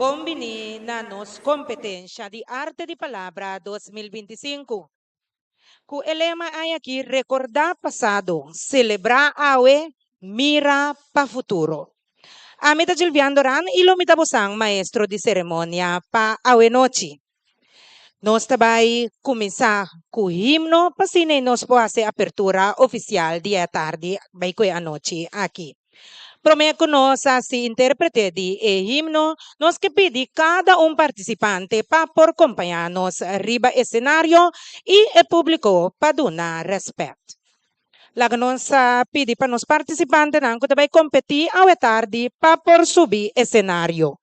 Bon bini na nos kompetensha di Arte di Palabra 2025. Ku e lema ei aki rekordá pasado, selebrá awe, mira pa futuro. Ami ta Gilvian Doran i lo mi ta bosan maestro di seremonia pa awe nochi. Nos ta bai kuminsá ku himno pa asina nos por hasi apertura ofisial di e tardi bai ku e anochi aki. Promé ku nos hasi intérprete di e himno, nos ke pidi kada un partisipante pa por kompañá nos riba esenario i e públiko pa duna rèspèt. Laga nos pidi pa nos partisipantenan ku ta bai kompetí awe tardi pa por subi esenario.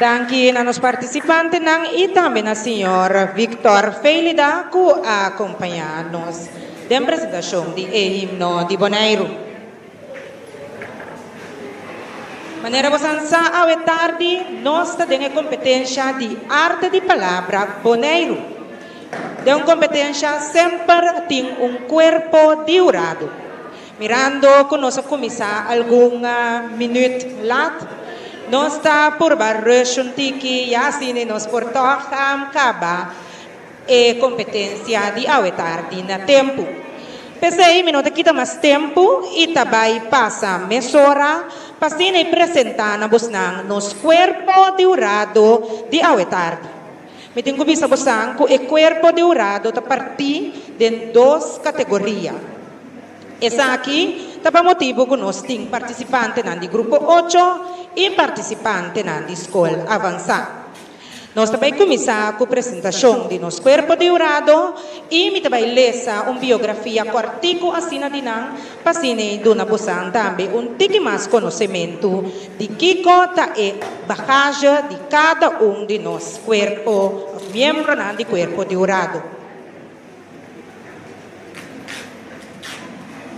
Danki na nos partisipantenan i tambe na señor Victor Felida ku a akompañá nos den presentashon di e himno di Boneiru. Manera bo san sa awe tardi nos ta den e kompetensha di Arte di Palabra Boneiru. Den un kompetensha semper tin un kuerpo di hurado. Mirando ku nos a kuminsá algun minüt lat, nos ta purba rush un tiki ya asina nos por tòg kaba e kompetensia di awe tardi na tempu. P'esei mi no ta kita mas tempu i ta bai pasa mesora. pa asina e presentá na bosnan nos kuerpo di hurado di awe tardi. Mi tin ku bisa bosan ku e kuerpo di hurado ta partí den dos kategoria. Esaki ta pa motibu ku nos tin partisipantenan di grupo ocho i partisipantenan di skol avansá. Nos ta bai kuminsá ku presentashon di nos kuerpo di hurado i mi ta bai lesa un biografia kòrtiku asina di nan pa asina e duna bosan tambe un tiki mas konosementu di kiko ta e bagazje di kada un di nos kuerpo òf miembronan di kuerpo di hurado.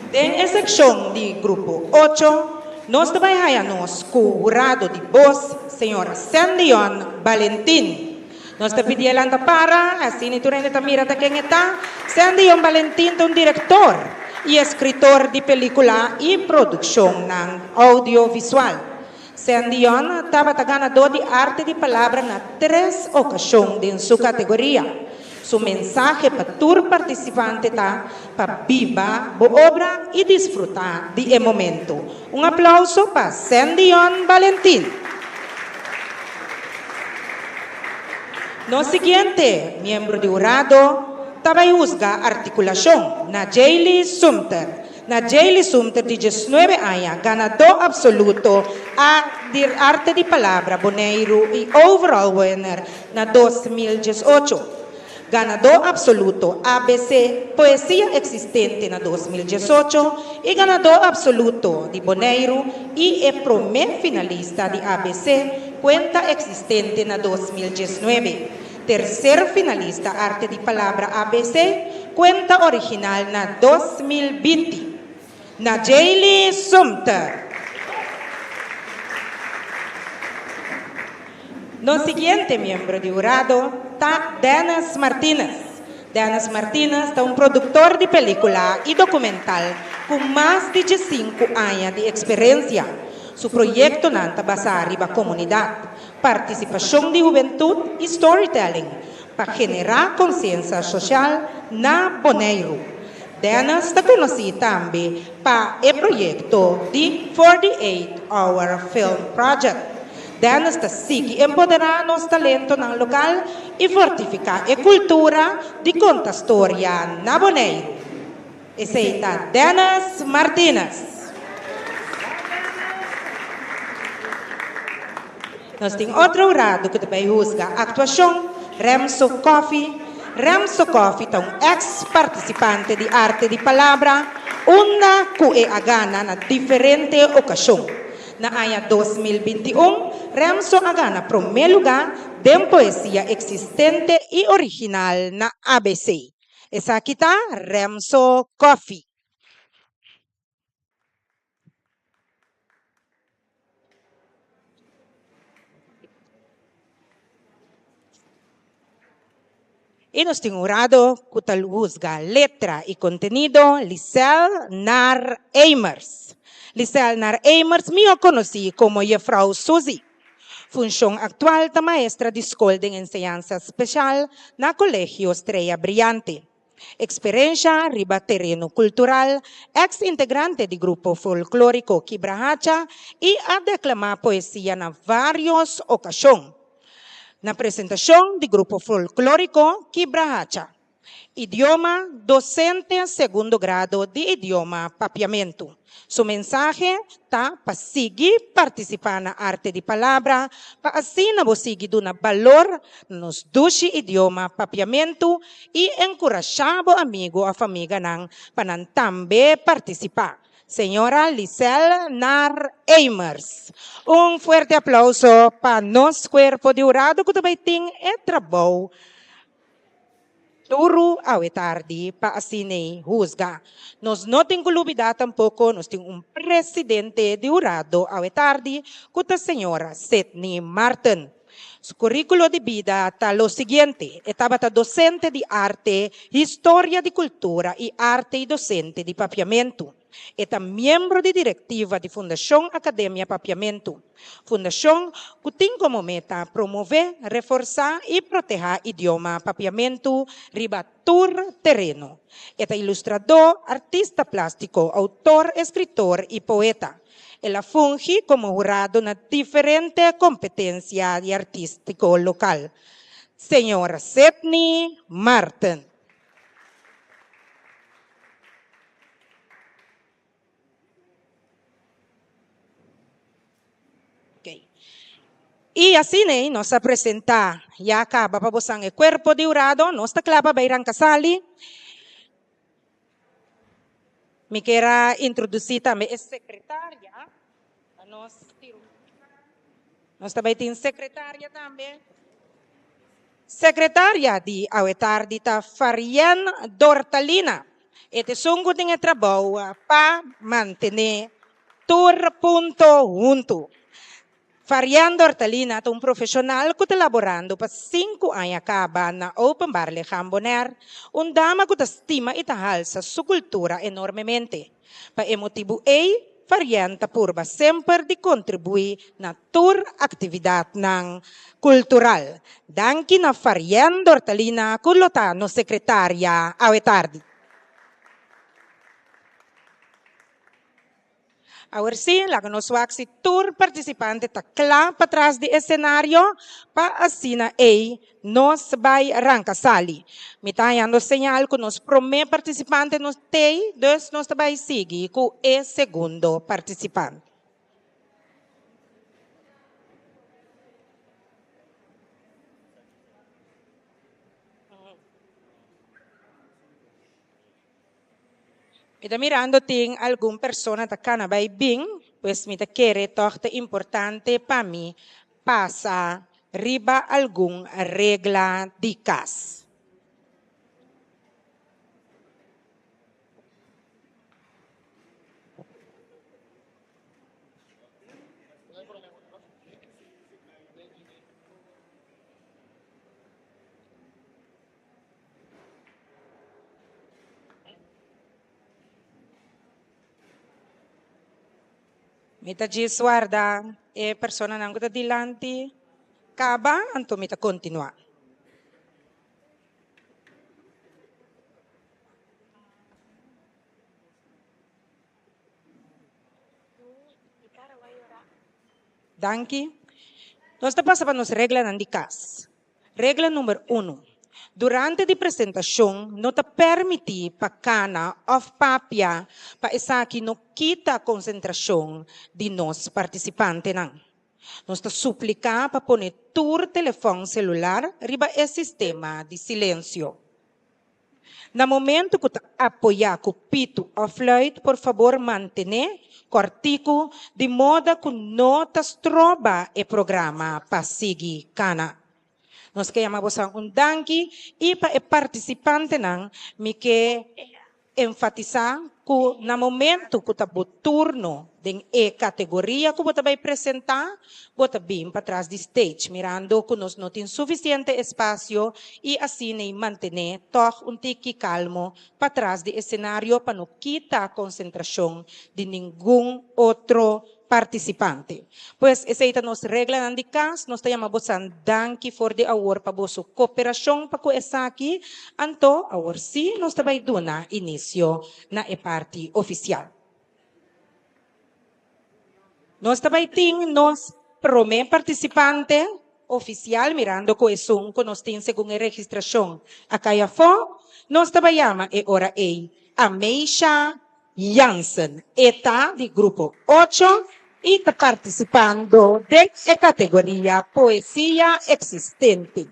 Den e sekshon di Grupo ocho, nos ta bai haya nos ku hurado di bos, señor Sendion Balentin. Nos ta pidi e lanta para, asina tur hende ta mira ta ken e ta. Sendion Balentin ta un direktor i eskritor di pelikula i produkshonnan audiovisual. Sendion tabata ganadó di Arte di Palabra na tres okashon den su kategoria. Su mensahe pa tur partisipante ta pa biba bo obra i disfrutá di e momento. Un aplauso pa Sendion Balentin. Nos siguiente miembro di hurado ta bai husga artikulashon na Jaylee Sumter. Na Jaylee Sumter di diesnuebe aña, ganadó absoluto a di Arte di Palabra Boneiru i overall winner na 2018. Ganadó absoluto ABC Poesia Existente na 2018 i ganadó absoluto di Boneiru i e promé finalista di ABC Cuenta Existente na 2019. Tercer finalista Arte di Palabra ABC Cuenta Original na 2020. Najaylee Sumter. Nos siguiente miembro di hurado ta Dennis Martinez. Dennis Martinez ta un produktor di pelíkula i dokumental ku mas di diesinku aña di eksperensia. Su proyektonan ta basá riba komunidat, partisipashon di hubentut i storytelling pa generá konsiensa sosial na Boneiru. Dennis ta konosí tambe pa e proyekto di 48 Hour Film Project. Dennis ta sigui empoderá nos talentonan lokal i fortifiká e kultura di konta storia na Boneiru. Esei ta Dennis Martinez. Nos tin otro hurado ku ta bai husga aktuashon, Remso Coffie. Remso Coffie ta un eks partisipante di Arte di Palabra, unda ku e a gana na diferente okashon. Na aña 2021, Remso a gana promé lugá den poesia eksistente i original na ABC. Esaki ta Remso Coffie. I nos tin hurado ku ta husga letra i kontenido, Lisel Nar Eimers. Lisel Nar Eimers, mihó konosí komo Jefrou Suzy. Funshon aktual ta maestra di skol den enseñansa speshal na Kolegio Strea Briante. Eksperensha riba tereno kultural, eks integrante di grupo folklóriko Kibrahacha i a deklamá poesia na vários okashon. Na presentashon di grupo folklóriko Kibrahacha. Idioma, Dosente segundo grado di idioma Papiamentu. Su mensahe ta pa sigui partisipá na Arte di Palabra pa asina bo sigui duna balor na nos dushi idioma Papiamentu i enkurashá bo amigu òf amiganan pa nan tambe partisipá. Señora Lisel Nar Eimers. Un fuerte aplauso pa nos kuerpo di hurado ku ta bai tin e trabou Duru awe tardi pa asin'ei husga. Nos no tin ku lubidá tampoko nos tin un presidente di hurado awe tardi ku ta señor Sidney Marten. Su kuríkulo di bida ta lo siguiente, e tabata dosente di arte, historia di kultura i arte i dosente di papiamentu. E ta miembro di direktiva di Fundashon Akademia Papiamentu, fundashon ku tin komo meta promové, reforsá i protehá idioma papiamentu riba tur tereno. E ta ilustradó, artista plástiko, outor, eskritor i poeta. El a fungi komo hurado na diferente kompetensia di artístiko lokal. Señor Sidney Marten. I asina nos a presentá ya kaba pa bosan e kuerpo di hurado. Nos ta kla pa bai ranka sali. Mi kier a introdusí tambe e sekretaria. Nos Nos ta bai tin sekretaria tambe. Sekretaria di awe tardi ta Farien Dortalina. E ta esun ku tin e trabou pa mantené tur punto huntu. Farien Dortalina ta un profeshonal ku ta laborando pa sinku aña kaba na Openbaar Lichaam Bonaire, un dama ku ta stima i ta halsa su kultura enormemente. Pa e motibu ei, Farien ta purba semper di kontribuí na tur aktividatnan kultural. Danki na Farien Dortalina ku lo ta nos sekretaria awe tardi. Awor sí, laga nos wak si tur partisipante ta kla patras di e senario pa asina ei nos bai ranka sali. Mi ta hañando señal ku nos promé partisipante no t'ei, dus nos ta bai sigui ku e segundo partisipante. Mi ta mirando tin algun persona ta kana bai bin, pues mi ta kere tòg ta importante pa mi pasa riba algun regla di kas. Mi ta djis warda e personanan ku ta dilanti kaba, anto mi ta kontinuá. Danki. Nos ta pasa pa nos reglanan di kas. Regla number unu, Durante di presentashon no ta permití pa kana òf papia pa esaki no kita konsentrashon di nos partisipantenan. Nos ta supliká pa pone tur telefòn selular riba e sistema di silensio. Na momento ku ta apoyá ku pitu òf fluit por fabor mantené kòrtiku di moda ku no ta stroba e programa pa sigui kana. Nos ke yama bosan un danki i pa e partisipantenan mi ke enfatisá ku na momento ku ta bo turno den e kategoria ku bo ta bai presentá, bo ta bin patras di stage mirando ku nos no tin sufisiente espasio i asina i mantené tòg un tiki kalmo patras di esenario pa no kita konsentrashon di ningun otro partisipante. Pues esei ta nos reglanan di kas. Nos ta yama bosan danki for di awor pa boso koperashon pa ku esaki. Anto awor sí nos ta bai duna inisio na e parti ofisial. Nos ta bai tin nos promé partisipante ofisial mirando ku esun ku nos tin segun e registrashon a kai afó. Nos ta bai yama e ora ei Ameisha Jansen. E ta di grupo ocho i ta partisipando den e kategoria Poesia Eksistente.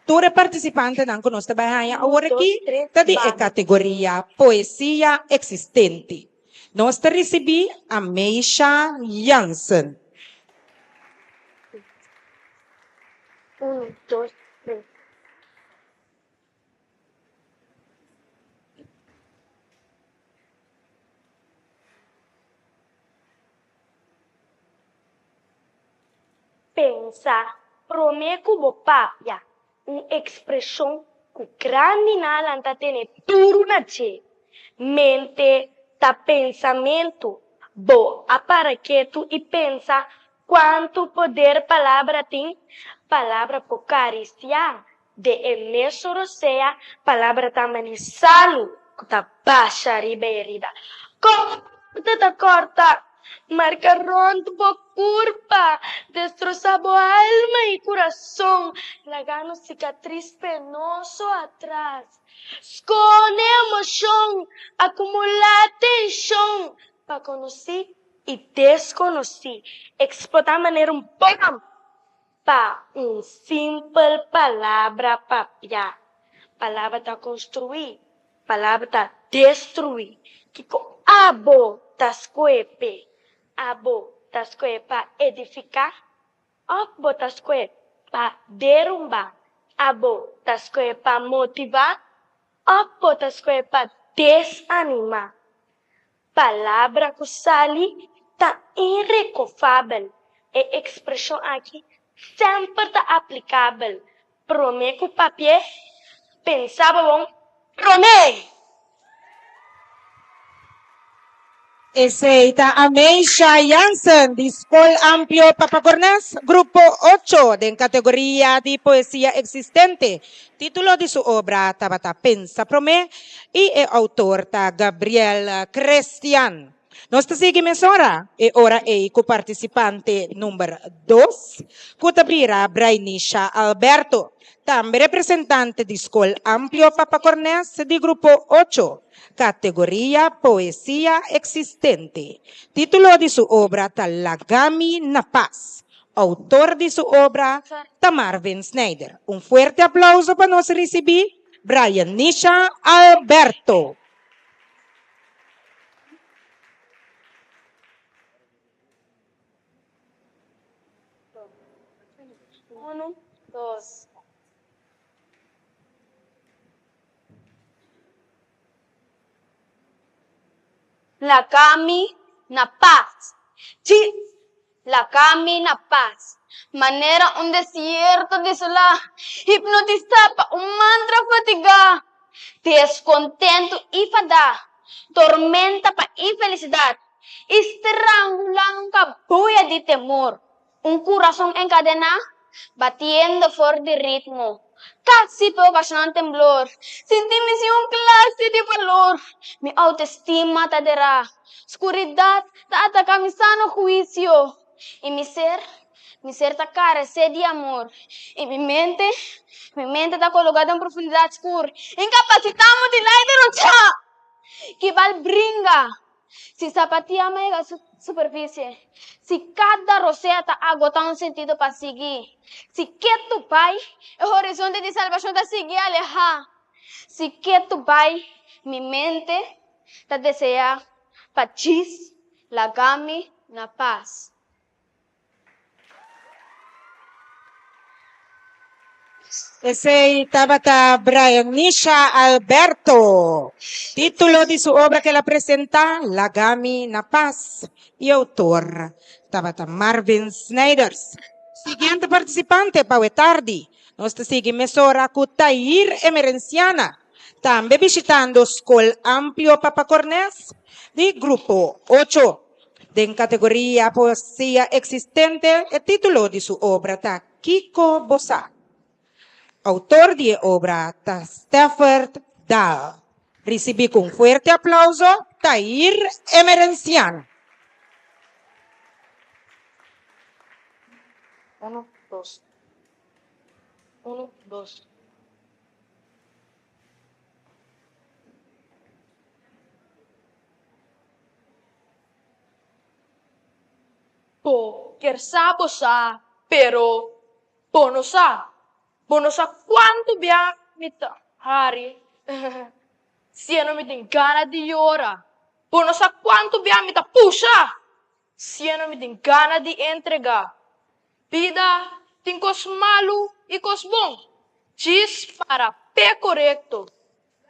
Tur e partisipantenan ku nos ta bai haña awor aki ta di e kategoria Poesia Eksistente. Nos ta risibí a Meisha Jansen. Un, dos, tres. Pensa promé ku bo papia. Un ekspreshon ku grandinan ta tene duru na dje. Mente ta pensamentu. Bo a para ketu i pensa kuantu poder palabra tin? Palabra por karisiá den e mesun rosea, palabra ta mani salu ku ta basha riba herida. Kòrta ta kòrta! Marka rònt bo kurpa, destrosá bo alma i kurason, lagando sikatris penoso atras. Skonde emoshon, akumulá tenshon pa konosí i deskonosí, eksplotá manera un bòm pa un simpel palabra papiá. Palabra ta konstruí, palabra ta destruí. Kiko abo ta skohe p'e? Abo ta skohe pa edifiká òf bo ta skohe pa derumbá? Abo ta skohe pa motivá òf bo ta skohe pa desanimá? Palabra ku sali ta irekofabel. E ekspreshon aki semper ta aplikabel. Promé ku papi'é, pensa bo bon promé! Esei ta Ameisha Jansen di Skol Amplio Papa Cornes, Grupo ocho, den kategoria di Poesia Eksistente. Título di su obra tabata Pensa Promé i e outor ta Gabriel Crestian. Nos ta sigui mesora e ora ei ku partisipante number dos, ku ta bira Brainisha Alberto, tambe representante di Skol Amplio Papa Cornes di Grupo ocho, kategoria Poesia Eksistente. Título di su obra ta Lagami na Pas. Outor di su obra ta Marvin Snijder. Un fuerte aplauso pa nos risibí Brainisha Alberto. Uno, dos. Laga mi na pas. Chi! Laga mi na pas. Manera un desierto desolá, hipnotisá pa un mantra fatigá, deskontentu i fadá, tormenta pa infelisidat i strangulá un kabuya di temor. Un kurason enkadená, batiendo for di ritmo, kasi pa okashoná un temblor. Sinti mi sin un klase di balor, mi outestima ta derá. Skuridat ta ataká mi sano huisio, i mi ser, mi ser ta karesé di amor. I mi mente, mi mente ta kologá den profundidat skur, inkapasitá mutilá i derochá! Ki bal bringa Si sapatia mega su superfisie, si kada rosea ta agotá un sentido pa sigui, si ketu bai, e horizonte di salbashon ta sigui alehá. Si ketu bai, mi mente ta deseá pa djis laga mi na pas. Esei tabata Brian Nisha Alberto. Título di su obra ku el a presentá, Lagami na Pas, i outor tabata Marvin Snijders. Siguiente partisipante pa awe tardi, nos ta sigui mesora ku Tahir Emerenciana, tambe bishitando Skol Amplio Papa Cornes di Grupo ocho. Den kategoria Poesia Eksistente e título di su obra ta Kiko bo sa? Outor di e obra ta Steffert Dahl. Risibí ku un fuerte aplauso Tahir Emerenciano. Uno, dos. Uno, dos. Bo kier sa bo sa, pero bo no sa. Bo no sa cuantu bia mi ta hari siendo mi tin gana di yora. Bo no sa cuantu bia mi ta pusha siendo mi tin gana di entrega. Bida tin cos malu y cos bon, djis para p'e corecto.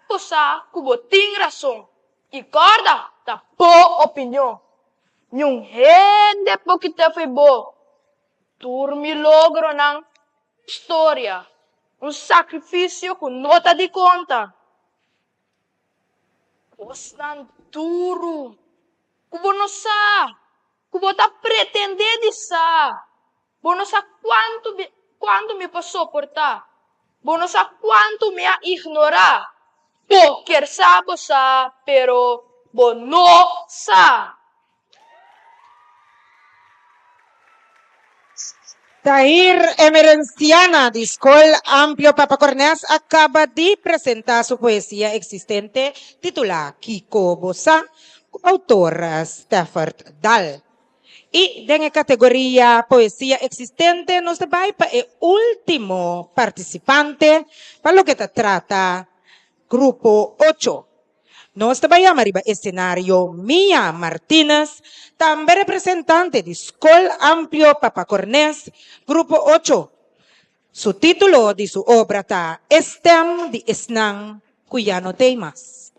Bo sa ku bo tin rason i kòrda ta bo opinion. Niun hende por kita fo'i bo. Tur mi logronan storia, un sakrifisio ku no ta di konta. Kosnan duru ku bo no sa, ku bo ta pretendé di sa. Bo no sa kuantu kuantu mi por soportá. Bo no sa kuantu mi a ignorá. Bo kier sa bo sa, pero bo no sa. Tahir Emerenciana di Skol Amplio Papa Cornes a kaba di presentá su poesia eksistente titulá Kiko Bo Sa ku outor Steffert Daal. I den e kategoria poesia eksistente nos ta bai pa e último partisipante pa loke ta trata grupo ocho. Nos ta bai yama riba esenario Mia Martinez, tambe representante di Skol Amplio Papa Cornes, Grupo ocho. Su título di su obra ta E stem di esnan ku ya no t'ei mas.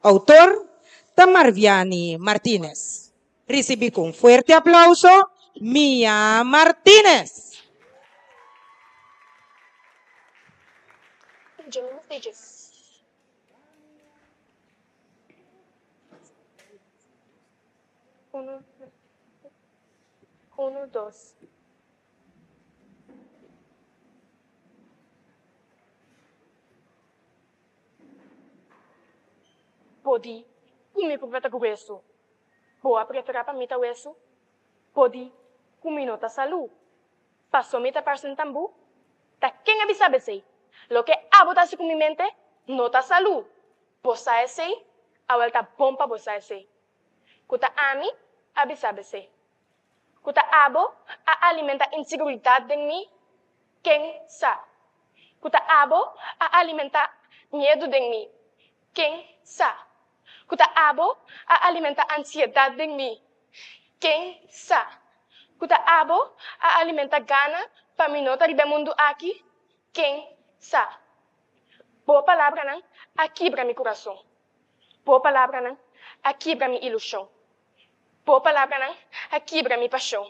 Outor ta Marviani Martinez. Risibí ku un fuerte aplauso Mia Martinez. Uno, uno, dos. Bo di ku mi por ta grueso. Bo a preferá pa mi ta wesu? Bo di ku mi no ta salú. Paso mi ta parse un tambú? Ta ken a bisa bo esei? Loke abo ta hasi ku mi mente no ta salú. Bo sa esei? Awel ta bon pa bo sa esei. Ku ta ami a bisa bo esei. Ku ta abo a alimenta inseguridat den mi? Ken sa? Ku ta abo a alimenta miedu den mi? Ken sa? Ku ta abo a alimenta ansiedat den mi? Ken sa? Ku ta abo a alimenta gana pa mi no ta riba e mundu aki? Ken sa? Bo palabranan a kibra mi kurason. Bo palabranan a kibra mi ilushon. Bo palabranan a kibra mi pashon.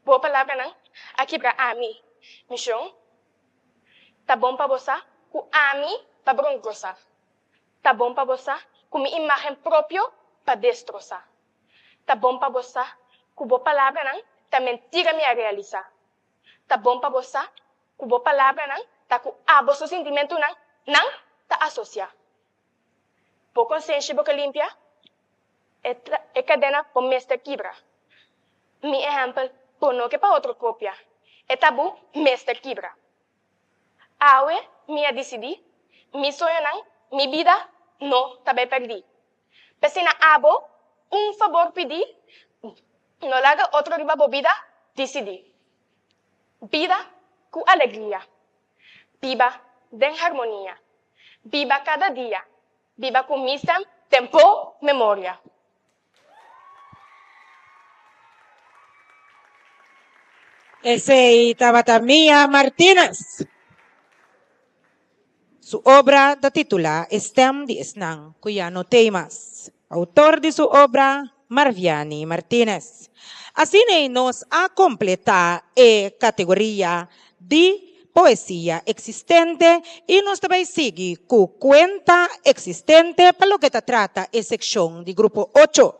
Bo palabranan a kibra ami, mi shon. Ta bon pa bo sa ku ami ta brongrosa. Ta bon pa bo sa ku mi imágen propio ta destrosá. Ta bon pa bo sa ku bo palabranan ta mentira mi a realisá. Ta bon pa bo sa ku bo palabranan ta ku abo su sintimentunan nan ta asosiá. Bo konsenshi bo ke limpia? E kadena bo mester kibra. Mi ehèmpel bo no ke pa otro kopia. E tabú mester kibra. Awe mi a disidí, mi soñonan, mi bida no ta bai pèrdí. P'esei na abo un fabor pidí, no laga otro riba bo bida disidí. Bida ku alegria, biba den harmonia, biba kada dia, biba ku mi stem den bo memoria. Esei tabata Mia Martinez. Su obra ta titulá E stem di esnan ku ya no t'ei mas. Outor di su obra, Marviani Martinez. Asina nos a kompletá e kategoria di poesia eksistente i nos ta bai sigui ku kuenta eksistente pa loke ta trata e sekshon di grupo ocho.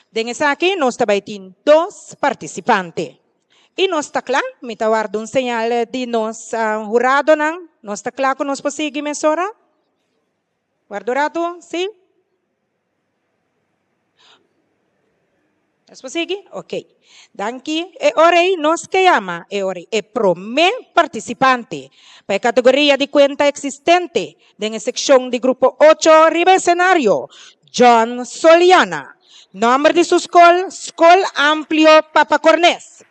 Den esaki nos ta bai tin dos partisipante. I nos ta kla, mi ta warda un señal di nos huradonan, nos ta kla ku nos por sigui mesora? Warda un ratu, si? Nos por sigui? Ok. Danki. E ora ei nos ke yama e ora ei e promé partisipante pa e kategoria di kuenta eksistente den e sekshon di grupo ocho riba esenario, John Soliana. Nòmber di su skol, Skol Amplio Papa Cornes.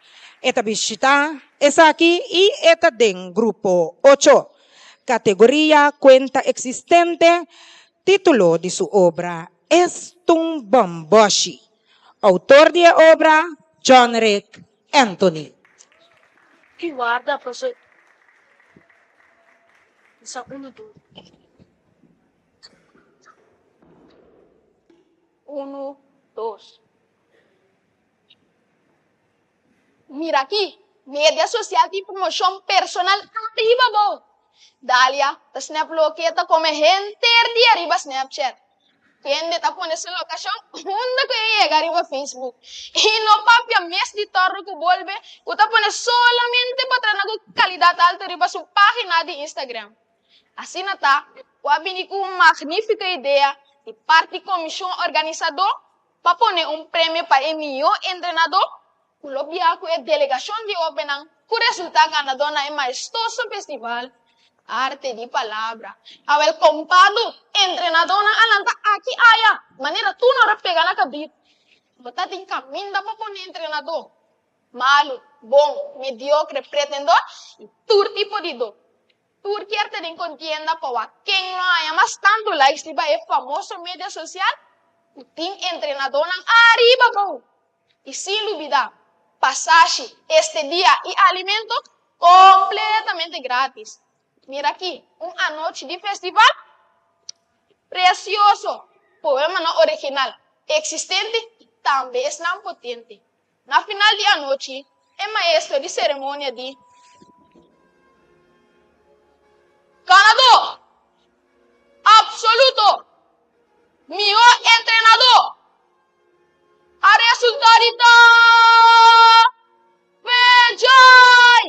E ta bishitá esaki i e ta den grupo ocho. Kategoria kuenta eksistente, Título di su obra Estun Bòmbòshi. Outor di e obra, John Rick Anthony. Ki warda paso sa unu dos. Unu dos. Mira aki, media sosial tin promoshon personal ariba bo. Dalia ta snap loke e ta kome henter dia riba Snapchat. Kende ta pone su lokashon unda ku e yega riba Facebook. I no papia mes di tòrdu ku bolbe ku ta pone solamente patrana ku kalidat altu riba su página di Instagram. Asina ta ku a bini ku un magnífiko idea di parti komishon organisadó pa pone un premio pa e mihó entrenadó ku lo biaha ku e delegashon di hóbennan. ku resultá ganadó na e maestoso festival Arte di Palabra. Awel kompadu, entrenadónan a lanta aki aya, manera tur no a pega na kabit. Bo ta tin kaminda pa pone entrenadó, malu, bon, mediokre, pretendor i tur tipo di do. Tur kier ta den kontienda pa wak ken lo haña mas tantu likes riba e famoso media sosial ku tin entrenadónan ariba abou. I sin lubidá, pasashi, estedia i alimento kompletamente grátis. Mira aki, un anochi di festival presioso, poemanan original, eksistente i tambe esnan potente. Na final di anochi, e maestro di seremonia di Ganadó Absoluto Mihó Entrenadó a resultá di ta Vejay!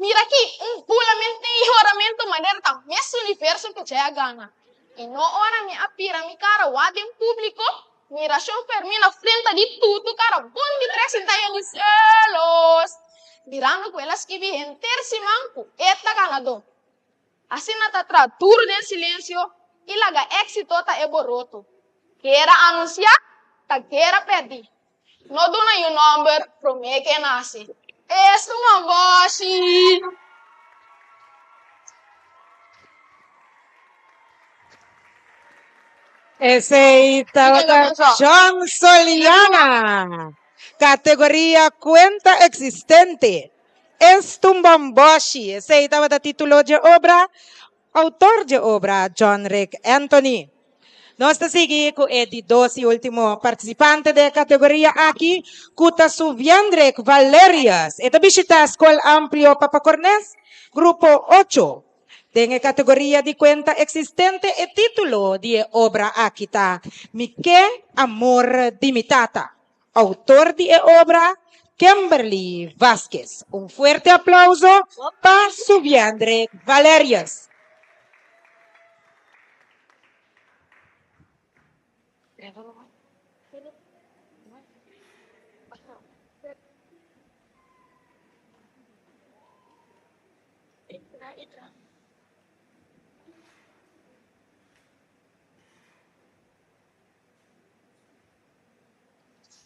Mira aki, un bulamento i yoramentu manera ta mes universo ku Jay a gana. I no ora mi a bira mi kara wak den públiko, Mira Shon Fermin a frenta di tutu kara bon di tres sinta yen di selos, mirando ku el a skibi henter siman ku e ta ganadó. Asina ta traha duru den silensio i laga éksito ta e boroto. Guera anunsiá ta guera pèrdí. No duna yu nòmber promé ku e nase. Esun mambòshi! Esei tabata John Soliana. Categoria Cuenta Existente. Es un bomboshi. Esei tabata titulo dje obra. Autor dje obra, John Rick Anthony. Nos ta sigui ku e di dos i ultimo partisipante den e kategoria aki, ku ta Suviendrick Valerius. E ta bishitá Skol Amplio Papa Cornes, grupo ocho. Den e kategoria di kuenta eksistente e título di e obra aki ta Mi ke amor di mi tata. Outor di e obra, Kimberly Vasquez. Un fuerte aplauso pa Suviendrick Valerius.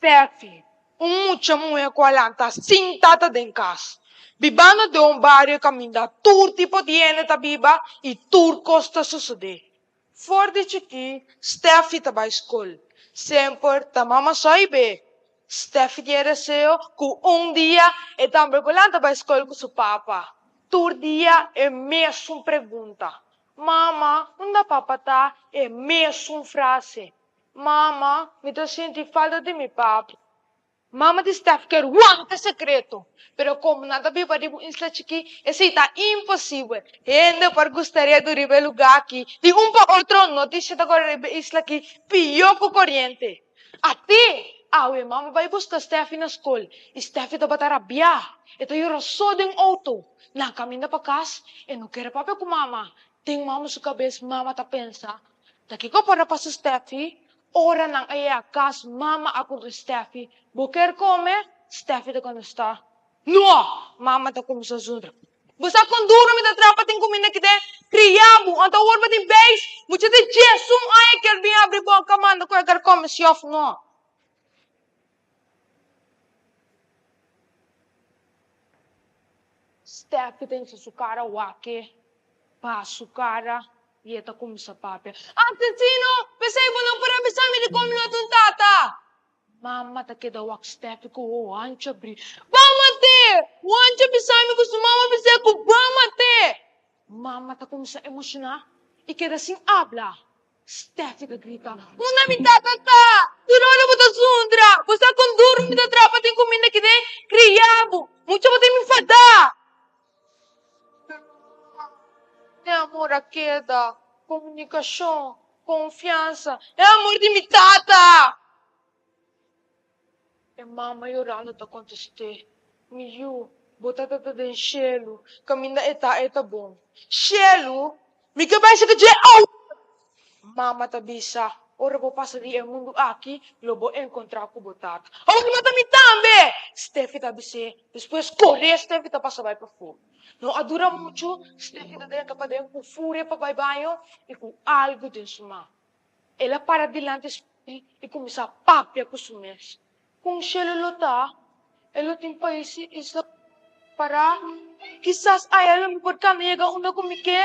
Steffi, un mucha muhé ku a lanta sin tata den kas, bibando den un bario kaminda tur tipo di hende ta biba i tur kos ta sosodé. For di chikí, Steffi ta bai skol. Semper ta mama so i be. Steffi tin e deseo ku un dia e tambe por lanta bai skol ku su papa. Tur dia e mesun pregunta, Mama, unda papa ta? E mesun frase, Mama, mi ta sinti falta di mi papa. Mama di Stef kier wanta sekreto, pero komo nan ta biba riba un isla chikí, esei ta imposibel. Hende por gustaria di riba e lugá akí. Di un pa otro, notisia ta kore riba e isla akí pió ku koriente. At'é! Awe mama bai buska Steffi na skol i Steffi tabata rabiá. E ta yora so den outo. Na kaminda pa kas, e no kere papia ku mama. Den mama su kabes mama ta pensa, Ta kiko por a pasa Steffi? Ora nan a yega kas, mama a puntra Steffi, Bo kier kome? Steffi ta kontestá, No! Mama ta kuminsá zundra, Bo sa kon duru mi ta traha pa tin kuminda ki den kriá bo, anto awor bo tin beis? Mucha di diesun aña kier bin habri boka manda ku e kier kome si òf no. Steffi ta hincha su kara wak-e, baha su kara i e ta kuminsá papia, Asesino! P'esei bo no por a bisa mi dikon mi no ta un tata! Mama ta keda wak Steffi ku wowo hanchu abrí. Ba mat'é! Wanchi a bisa mi ku su mama a bis'é ku ba mat'é! Mama ta kuminsá emoshoná i keda sin abla. Steffi ta grita, Unda mi tata ta? Tur ora bo ta zundra! Bo sa kon duru mi ta traha pa tin kuminda ki den kria bo! Mucha bo tin mi fadá! Pero mama, e amor a keda, komunikashon, konfiansa, e amor di mi tata! E mama yorando ta kontest'é, Mi yu, bo tata ta den shelu, kaminda e ta e ta bon. Shelu? Mi ke bai saka dje awor! Mama ta bisa. Ora bo pasa di e mundu aki, lo bo enkontrá ku bo tata. Awor ki mata mi tambe! Steffi ta bis'é. Despues koré Steffi ta pasa bai pafó. No a dura muchu, Steffi ta drenta paden ku furia pa bai baño i ku algu den su man. El a para dilanti spil i kuminsá papia ku su mes. Kon shelu lo ta? E lo tin pais i isla pará? Kisas aya lo mi por kanda yega unda ku mi ke.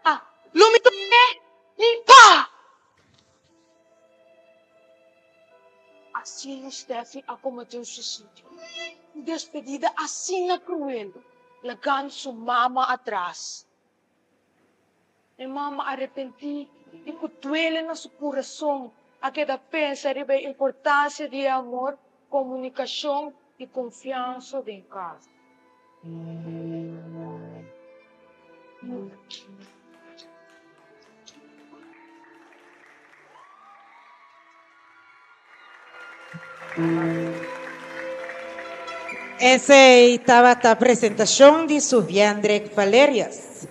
Ah, lo mi top'é i pa! Asina Steffi a kometé un suisidio. Un despedida asina kruel, lagando su mama atras. E mama arepentí i ku duele na su kurason a keda pensa riba e importansia di e amor, komunikashon i konfiansa den kas. Esei tabata presentashon di Suviendrick Valerius.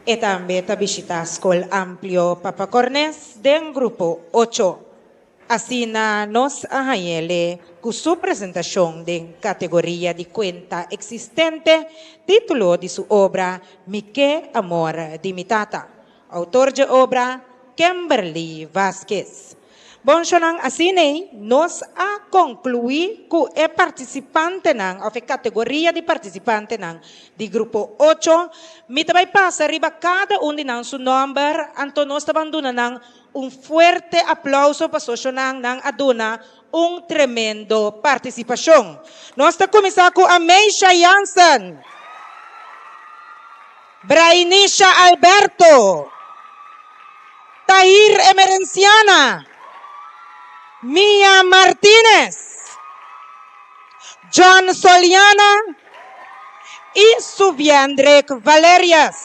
E tambe ta bishita Skol Amplio Papa Cornes den grupo ocho. Asina nos a hañ'ele ku su presentashon den kategoria di kuenta eksistente, título di su obra Mi ke amor di mi tata. Autor dje obra, Kimberly Vasquez. Bon shonnan asin'ei nos a konkluí ku e partisipantenan òf e kategoria di partisipantenan di grupo ocho. Mi ta bai pasa riba kada un di nan su nòmber, anto nos ta ban duna nan un fuerte aplouso paso shonnan nan a duna un tremendo partisipashon. Nos ta kuminsá ku Ameisha Jansen, Brainisha Alberto, Tahir Emerenciana, Mia Martinez, John Soliana i Suviendrick Valerius.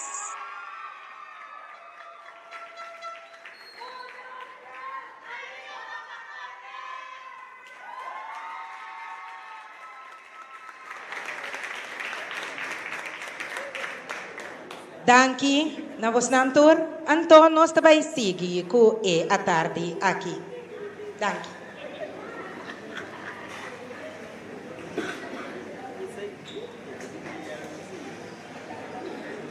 Danki na bosnan tur. Anto nos ta bai sigui ku e atardi aki. Danki.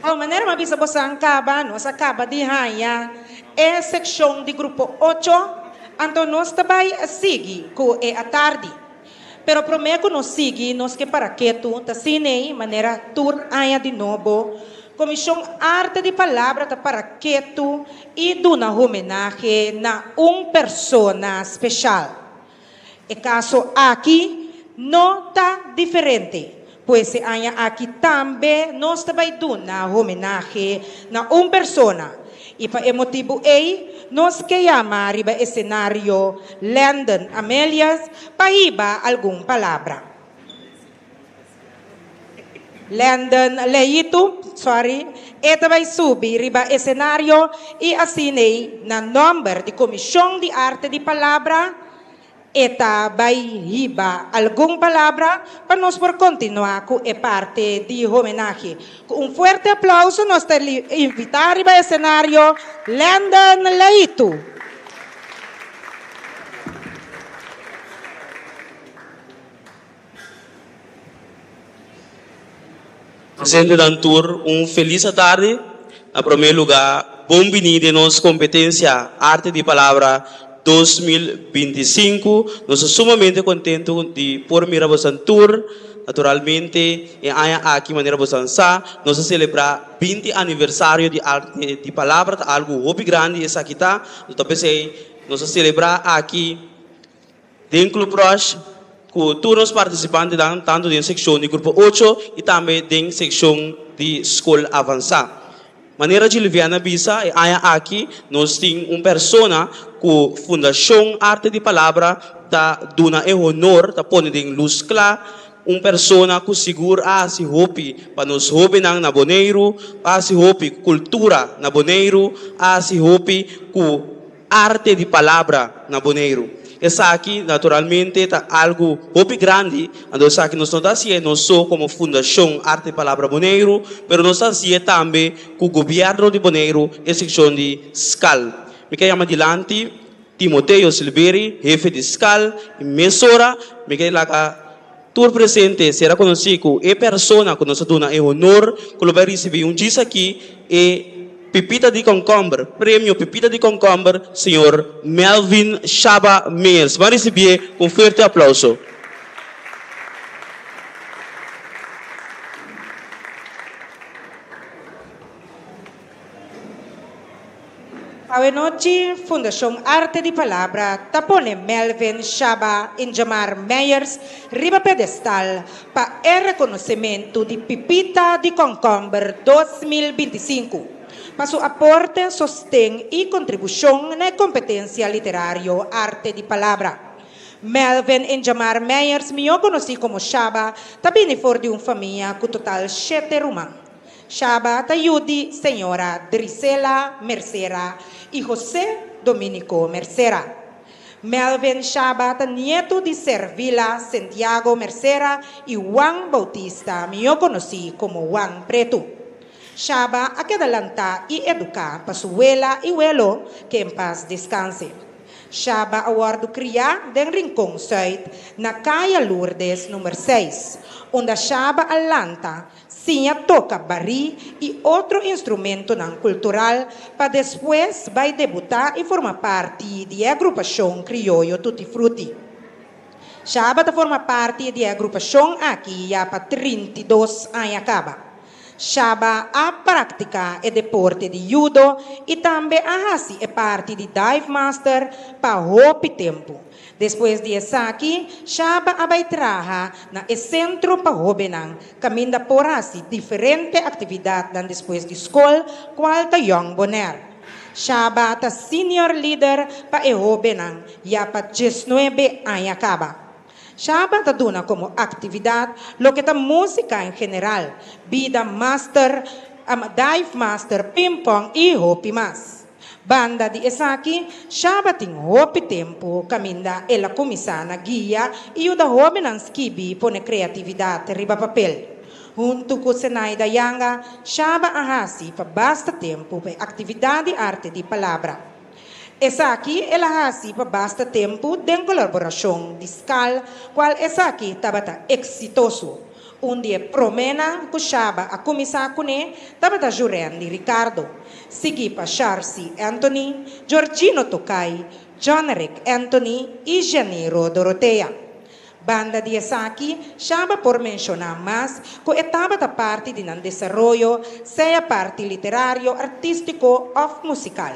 Oh, manera mi a bisa bosan kaba, nos a kaba di haña e sekshon di grupo ocho, anto nos ta bai sigui ku e atardi. Pero promé ku nos sigui, nos ke para ketu, ta sinei, manera tur aña di nobo, Komishon Arte di Palabra ta para ketu i duna homenahe na un persona speshal. E kaso aki no ta diferente, pues e aña aki tambe nos ta bai duna homenahe na un persona i pa e motibu ei nos ke yama riba esenario Landon Amelias pa hiba algun palabra. Landon Leitu, sorry, e ta bai subi riba esenario i asin'ei na nòmber di Komishon di Arte di Palabra e ta bai hiba algun palabra pa nos por kontinuá ku e parte di homenahe. Ku un fuerte aplauso nos ta invitá riba esenario Landon Leitu. Presentenan tur un felis atardi. Na prome luga bon bini den nos competencia Arte di Palabra 2025. Nos ta sumamente contento di por mira bosan tur. Naturalmente e aña aki manera bosan sa nos ta celebra 20 aniversario di Arte di Palabra. Ta algo hopi grandi esaki ta. Nos ta pesey nos ta celebra aki. Den Club Rush ku tur nos partisipantenan tantu den sekshon di grupo ocho i tambe den sekshon di skol avansá. Manera Gilvian a bisa e aña aki nos tin un persona ku Fundashon Arte di Palabra ta duna e honor, ta pone den lus kla, un persona ku sigur a hasi hopi pa nos hóbennan na Boneiru, a hasi hopi ku kultura na Boneiru, a hasi hopi ku Arte di palabra na Boneiru. Esaki naturalmente ta algu hopi grandi, anto esaki nos no ta hasié nos so komo Fundashon Arte di Palabra Boneiru, pero nos ta hasié tambe ku Gobièrnu di Boneiru e sekshon di skal. Mi ke yama dilanti Timoteo Silveri, hefe di skal, i mesora mi ke laga tur presente sera konosí ku e persona ku nos a duna e honor ku lo bai risibí un djis aki e Pipita di Kònkòmber, Premio Pipita di Kònkòmber, señor Melvin Shaba Meers. Ban risibié ku un fuerte aplouso. Awenochi Fundashon Arte di Palabra ta pone Melvin Shaba Ingemar Meyers riba pedestal pa e rekonosementu di Pipita di Kònkòmber 2025 pa su aporte, sosten i kontribushon na e kompetensia literario Arte di Palabra. Melvin Ingemar Meyers, mihó konosí komo Shaba, ta bini for di un famia ku total shete ruman. Shaba ta yu di señora Drisela Mercera i José Dominico Mercera. Melvin Shaba ta nietu di Servila Santiago Mercera i Juan Bautista, mihó konosí komo Juan Pretu. Shaba a keda lantá i eduká pa su wela i welo, ke en pas deskanse. Shaba a wòrdu kriá den Rincon Sùit, na Kaya Lourdes number seis, unda Shaba a lanta Siña toka barí i otro instrumentonan kultural pa despues bai debutá i forma parti di e agrupashon krioyo Tutti Frutti. Shaba ta forma parti di e agrupashon aki ya pa 32 aña kaba. Shaba a praktiká e deporte di judo i tambe a hasi e parti di dive master pa hopi tempu. Despues di esaki, Shaba a bai traha na e sentro pa hóbennan, kaminda por hasi diferente aktividatnan despues di skol, kual ta Young Bonaire. Shaba ta senior lider pa e hóbennan ya pa diesnuebe aña kaba. Shaba ta duna komo aktividat loke ta músika en general, bida master, dive master, pingpong i hopi mas. Banda di esaki, Shaba tin hopi tempu kaminda el a kuminsá na guia i yuda hóbennan skibi pone kreatividat riba papel. Huntu ku Senaida Yanga, Shaba a hasi pa basta tempu pa e aktividat di arte di palabra. Esaki el a hasi pa basta tempu den kolaborashon di skal, kual esaki tabata eksitoso. Un di e proménan ku Shaba a kuminsá kuné tabata Jurendi Ricardo, siguí pa Sharcy Anthony, Georgino Tokay, Johnrick Anthony i Janiro Dorothea. Banda di esaki, Shaba por menshoná mas ku e tabata parti di nan desaroyo, sea parti literario, artístiko òf musikal.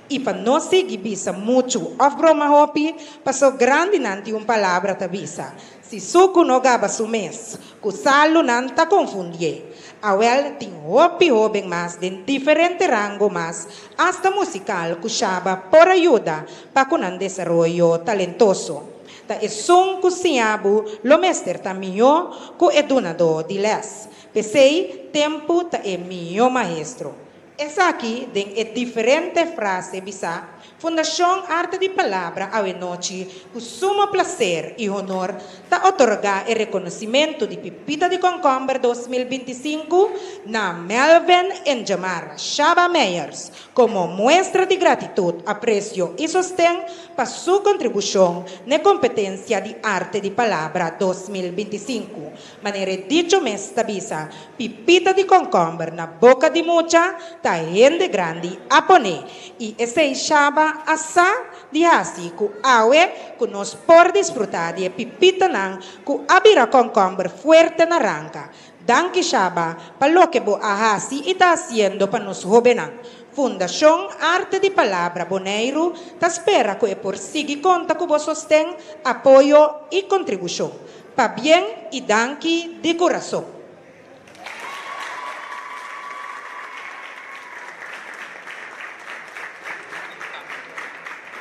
I pa no sigui bisa muchu òf broma hopi, pasó grandinan tin un palabra ta bisa, Si suku no gaba su mes, ku salu nan ta konfundié. Awèl tin hopi hóben mas den diferente rango mas, asta musikal ku Shaba por a yuda pa ku nan desaroyo talentoso. Ta esun ku siña bo lo mester ta mihó ku e dunadó di lès. P'esei tempu ta e mihó maestro. Esaki den e diferente frase bisa, Fundashon Arte di Palabra awenochi ku sumo plaser i honor ta otorgá e rekonosimentu di Pipita di Kònkòmber 2025 na Melvin Enjamar Shaba Meyers komo muestra di gratitut, apresio i sosten pa su kontribushon n'e kompetensia di Arte di Palabra 2025. Manera e dicho mes ta bisa, Pipita di kònkòmber na boka di mucha ta hende grandi a pone. I esei Shaba a sa di hasi ku awe ku nos por disfrutá di e pipitanan ku a bira kònkòmber fuerte na ranka. Danki Shaba pa loke bo a hasi i ta hasiendo pa nos hóbennan. Fundashon Arte di Palabra Boneiru ta spera ku e por sigui konta ku bo sosten, apoyo i kontribushon. Pabien i danki di kurason.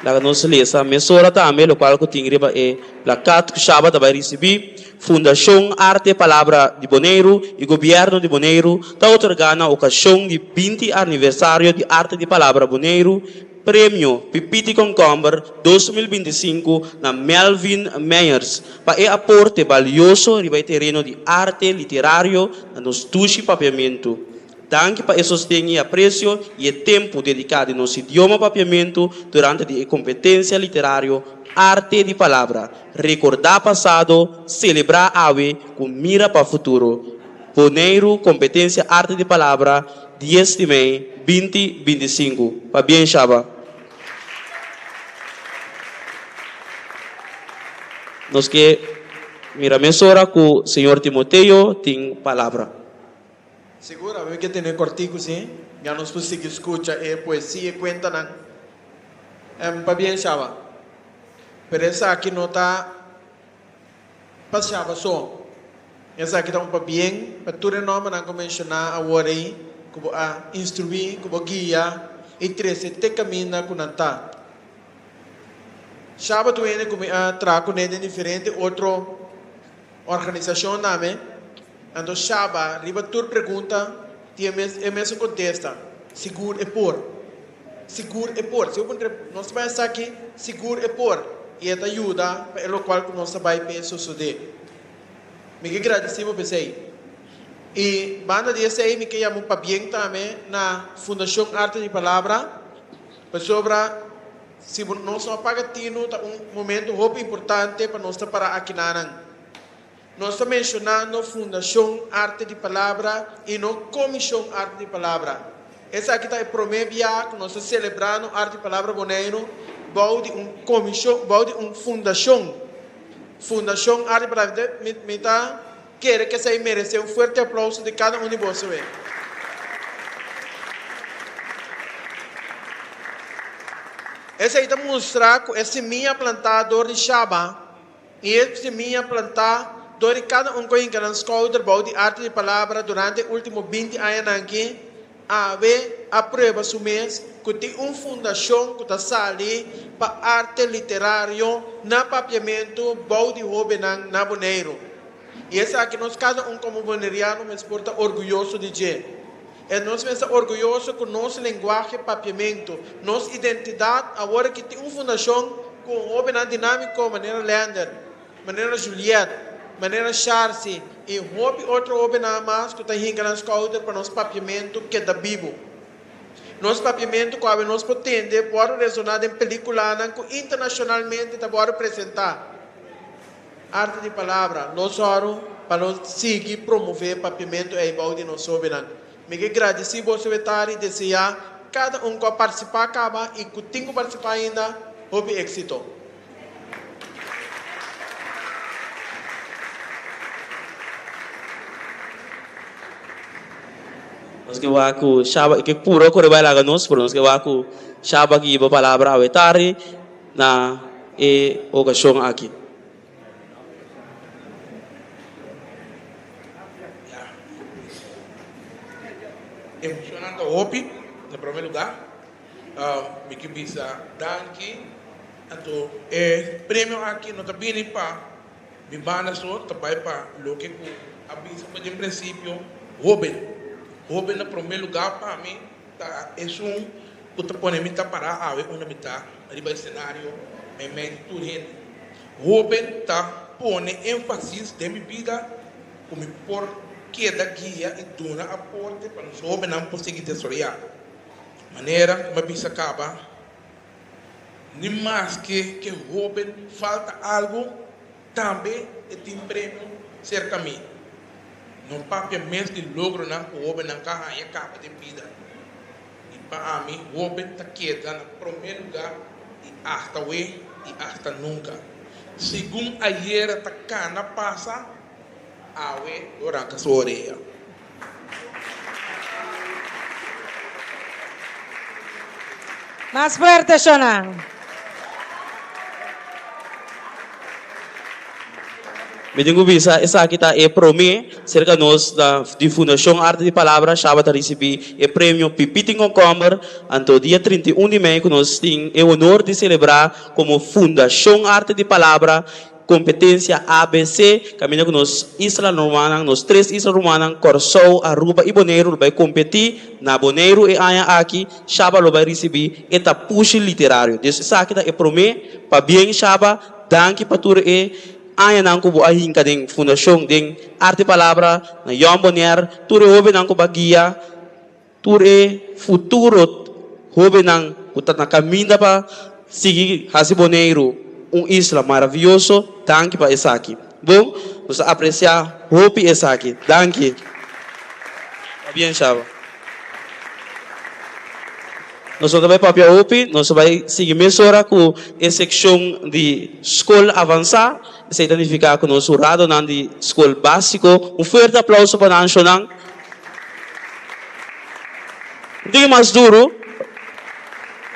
Laga nos lesa mesora tambe lokual ku tin riba e plakat ku Shaba ta bai risibí, Fundashon Arte Palabra di Boneiru i Gobièrnu di Boneiru ta otorgá na okashon di 20 aniversario di Arte di Palabra Boneiru Premio Pipiti Kònkòmber 2025 na Melvin Meyers pa e aporte balioso riba e tereno di arte literario na nos dushi papiamentu. Danki pa e sosten i apresio i e tempu dediká di nos idioma Papiamentu durante di e kompetensia literario Arte di Palabra, Rekordá pasado, selebrá awe ku mira pa futuro. Boneiru, Kompetensia Arte di Palabra, dies di mei, 20 25. Pabien Shaba. Nos ke mira mesora ku señor Timoteo tin palabra. Sigur, ami ke tene kòrtiku si, ya nos por sigui skucha e poesia e kuentanan. Pabien Shaba. Pero esaki no ta pa Shaba so. Esaki ta un pabien pa tur e nòmbernan ku menshoná awor ei ku bo a instruí, ku bo guia i trese te kaminda ku nan ta. Shaba ta un hende ku mi a traha kuné den diferente otro organisashon tambe. Anto Shaba riba tur pregunta tin e mes e mesun kontesta, Sigur e por. Sigur e por. Si bo puntra nos ta bai esaki, sigur e por. I e ta yuda pa e lokual ku nos ta bai p'e sosodé. Mi ke gradisí bo p'esei. I banda di esei mi ke yama un pabien tambe na Fundashon Arte di Palabra, pasobra si bo nos no a paga tinu ta un momento hopi importante pa nos ta para akinanan. Nos ta menshonando Fundashon Arte di Palabra i no Komishon Arte di Palabra. Esaki ta e promé bia ku nos ta selebrando Arte di Palabra Boneiru bou di un komishon, bou di un fundashon. Fundashon Arte di Palabra. Mi, mi ta kere ku esei meresé un fuerte aplouso di kada un di boso. Esei ta mustra ku e simia plantá dor di Shaba I e simia plantá dor di kada un ku a hinka nan skouder bou di Arte di Palabra durante e último 20 añanan aki, awe a prueba su mes ku tin un fundashon ku ta sali pa arte literario na papiamentu bou di hóbennan na Boneiru. I esaki nos kada un komo boneriano mes por ta orguyoso di dje. E nos mes ta orguyoso ku nos lenguahe papiamentu, nos identidat, awor aki tin un fundashon ku hóbennan dinámiko manera Lander, manera Juliet, manera Sharcy i hopi otro hóbennan mas ku ta hinka nan skouder pa nos papiamentu keda bibu. Nos papiamentu ku awe nos por tende wòrdu resoná den pelíkulanan ku internashonalmente ta wòrdu presentá. Arte di palabra, Nos sòru pa nos sigui promové papiamentu ei bou di nos hóbennan. Mi ke gradisí boso wetar i deseá kada un ku a partisipá kaba i ku tin ku partisipá ainda hopi éksito. Nos ke wak ku Shaba, e ke puro kore bai laga nos, pero nos ke wak ku Shaba ki hiba palabra awe tardi. Na e okashon aki. Emoshonnan ta hopi, na prome lugá. Mi ke bisa danki. Anto e premio aki no ta bini pa mi banda so, ta bai pa loke ku a bisa for den prinsipio, hoben. Hoben na prome lugá pa mi. Ta esun ku ta pone mi ta pará awe unda mi ta riba esenario meimei di tur hende. Hóben ta pone énfasis den mi bida ku mi por keda guia i duna aporte pa nos hóbennan por sigui desaroyá. Manera ku mi a bisa kaba, ni maske ke hóben falta algu, Tambe e tin premio serka mi. No papia mes di logronan ku hóbennan ka haña kaba den bida. I pa ami, hóben ta keda na promé lugá i asta we i asta nunka. Segun ayera ta kana pasa, awe lo ranka su orea. Mas fuerte, Shonan. Mi tin ku bisa esaki ta e promé serka nos na di Fundashon Arte di Palabra Shaba ta risibí e premio Pipitin Konkomber. Anto dia 31 di mei ku nos tin e honor di selebrá komo Fundashon Arte di Palabra Kompetensia ABC, kaminda ku nos islanan rumannan, nos tres isla rumannan, Kòrsou, Aruba i Boneiru lo bai kompetí na Boneiru e aña aki, Shaba lo bai risibí e tapushi literario. Dus esaki ta e promé. Pabien Shaba, danki pa tur e añanan ku bo a hinka den fundashon den Arte Palabra, na Jong Bonaire, tur e hóbennan ku bo a guia. Tur e futuro hóbennan ku ta na kaminda pa sigui hasi Boneiru un isla maravioso, danki pa esaki. Bon, nos ta apresiá hopi esaki. Danki. Pabien Shaba. Nos no ta bai papia hopi, nos ta bai sigui mesora ku e sekshon di skol avansá. Esei ta nifiká ku nos huradonan di skol básiko. Un fuerte aplouso pa nan shonnan. Un tiki mas duru,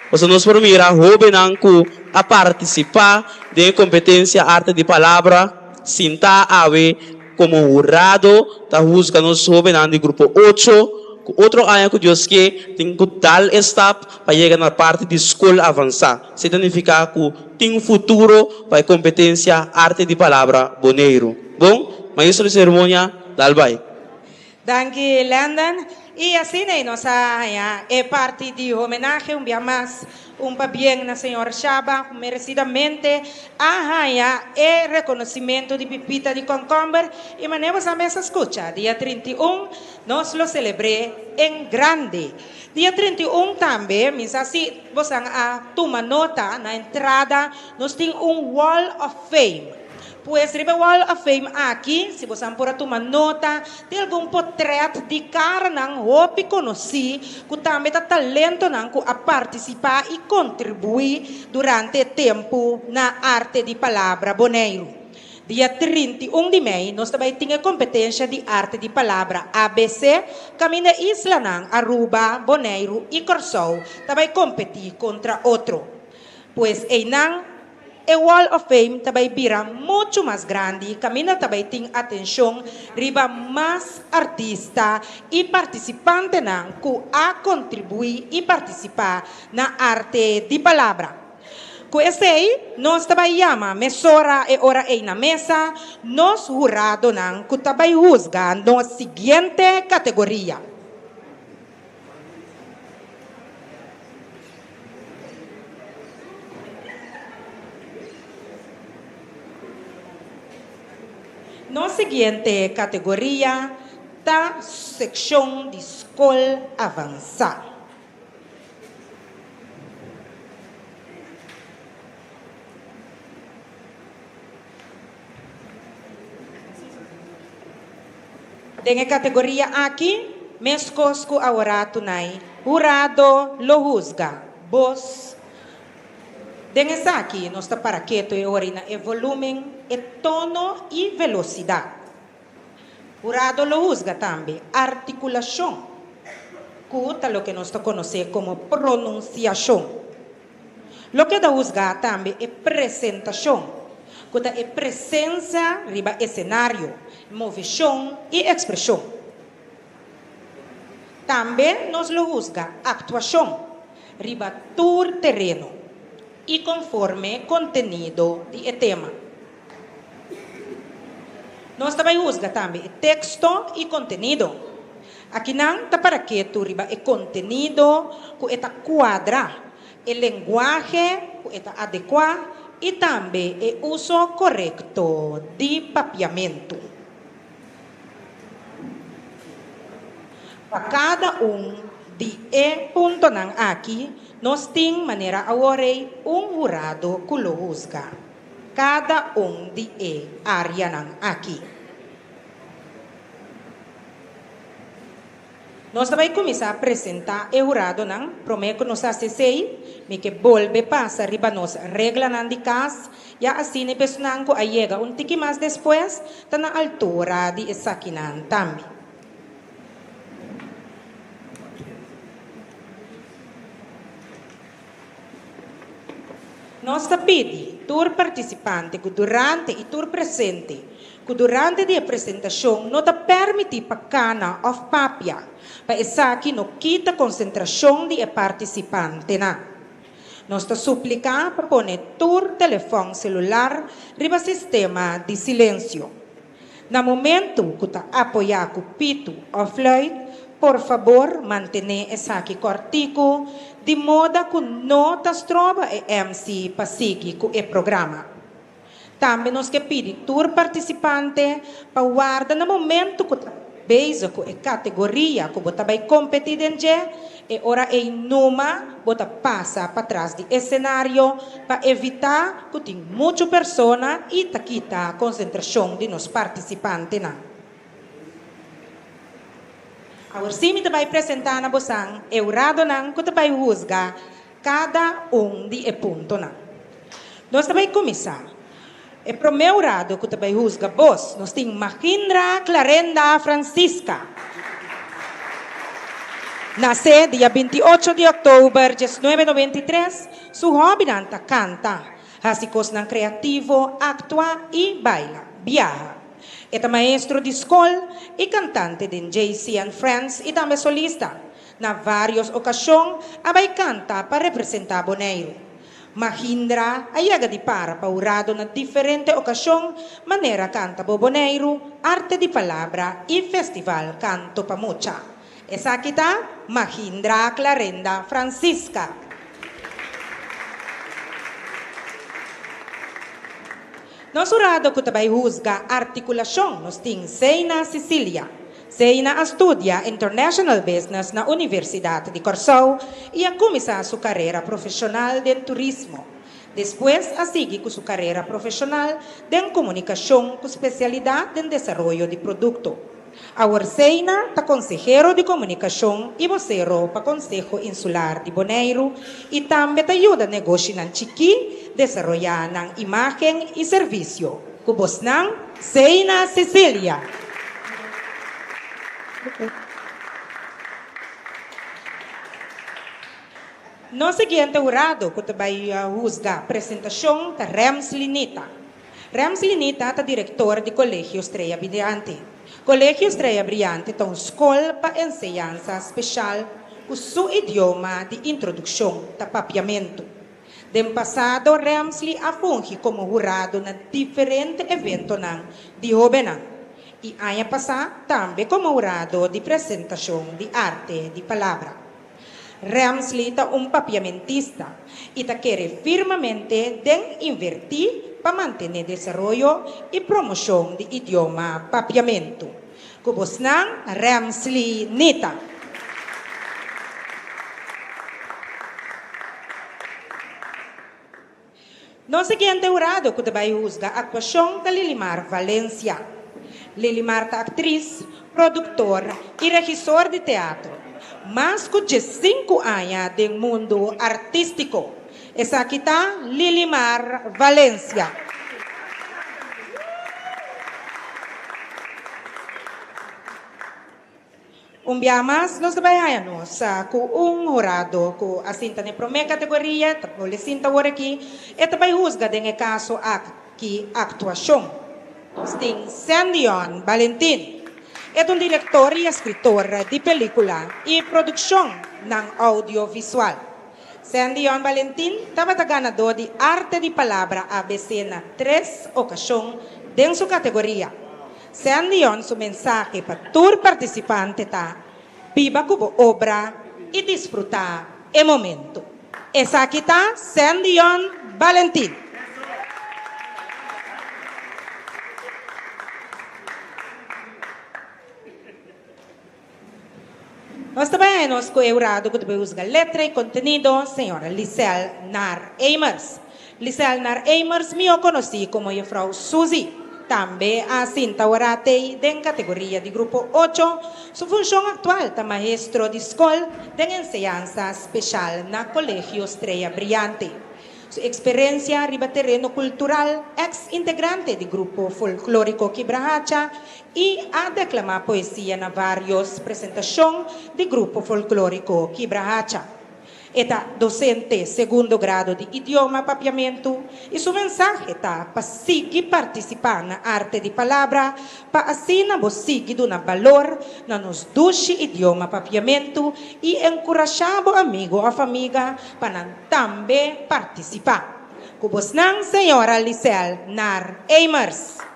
pasobra nos por mira hóbennan ku a partisipá den e kompetensia Arte di Palabra sintá awe komo hurado ta husga nos hóbennan di grupo ocho ku otro aña ku Dios ke tin ku dal e stap pa yega na parti di skol avansá. Esei ta nifiká ku tin futuro pa e kompetensia Arte di Palabra Boneiru. Bon, maestro di seremonia, dal bai. Danki Landon. Y asina y nos a haña e parti di homenahe un bia mas un pabien na señor Shaba cu merecidamente a haña e reconocimento di Pipita di Concomber y manera boso a mes a scucha dia 31 nos lo celebr'e en grande. Dia 31 tambe mi sa si bosan a tuma nota na entrada nos tin un Wall of Fame. Pues riba e Wall of Fame aki, si bosan por a tuma nota, tin algun potret di karanan hopi konosí ku tambe ta talentonan ku a partisipá i kontribuí durante e tempu na Arte di Palabra Boneiru. Dia 31 di mei nos ta bai tin e kompetensha di Arte di Palabra ABC kaminda islanan Aruba, Boneiru i Kòrsou ta bai kompetí kontra otro. Pues einan E Wall of Fame ta bai bira muchu mas grandi kaminda ta bai tin atenshon riba mas artista i partisipantenan ku a kontribuí i partisipá na Arte di Palabra. Ku esei nos ta bai yama mesora e ora ei na mesa nos huradonan ku ta bai husga nos siguiente kategoria. Nos siguiente kategoria ta sekshon di skol avansá. Den e kategoria aki, meskos ku aworatu nai, hurado lo husga bos. Den esaki nos ta para ketu e ora na e volumen, e tono i velosidat. Hurado lo husga tambe artikulashon, ku ta loke nos ta konosé komo pronunsiashon. Lo keda husgá tambe e presentashon, ku ta e presensia riba esenario, moveshon i ekspreshon. Tambe nos lo husga aktuashon riba tur tereno i konforme kontenido di e tema. Nos ta bai husga tambe e teksto i kontenido. Akinan ta para ketu riba e kontenido ku e ta kuadra, e lenguahe ku e ta adekuá i tambe e uso korekto di papiamentu. Pa kada un di e puntonan aki nos tin manera awor ei un hurado ku lo husga. Kada un di e áreanan aki. Nos ta bai kuminsá presentá e huradonan. Promé ku nos hasi esei, mi ke bolbe pasa riba nos reglanan di kas, ya asina e personan ku a yega un tiki mas despues ta na altura di esakinan tambe. Nos ta pidi tur partisipante ku durante i tur presente ku durante di e presentashon no ta pèrmití pa kana òf papia, pa esaki no kita konsentrashon di e partisipantenan. Nos ta supliká pa pone tur telefòn selular riba sistema di silensio. Na momentu ku ta apoyá ku pitu òf fluit, por fabor mantené esaki kòrtiku di moda ku no ta stroba e MC pa sigui ku e programa. Tambe nos ke pidi tur partisipante pa warda na momentu ku ta. bezig ku e kategoria ku bo ta bai kompetí den dje, e ora ei numa bo ta pasa patras di esenario pa evitá ku tin muchu persona i ta kita konsentrashon di nos partisipantenan. Awor sí mi ta bai presentá na bosan e huradonan ku ta bai husga kada un di e puntonan. Nos ta bai kuminsá. E promé hurado ku ta bai husga bos, nos tin Mahindra Clarenda Francisca. Nasé dia 28 di òktober 1993, su hòbinan ta kanta, hasi kosnan kreativo, aktua i baila, biaha. E ta maestro di skol i kantante den JC and Friends i tambe solista. Na vários okashon a bai kanta pa representá Boneiru. Mahindra a yega di para pa hurado na diferente okashon manera Kanta bo Boneiru, Arte di Palabra i Festival Kanto pa Mucha. Esaki ta Mahindra Clarenda Francisca. Nos hurado ku ta bai husga artikulashon nos tin Seina Cecilia. Seina a studia International Business na Universidat di Kòrsou i a kuminsá su karera profeshonal den turismo. Despues a sigui ku su karera profeshonal den komunikashon ku spesialidat den desaroyo di produkto. Awor Seina ta konsehero di komunikashon i bosero pa Konseho Insular di Boneiru i tambe ta yuda negoshinan chikí desaroyá nan imágen i servisio. Ku bosnan, Seina Cecilia. Nos siguiente hurado ku ta bai husga presentashon ta Rems Linita. Rems Linita ta direktor di Kolegio Strea Briante. Kolegio Strea Briante ta un skol pa enseñansa speshal ku su idioma di introdukshon ta papiamentu. Den pasado Remsly a fungi komo hurado na diferente eventonan di hóbennan i aña pasá tambe komo hurado di presentashon di arte di palabra. Remsly ta un papiamentista i ta kere firmemente den invertí pa mantené desaroyo i promoshon di idioma papiamentu. Ku bosnan, Remsly Nita. Nos siguiente hurado ku ta bai husga aktuashon ta Lilimar Valencia. Lilimar ta aktris, produktor i regisor di teatro. Mas ku 15 aña den mundu artístiko. Esaki ta Lilimar Valencia. Un bia mas nos ta bai haña nos ku un hurado ku a sinta na e promé kategoria, ta pone sinta awor aki, e ta bai husga den e kaso aki aktuashon. Nos tin Sandion Balentin. E ta un direktor i eskritor di pelíkula i produkshonnan oudiovisual. Sandion Balentin tabata ganadó di Arte di Palabra ABC na tres okashon den su kategoria. Sandion su mensahe pa tur partisipante ta, Biba ku bo obra i disfrutá e momento. Esaki ta Sandion Balentin. Nos ta bai nos ku e hurado ku ta bai husga letra i kontenido, señora Lisel Nar Eimers. Lisel Nar Eimers, mihó konosí komo Jefrou Suzy, tambe a sinta ora tei den kategoria di grupo ocho. Su funshon aktual ta maestro di skol den enseñansa speshal na Kolegio Strea Briante. Su eksperensia riba tereno kultural, eks integrante di grupo folklóriko Kibrahacha i a deklamá poesia na vários presentashon di grupo folklóriko Kibrahacha. E ta dosente segundo grado di idioma papiamentu i su mensahe ta pa sigui partisipá na Arte di Palabra pa asina bo sigui duna balor na nos dushi idioma papiamentu i enkurashá bo amigu òf amiga pa nan tambe partisipá. Ku bosnan señora Lisel Nar Eimers.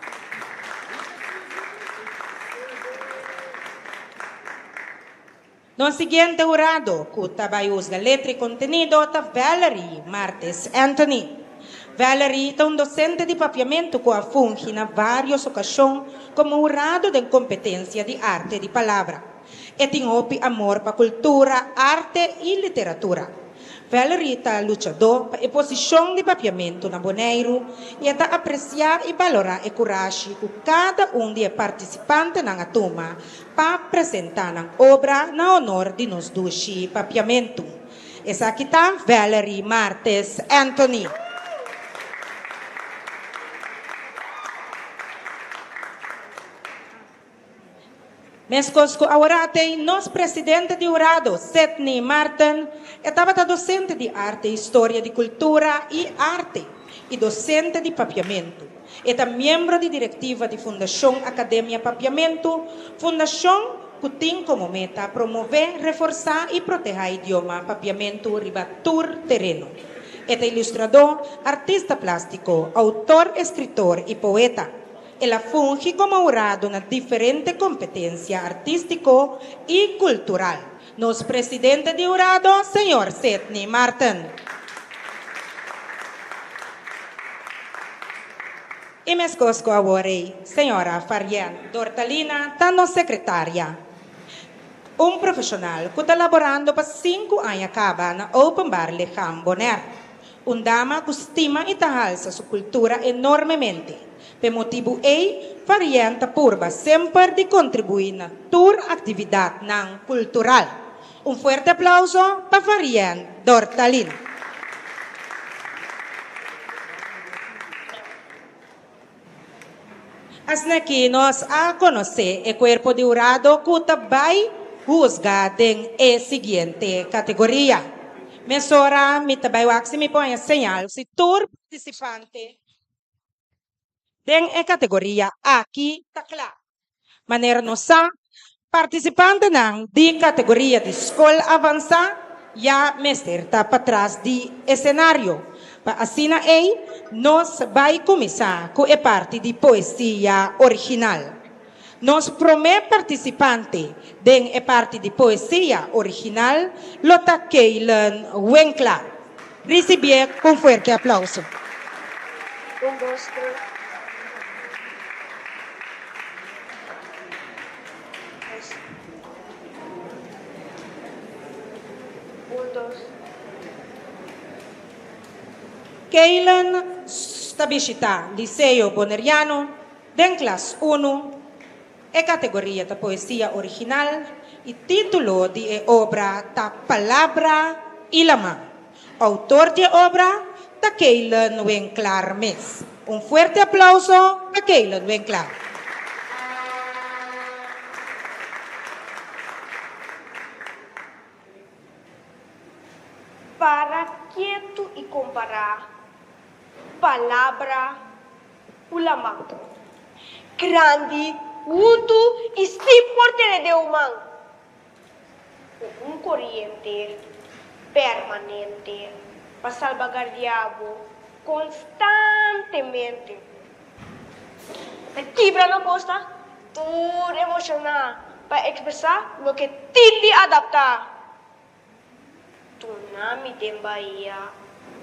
Nos siguiente hurado ku ta bai husga letra i kontenido ta Valerie Martes Anthony. Valerie ta un dosente di papiamentu ku a fungi na vários okashon komo hurado den kompetensia di arte di palabra. E tin hopi amor pa kultura, arte i literatura. Valerie ta luchadó pa e posishon di papiamentu na Boneiru i e ta apresiá i balorá e kurashi ku kada un di e partisipantenan a tuma pa presentá nan obra na honor di nos dushi papiamentu. Esaki ta Valerie Martes Anthony. Meskos ku aworatei nos presidente di hurado, Sidney Marten, e tabata dosente di arte, historia di kultura i arte i dosente di papiamentu. E ta miembro di direktiva di Fundashon Akademia Papiamentu, fundashon ku tin komo meta promové, reforsá i protehá idioma papiamentu riba tur tereno. E ta ilustradó, artista plástiko, outor, eskritor i poeta. El a fungi komo hurado na diferente kompetensia artístiko i kultural. Nos presidente di hurado, señor Sidney Marten. I meskos ku awor ei, señora Farien Dortalina ta nos sekretaria. Un profeshonal ku ta laborando pa sinku aña kaba na Openbaar Lichaam Bonaire. Un dama ku stima i ta halsa su kultura enormemente. P'e motibu ei, Farien ta purba semper di kontribuí na tur aktividatnan kultural. Un fuerte aplauso pa Farien Dortalina. Asina ki nos a konosé e kuerpo di hurado ku ta bai husga den e siguiente kategoria. Mesora mi ta bai wak si mi por haña señal si tur partisipante den e kategoria aki ta kla. Manera nos sa, partisipantenan di kategoria di skol avansá ya mester ta patras di esenario. Pa asina ei nos bai kuminsá ku e parti di poesia original. Nos promé partisipante den e parti di poesia original lo ta Keylen Winklar. Risibié ku un fuerte aplauso. Un, dos, tres. Dos. Un, dos. Keylen ta bishitá Liceo Boneriano den klas unu. E kategoria ta poesia original i título di e obra ta Palabra i Laman. Outor di e obra ta Keylen Winklaar mes. Un fuerte aplauso pa Keylen Winklaar. Para ketu i kompará palabra ku laman. Grandi, huntu i sin por tene den un man. Ku un koriente permanente pa salbagardiá bo konstantemente. Ta kibra no kosta tur emoshoná pa ekspresá loke tin di adaptá. Tuna mi den bahia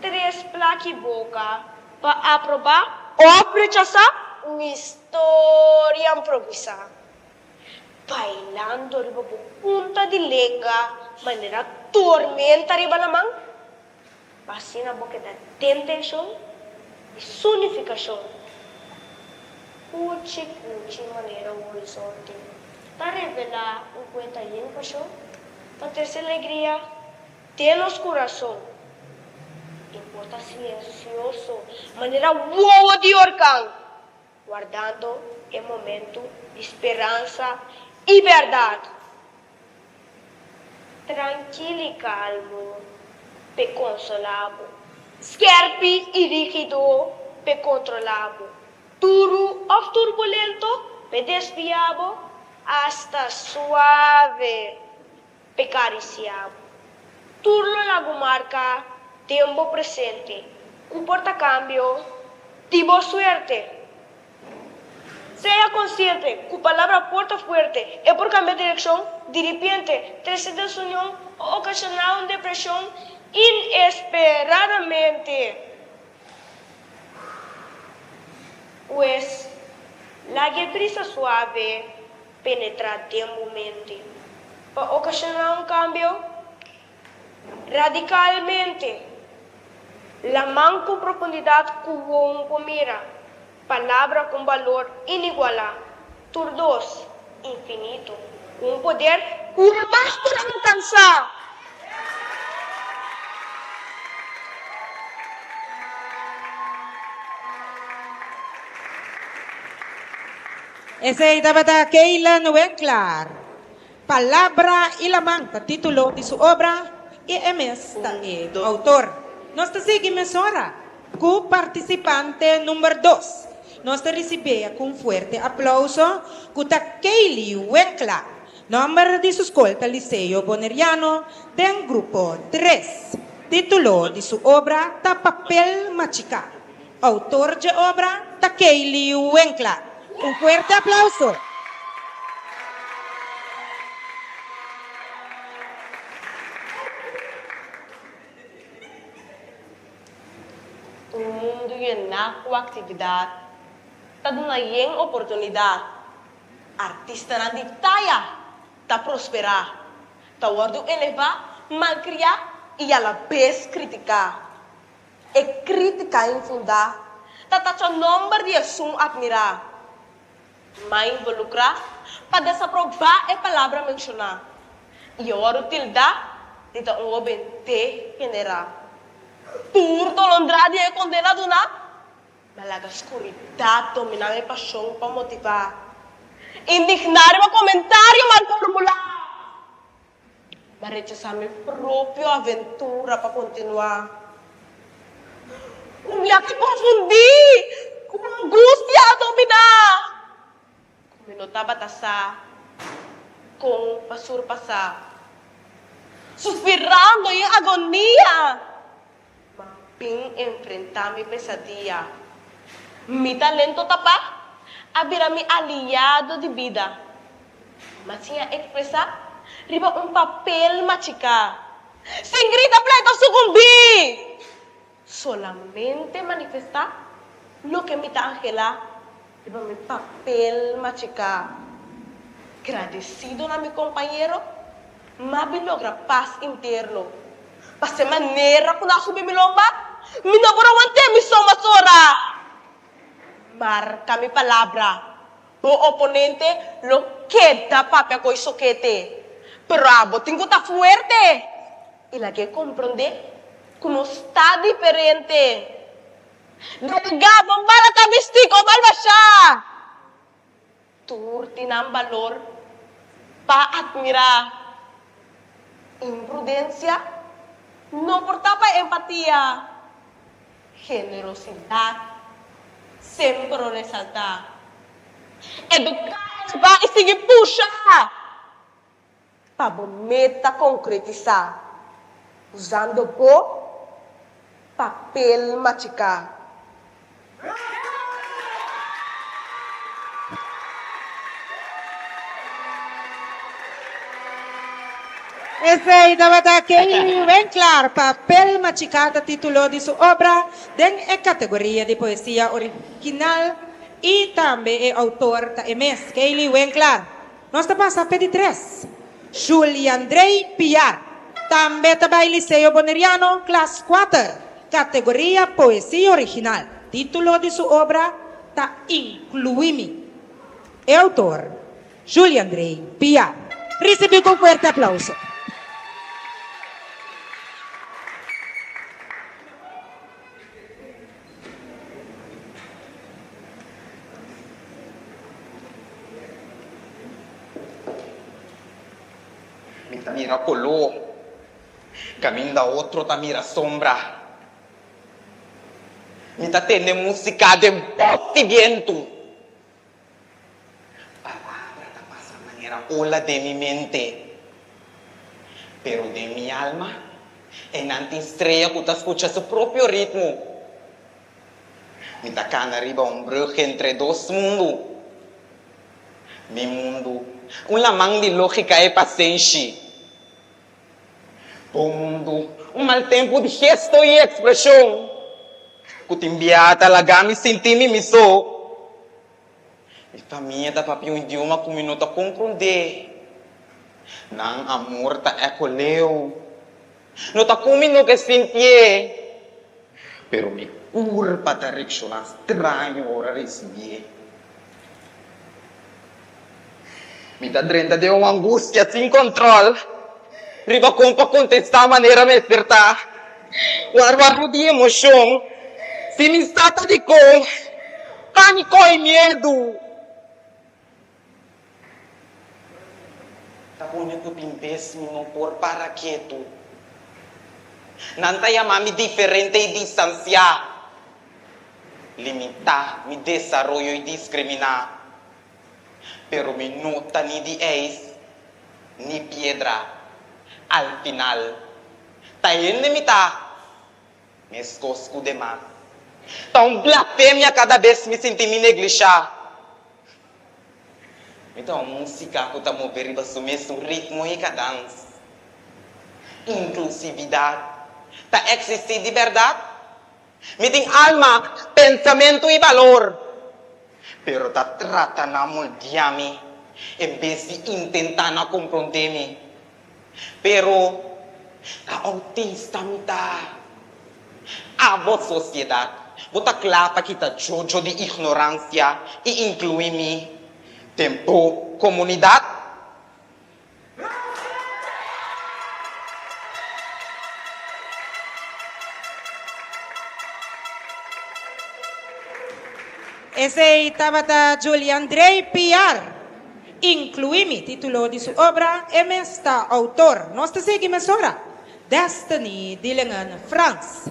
tres plaki boka pa aprobá òf rechasá un historia improvisá. Bailando riba bo punta di lenga manera tormenta riba laman, pa asina bo keda den tenshon di su nifikashon. Kuchi kuchi manera un horizonte ta revelá un kuenta yen pashon pa trese alegria den nos kurason. E por ta silensioso manera wowo di orkan, wardando e momentu di speransa i bèrdat. Trankil i kalmu p'e konsolá bo, skèrpi i rígido p'e kontrolá bo, duru òf turbulento p'e desviá bo, asta suave p'e karisiá bo. Tur lo lagu marka den bo presente ku por ta kambio di bo suerte. Sea konsiente ku palabra por ta fuerte, e por kambia direkshon diripiente, trese desunion o okashoná un depreshon inesperadamente. Pues, laga e brisa suave penetrá den bo mente pa okashoná un kambio radikalmente. Laman ku profundidat ku wowo por mira, palabra ku un balor inigualá, tur dos infinito, ku un poder ku hamas por alkansá. Esei tabata Keylan Winklaar. Palabra i Laman ta título di su obra i e mes ta e outor. Nos ta sigui mesora ku partisipante number dos. Nos ta risib'é ku un fuerte aplouso ku ta Keyli Winklaar. Nòmber di su skol ta Liceo Boneriano den grupo tres. Título di su obra ta Papel Machiká. Outor dje obra ta Kaylee Winkler. Un fuerte aplauso! Un mundu yená ku aktividat ta duna yen oportunidat. Artistanan di taya ta prosperá, ta wòrdu elevá, malkriá i alabes kritiká. E krítika infundá ta tacha nòmber di esun atmirá, ma involukrá pa desaprobá e palabra menshoná i e wòrdu tildá di ta un hóben degenerá. Tur tolondrá di e kondena duná, ma laga skuridat dominá mi pashon pa motivá, indigná riba komentario mal formulá. M'a rechasá mi propio aventura pa kontinuá. Un biaha konfundí ku angustia a dominá, ku mi no tabata sa kon pa surpasá. Suspirando i en agonia, m'a bin enfrentá mi pesadia. Mi talento tapá a bira mi aliado di bida. M'a siña ekspresá riba un papel machiká, sin grita pleita òf sukumbí! Solamente manifestá loke mi ta anhelá riba mi papel machiká. Gradesido na mi kompañero, m'a bin logra pas interno. Pas'e manera ku nan a subi mi lomba, mi no por a want'é mi so mas ora. Marka mi palabra, Bo oponente lo keda papia ku e sokete, pero abo tin ku ta fuerte i lag'é komprondé ku nos ta diferente. Delegá bon bala ta bistí ku malbashá. Tur tin nan balor pa atmirá. Imprudensia no por tapa empatia. Generosidat semper lo resaltá. Eduká, elevá i sigui pusha pa bo meta konkretisá usando bo papel machiká. Esei tabata Kaylee Winklar. Papel Machiká ta titulo di su obra den e kategoria di poesia original i tambe e outor ta e mes, Kaylee Winklar. Nos ta pasa p'e di tres. Juliandrey Piar tambe ta bai Liceo Boneriano, klas kuater, kategoria poesia original. Titulo di su obra ta Inkluí mi. E outor, Juliandrey Piar. Risibí ku un fuerte aplauso. Mi ta mira koló, kaminda otro ta mira sombra. Mi ta tende músika den bos di bientu. Palabra ta pasa manera ola den mi mente, pero den mi alma einan tin strea ku ta skucha su propio ritmo. Mi ta kana riba un brug entre dos mundu. Mi mundu, un laman di lógika i pasenshi. Bo mundu, un mal tempu di gesto i ekspreshon ku tin bia ta laga mi sinti mi mi so. Mi famia ta papia un idioma ku mi no ta komprondé. Nan amor ta eko leu. No ta ku mi no ke sintié, pero mi kurpa ta reakshoná straño ora risibié. Mi ta drenta den un angustia sin kòntròl riba kon pa kontestá manera mester ta. Warwardu di emoshon, si mi sa ta dikon, pániko i miedu. Ta pone ku tin bes mi no por para ketu. Nan ta yama mi diferente i distansiá, limitá mi desaroyo i diskriminá. Pero mi no ta ni di eis ni piedra. Al final, ta hende mi ta, meskos ku demas. Ta un blasfemia kada bes mi sinti mi neglishá. Mi ta un músika ku ta move riba su mesun ritmo i kadans. Inklusividat ta eksistí di bèrdat? Mi tin alma, pensamentu i balor, pero ta trata na moldia mi en bes di intentá na komprondé mi. Pero ta autista mi ta. Abo sosiedat, bo ta kla pa kita djodjo di ignoransia i inkluí mi den bo komunidat? Esei tabata Juliandrey Piar. Inkluí mi, título di su obra, e mes ta outor. Nos ta sigui mesora. Destiny Dillingham Frans,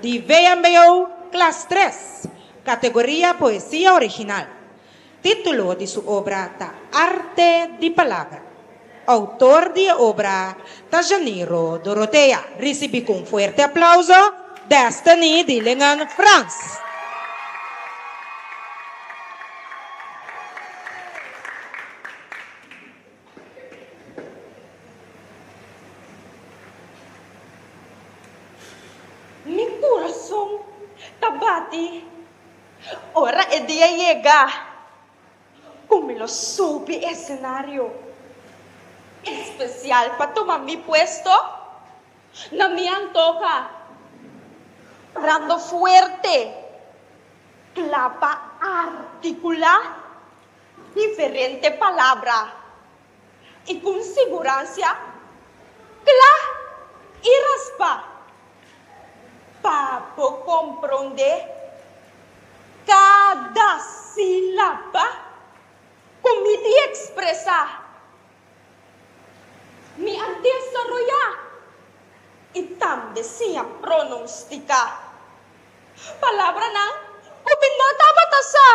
di vmbo klas tres, kategoria poesia original. Título di su obra ta Arte di Palabra. Outor di e obra ta Janiro Dorothea. Risibí ku un fuerte aplauso Destiny Dillingham Frans. Mi kurason ta bati ora e dia yega ku mi lo subi esenario espesial pa tuma mi puesto na mi antoha, parando fuerte, kla pa artikulá diferente palabra i ku un siguransia kla i raspá pa bo komprondé kada sílaba ku mi di ekspresá. Mi a desaroyá i tambe siña prononstiká palabranan ku mi no tabata sa.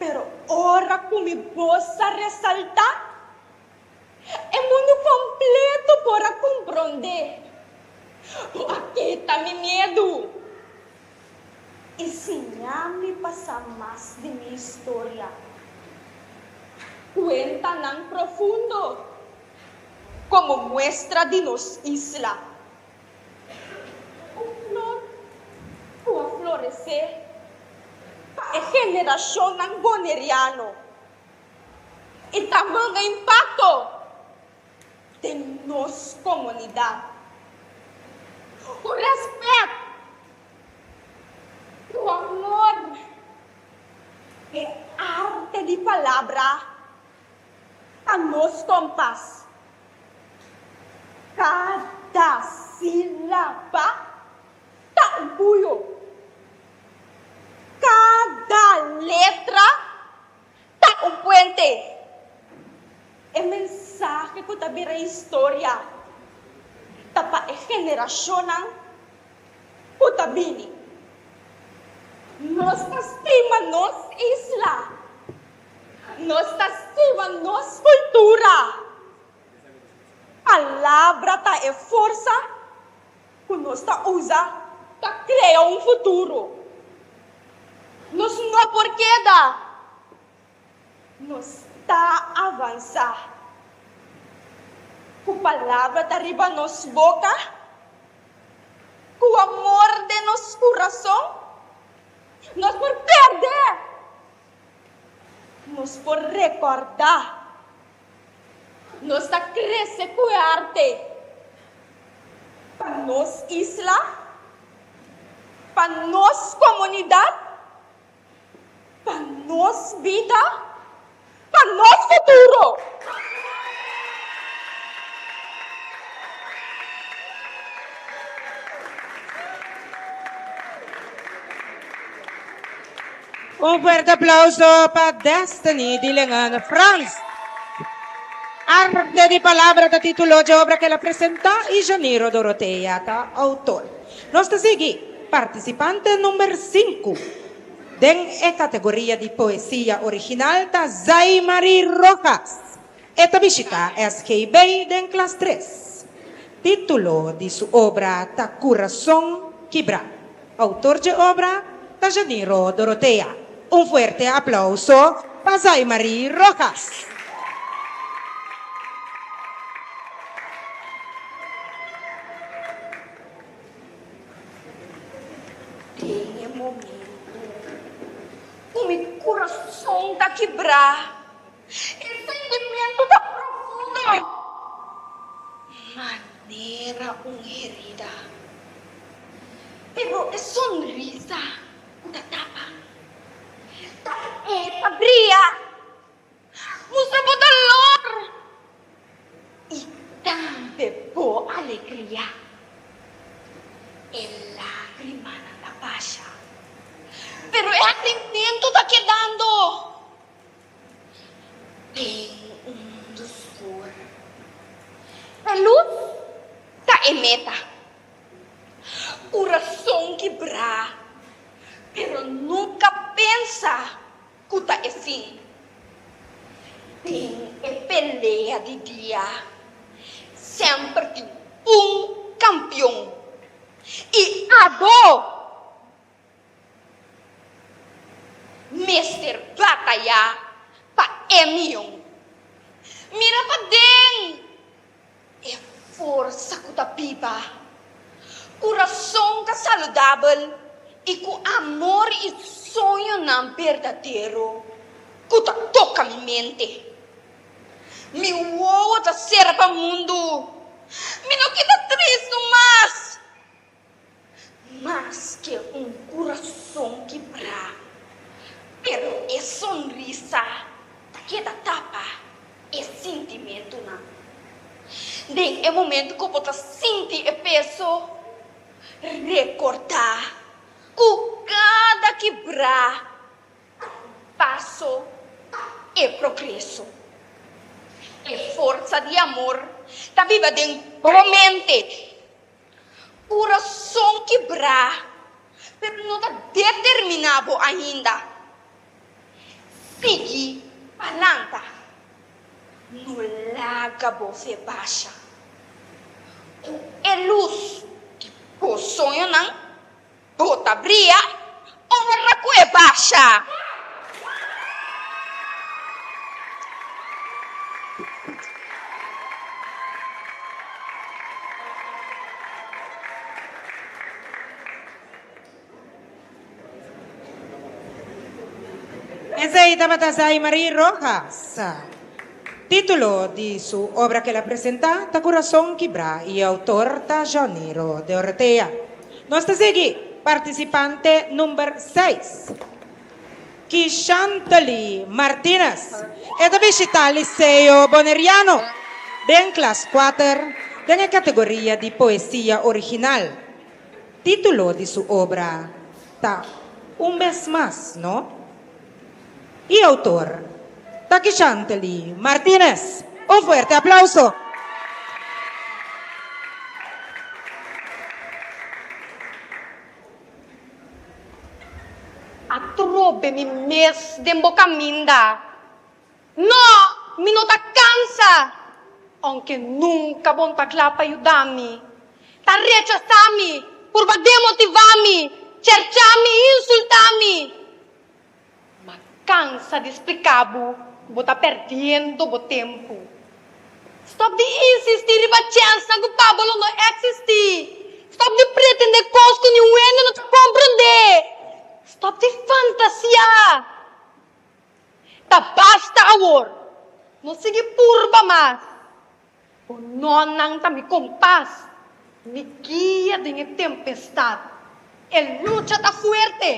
Pero ora ku mi bos a resaltá, e mundu kompleto por a komprondé. Bo a kita mi miedu i siña mi pa sa mas di mi historia. Kuentanan profundo komo muestra di nos isla. Un flor ku a floresé pa e generashonnan boneriano i ta manga impakto den nos komunidat. Ku rèspèt, ku amor, e arte di palabra ta nos kompas. Kada sílaba ta un puyo. Kada letra ta un puente. E mensahe ku ta bira historia ta pa e generashonnan ku ta bini. Nos ta stima nos isla. Nos ta stima nos kultura. Palabra ta e forsa ku nos ta usa pa krea un futuro. Nos no por keda. Nos ta avansá. Ku palabra ta riba nos boka, ku amor den nos kurason, nos por pèrdè. Nos por rekordá. Nos ta krese ku e arte. Pa nos isla, pa nos komunidat, pa nos bida, pa nos futuro! Un fuerte aplauso pa Destiny di Lengan Frans. Arte di Palabra ta titulo dje obra ku el a presentá i Janiro Dorothea ta outor. Nos ta sigui partisipante number sinku den e kategoria di poesia original ta Zaimary Rojas. E ta bishitá SGB den klas tres. Título di su obra ta Kurason Kibrá. Outor dje obra ta Janiro Dorothea. Un fuerte aplauso pa Zaimary Rojas. Den e momento ku mi kurason ta kibrá. E sentimentu ta profundo manera un herida, pero e sonrisa ku ta tapa ta e ta bria, mustra bo dolor i tambe bo alegria. E lágrimanan ta basha, pero e harimentu ta kedando. Den un mundu skur. E lus ta e meta. Kurason kibrá, pero nunka pensa ku ta e fin. Den e pelea di dia, semper tin un kampion, i abo! Mester batayá pa e mion. Mira paden e forsa ku ta biba, kurason ta saludabel i ku amor i soñonan berdadero ku ta toka mi mente. Mi wowo ta sera pa mundu. Mi no kita tristu mas. Maske un kurason kibrá, pero e sonrisa ta keda tapa e sintimentunan. Den e momentu ku bo ta sinti e peso, rekordá ku kada kibrá ta un paso pa e progreso. E forsa di amor ta biba den bo mente. Kurason kibrá, pero no ta determiná bo ainda. Sigui palanta. No laga bo fe basha. Ku e lus di bo soñonan, bo ta bria ora ku e basha. Esei tabata Zaimary Rojas. Título di su obra ku el a presentá ta Kurason Kibrá i e outor ta Janiro Dorothea. Nos ta sigui partisipante number seis, Kishantely Martinez. E ta bishitá Liceo Boneriano den klas kuater den e kategoria di poesia original. Título di su obra ta Un bes mas, no? E autor ta Kishantely Martinez. Un fuerte aplauso. Atrobe mi mes den bo kaminda. No, mi no ta kansa. Ounke nunka bo no ta kla pa yuda mi. Ta rechasá mi, purba demotivá mi, cherchá mi i insultá mi. Ma kansa di splika bo ku bo ta pèrdiendo bo tempu. Stòp di insistí riba chènsnan ku pa bo lo no eksistí. Stòp di pretendé kos ku niun hende no ta komprondé. Stòp di fantasiá. Ta basta awor! No sigui purba mas! Bo nònan ta mi kompas, mi guia den e tempestat. E lucha ta fuerte,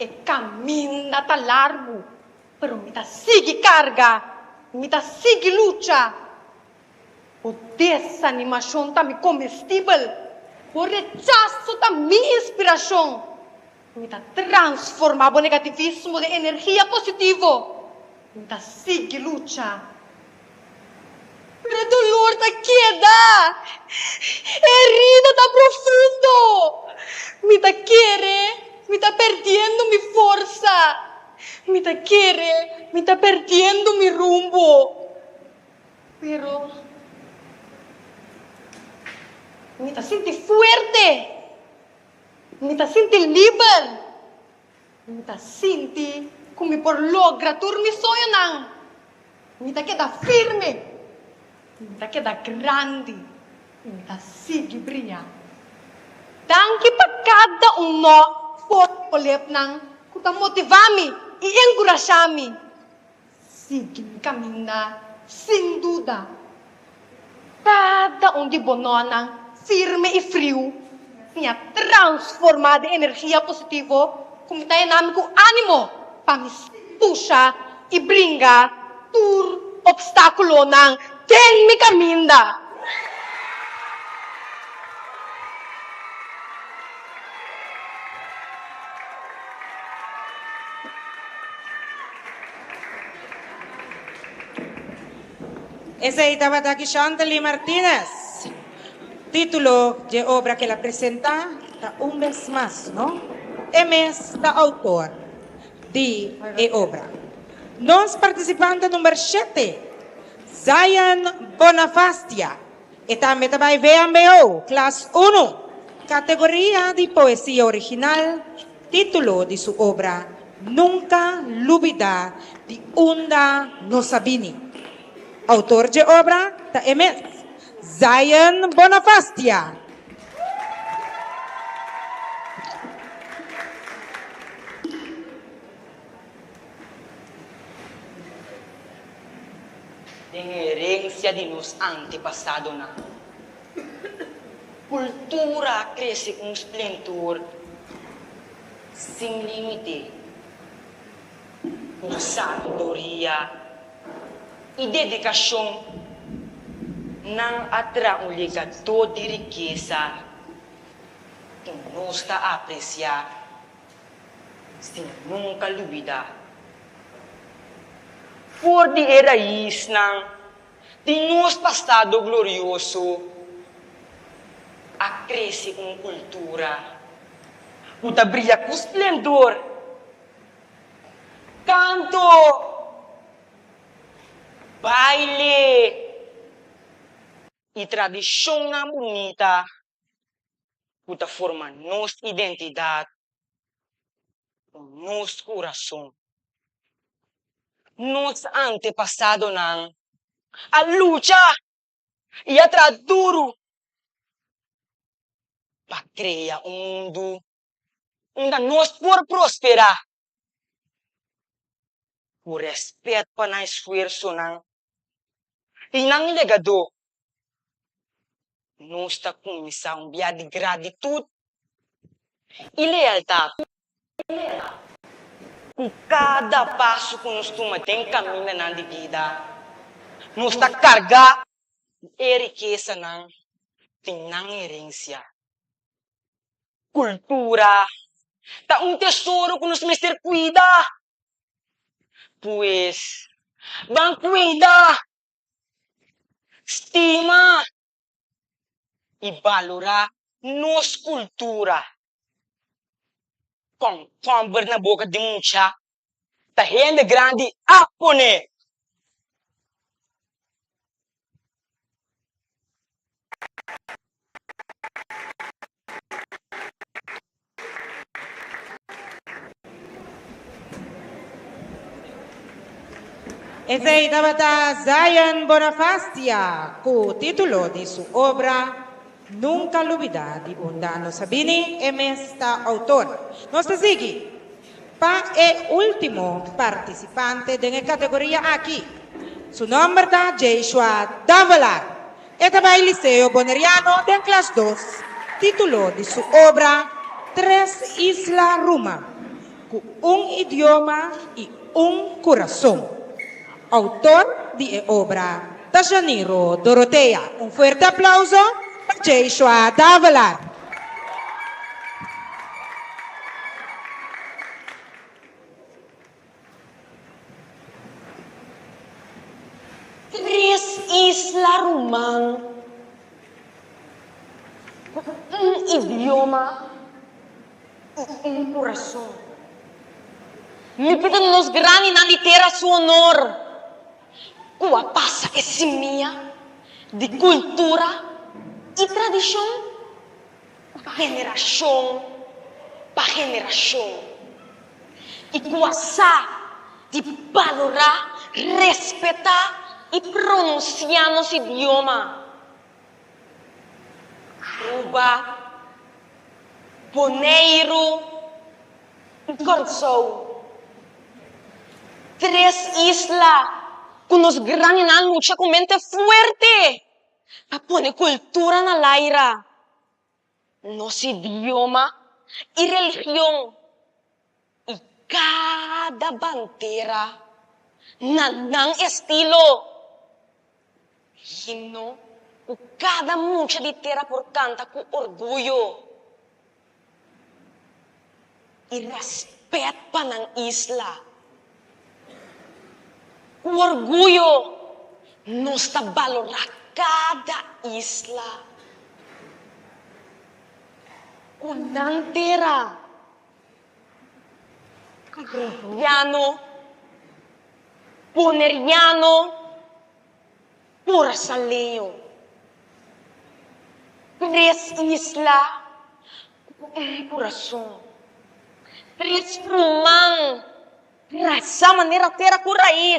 e kaminda ta largu, pero mi ta sigui karga, mi ta sigui lucha. Bo desanimashon ta mi komestibel, bo rechaso ta mi inspirashon. Mi ta transformá bo negativismo den energia positivo. Mi ta sigui lucha. Pero e dolor ta keda. E herida ta profundo. Mi ta kere mi ta perdiendo mi forsa. Mi ta kere mi ta perdiendo mi rumbo. Pero mi ta sinti fuerte. Mi ta sinti liber. Mi ta sinti ku mi por logra tur mi soñonan. Mi ta keda firme. Mi ta keda grandi i mi ta sigui bria. Danki pa kada un no for di bo lepnan ku ta motivá mi i enkurashá mi. Sigui mi kaminda sin duda. Kada un di bo nonan firme i friu siña transformá den energia positivo ku mi ta yena mi ku ánimo pa mi pusha i bringa tur opstákulonan den mi kaminda. Esei tabata aki Chantaly Martinez. Título dje obra ke el a presentá ta Un bes mas, no? E mes ta outor di e obra. Nos partisipante number shete, Zion Bonafastia. E tambe ta bai VMBO, klas unu, kategoria di poesia original, título di su obra Nunka lubidá di unda nos a bini. Outor dje obra ta e mes, Zion Bonafastia. Den herensia di nos antepasadonan, kultura a krese ku un splentor sin límite, ku sabiduria i dedikashon nan a traha un legado di rikesa ku nos ta apresiá sin nunka lubidá. For di e raisnan di nos pasado glorioso a krese un kultura ku ta bria ku splendor, kanto, baile i tradishonnan bunita ku ta forma nos identidat ku nos kurason. Nos antepasadonan a lucha i a traha duru pa krea un mundu unda nos por prosperá ku rèspèt pa nan esfuersonan i nan legado. Nos ta kuminsá un bia di gratitut i lealtat ku kada paso ku nos tuma den kamindanan di bida. Nos ta kargá ku e rikesanan di nan herensia. Kultura ta un tesoro ku nos mester kuida. Pues, ban kuida! Stima i balorá nos kultura. Kònkòmber na boka di mucha ta hende grandi a pone. Esei tabata Zion Bonafastia ku título di su obra Nunka Lubidá di unda nos a bini, e mes ta outor. Nos ta sigui. Pa e último partisipante den e kategoria aki. Su nòmber ta Jeshua Davelaar. E ta bai Liceo Boneriano den klas dos. Título di su obra, Tres Isla Ruma, ku un idioma i un kurason. Outor di e obra ta Janiro Dorothea. Un fuerte aplauso pa Jeshua Davelaar. Tres isla ruman ku un idioma i un kurason. Mi pidi nos grandinan di tera su honor ku a pasa e simia di kultura i tradishon Generashon pa generashon i ku a sa di balorá, respetá i pronunsiá nos idioma. Aruba, Boneiru i Kòrsou, tres isla ku nos grandinan lucha ku mente fuerte pa pone kultura na laira, nos idioma i religion i kada bandera na nan estilo. Himno ku kada mucha di tera por kanta ku orguyo i rèspèt pa nan isla. Ku orguyo nos ta balorá kada isla ku nan tera. Arubiano, Boneriano, Kurasaleo. Tres isla ku un kurason. Tres ruman rasa manera tera ku rais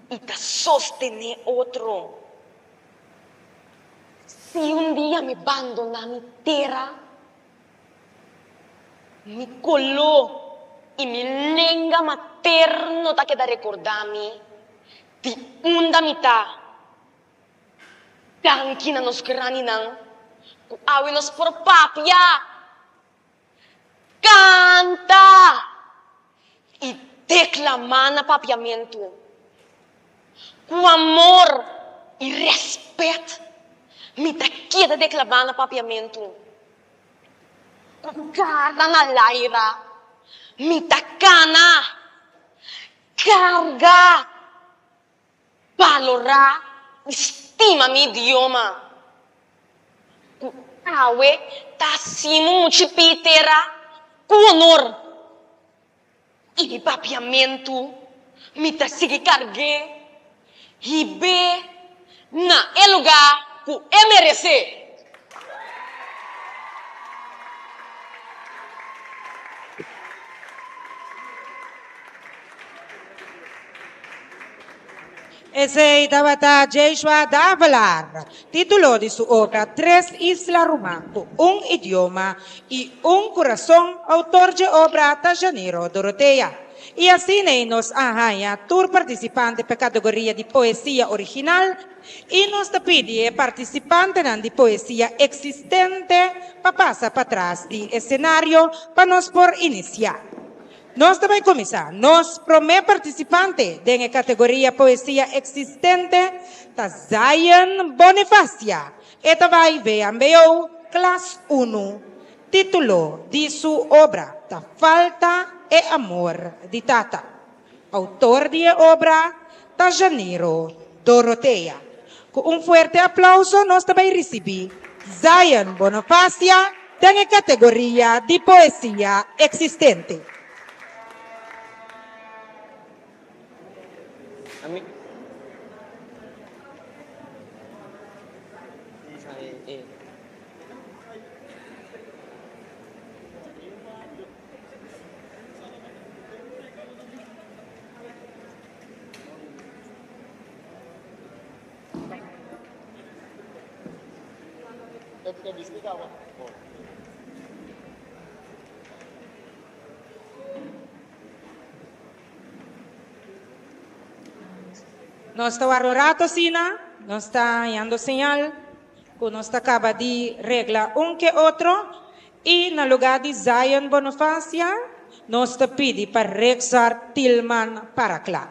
i ta sostené otro. Si un dia mi bandoná mi tera, mi koló i mi lenga materno ta keda rekordá mi di unda mi ta. Danki na nos grandinan ku awe nos por papia, kanta i deklamá na papiamentu. Ku amor i rèspèt mi ta keda deklamá na papiamentu. Ku kara na laira mi ta kana, karga. Balorá i stima mi idioma. Ku awe ta hasimu muchi pi tera ku honor. I mi papiamentu mi ta sigui karg'é hib'é na e lugá ku e meresé. Esei tabata Jeshua Davelaar. Título di su obra Tres Isla Ruman ku un idioma i un kurason, outor dje obra ta Janiro Dorothea. I asin'ei nos a haña tur partisipante p'e kategoria di poesia original i nos ta pidi e partisipantenan di poesia eksistente pa pasa patras di esenario pa nos por inisiá. Nos ta bai kuminsá. Nos promé partisipante den e kategoria Poesia Eksistente ta Zion Bonifacia. E ta bai vmbo klas unu. Título di su obra ta Falta e amor di tata. Outor di e obra ta Janiro Dorothea. Ku un fuerte aplauso nos ta bai risibí Zion Bonofacia den e kategoria di poesia eksistente. Nos ta warda un rato asina, nos ta hañando señal ku nos ta kaba di regla un ke otro i na lugá di Zion Bonofacia nos ta pidi pa Rexar Tilman para kla.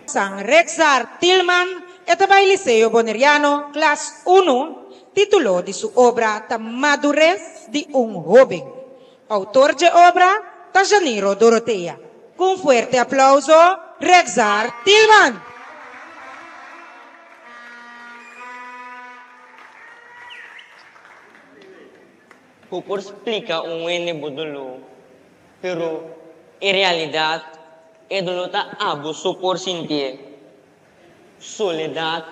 San Rexar Tilman e ta bai Liceo Boneriano klas unu, titulo di su obra ta Madurez di un hoben. Autor dje obra ta Janiro Dorothea. Ku un fuerte aplauso Rexar Tilman! Bo por splika un hende bo doló, pero en realidat e doló ta abo so por sintié. Soledat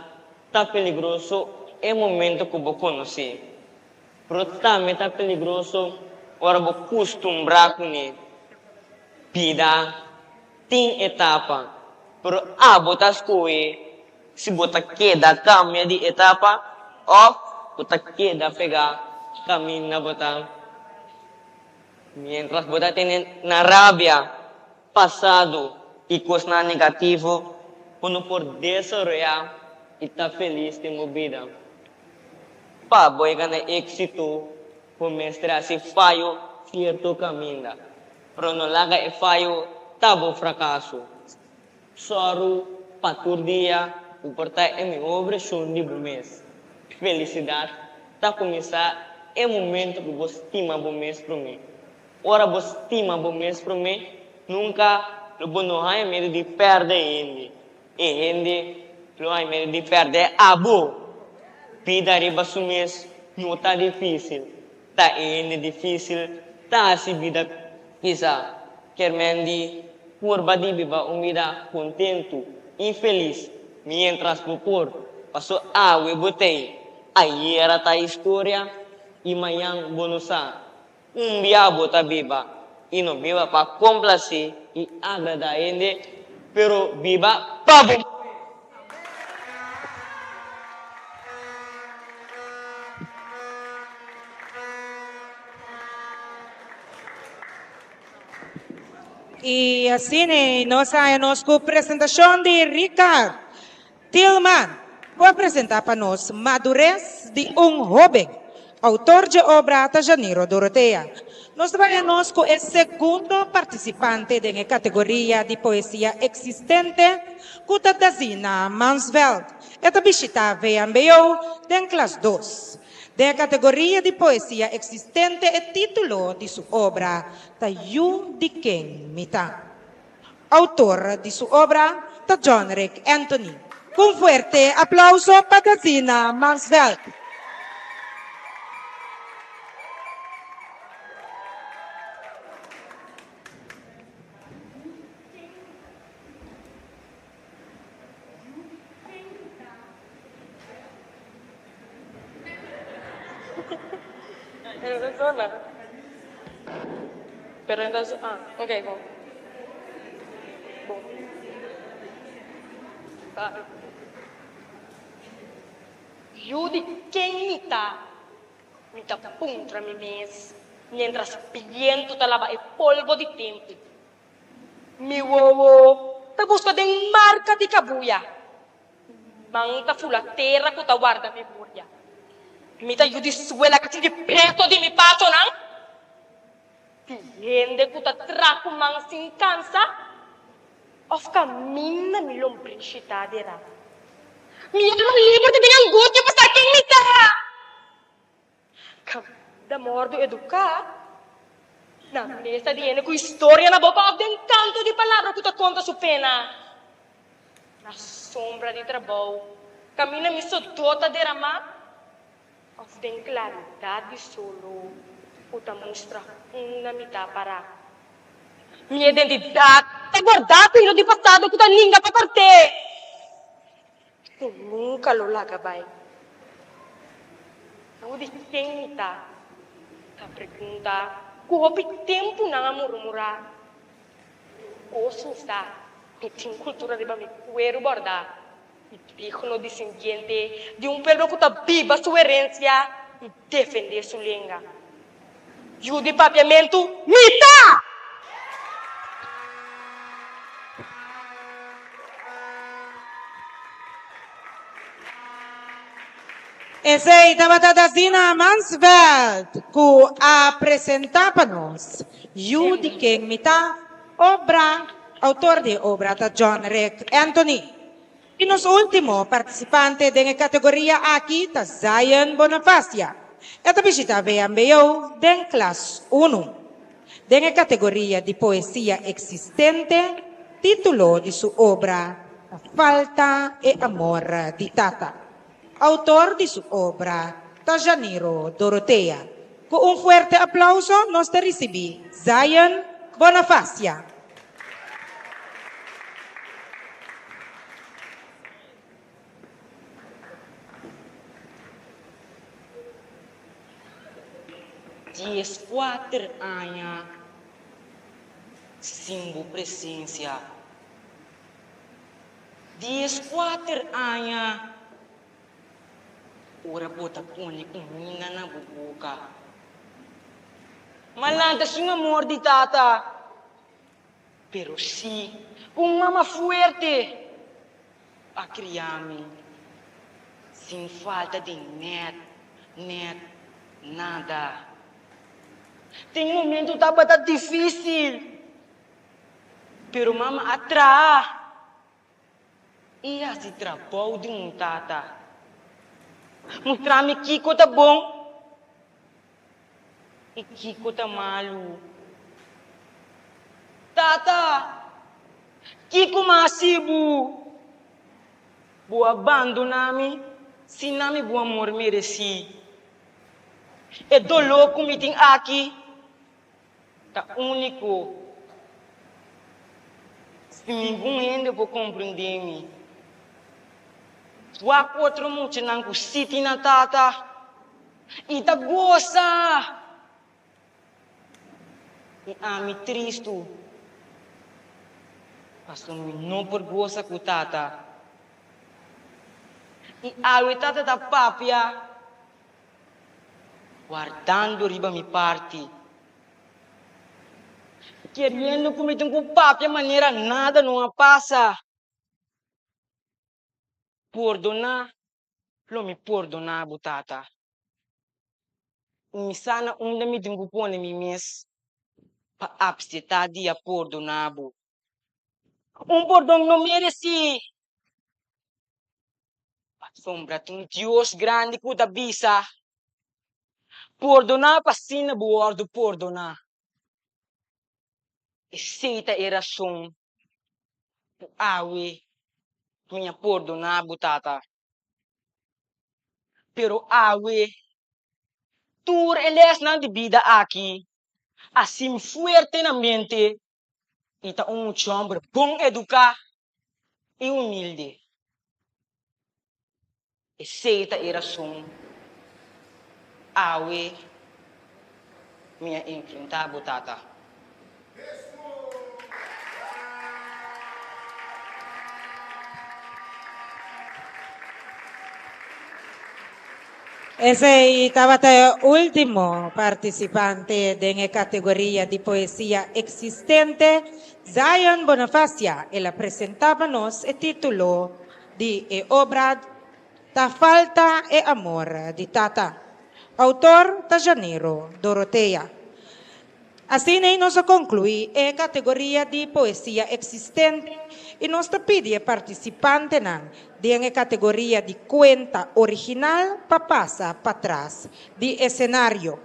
ta peligroso e momento ku bo konosé, pero tambe ta peligroso ora bo kustumbrá kuné. Bida tin etapa, pero abo ta skohe si bo ta keda kambia di etapa òf bo ta keda pegá kaminda bo ta. Miéntras bo ta tene na rabia pasado i kosnan negativo, bo no por desaroyá i ta felis den bo bida. Pa bo yega na éksito, bo mester hasi fayo sierto kaminda, pero no laga e fayo ta bo frakaso. Sòru pa tur dia bo por ta e mihó vershon di bo mes. Felisidat ta kuminsá e momento ku bo stima bo mes promé. Ora bo stima bo mes promé, nunka lo bo no haña miedu di pèrdè hende. E hende lo haña miedu di pèrdè abo. Bida riba su mes no ta difísil. Ta e hende difísil ta hasi bida pisá. Kier men di purba di biba un bida kontentu i felis miéntras bo por, paso awe bo t'ei, ayera ta historia i mañan bo no sa. Un bia bo ta biba i no biba pa komplasé i agradá hende, pero biba pa bo. Y asina nos haya nos cu presentacion di Richard Tilman cu a presenta pa nos Madurez di un hoben. Autor dje obra ta Janiro Dorothea. Nos ta baya nos cu e segundo participante den e categoria di poesia existente cu ta Dazina Mansveld. E ta bishita VMBO den klas dos. Den e kategoria di poesia eksistente e título di su obra ta Yu di ken mi ta. Outor di su obra ta John Rick Anthony. Ku un fuerte aplauso pa Dazina Mansveld. Pero entonces, ah, ok, bon. Bon. Claro. Yu di ken mi ta? Mi ta puntra mi mes mientras bientu ta laba e polvo di tempu. Mi wowo ta buska den marka di kabuya. Man ta fula tera ku ta warda memoria. Mi ta yu di suela ka sinti peso di mi pasonan. Di hende ku ta tra ku man sin kansa òf kaminda mi lombrishi ta derá. Mi alma liber ta den angustia pa sa ken mi ta. Kaminda mòrdu eduká na mesa di hende ku historia na boka òf den kanto di palabra ku ta konta su pena. Na sombra di trabou kaminda mi sodó ta deramá òf den klaridat di solo ku ta mustra unda mi ta pará. Mi identidat ta guardá ku hilo di pasado ku ta ninga pa kòrt'é. Ku nunka lo laga bai. Yu di ken mi ta? Ta pregunta ku hopi tempu nan a murmurá. Kos mi sa, mi tin kultura riba mi kueru bòrdá i digno disendiente di un pueblo ku ta biba su herensia i defendé su lenga. Yu di papiamentu mi ta! Esei tabata Dazina Mansveld ku a presentá pa nos Yu di ken mi ta, obra, autor di e obra ta John Rick Anthony. I nos último partisipante den e kategoria aki ta Zion Bonafacia. E ta bishitá VMBO den klas unu. Den e kategoria di poesia eksistente, título di su obra ta Falta e amor di tata. Autor di su obra ta Janiro Dorothea. Ku un fuerte aplauso nos ta risibí Zion Bonafacia. Dieskuater aña sin bo presensia. Dieskuater aña ora bo ta pone kuminda na bo boka. M'a lanta sin amor di tata. Pero sí, ku un mama fuerte a kria mi sin falta di nèt, nèt nada. Tin momentu tabata difísil, pero mama a traha i hasi trabou di un tata. Mustra mi kiko ta bon I kiko ta malu? Tata, kiko mi a hasi bo? Bo a bandoná mi sin na mi bo amor meresí. E doló ku mi tin aki ta úniko. Sin ningun hende por komprendé mi. Wak otro muchanan ku sí tin nan tata. I ta gosa! I ami tristu, pasobra mi no por gosa ku tata. I awe tata ta papia, wardando riba mi parti, keriendo ku mi tin ku papia manera nada no a pasa. Pordoná lo mi pordoná bo, Tata. I mi sa na unda mi tin ku pone mi mes pa apsetá di a pordoná bo. Un pordon no meresí, pasobra tin un Dios grandi ku ta bisa, Pordoná pa asina bo wòrdu pordoná. Esei ta e rason ku awe mi a pordoná bo, Tata. Pero awe, tur e lèsnan di bida aki a sim fuerte na mente i ta un mucha hòmber bon eduká i humilde. Esei ta e rason awe mi a enfrentá bo, Tata. Esei tabata e último partisipante den e kategoria di poesia eksistente, Zion Bonafacia. El a presentá pa nos e título di e obra Ta falta e amor di tata. Autor ta Janiro Dorothea. Asina ei nos a konkluí e kategoria di poesia eksistente i nos ta pidi e partisipantenan den e kategoria di kuenta original pa pasa patras di esenario.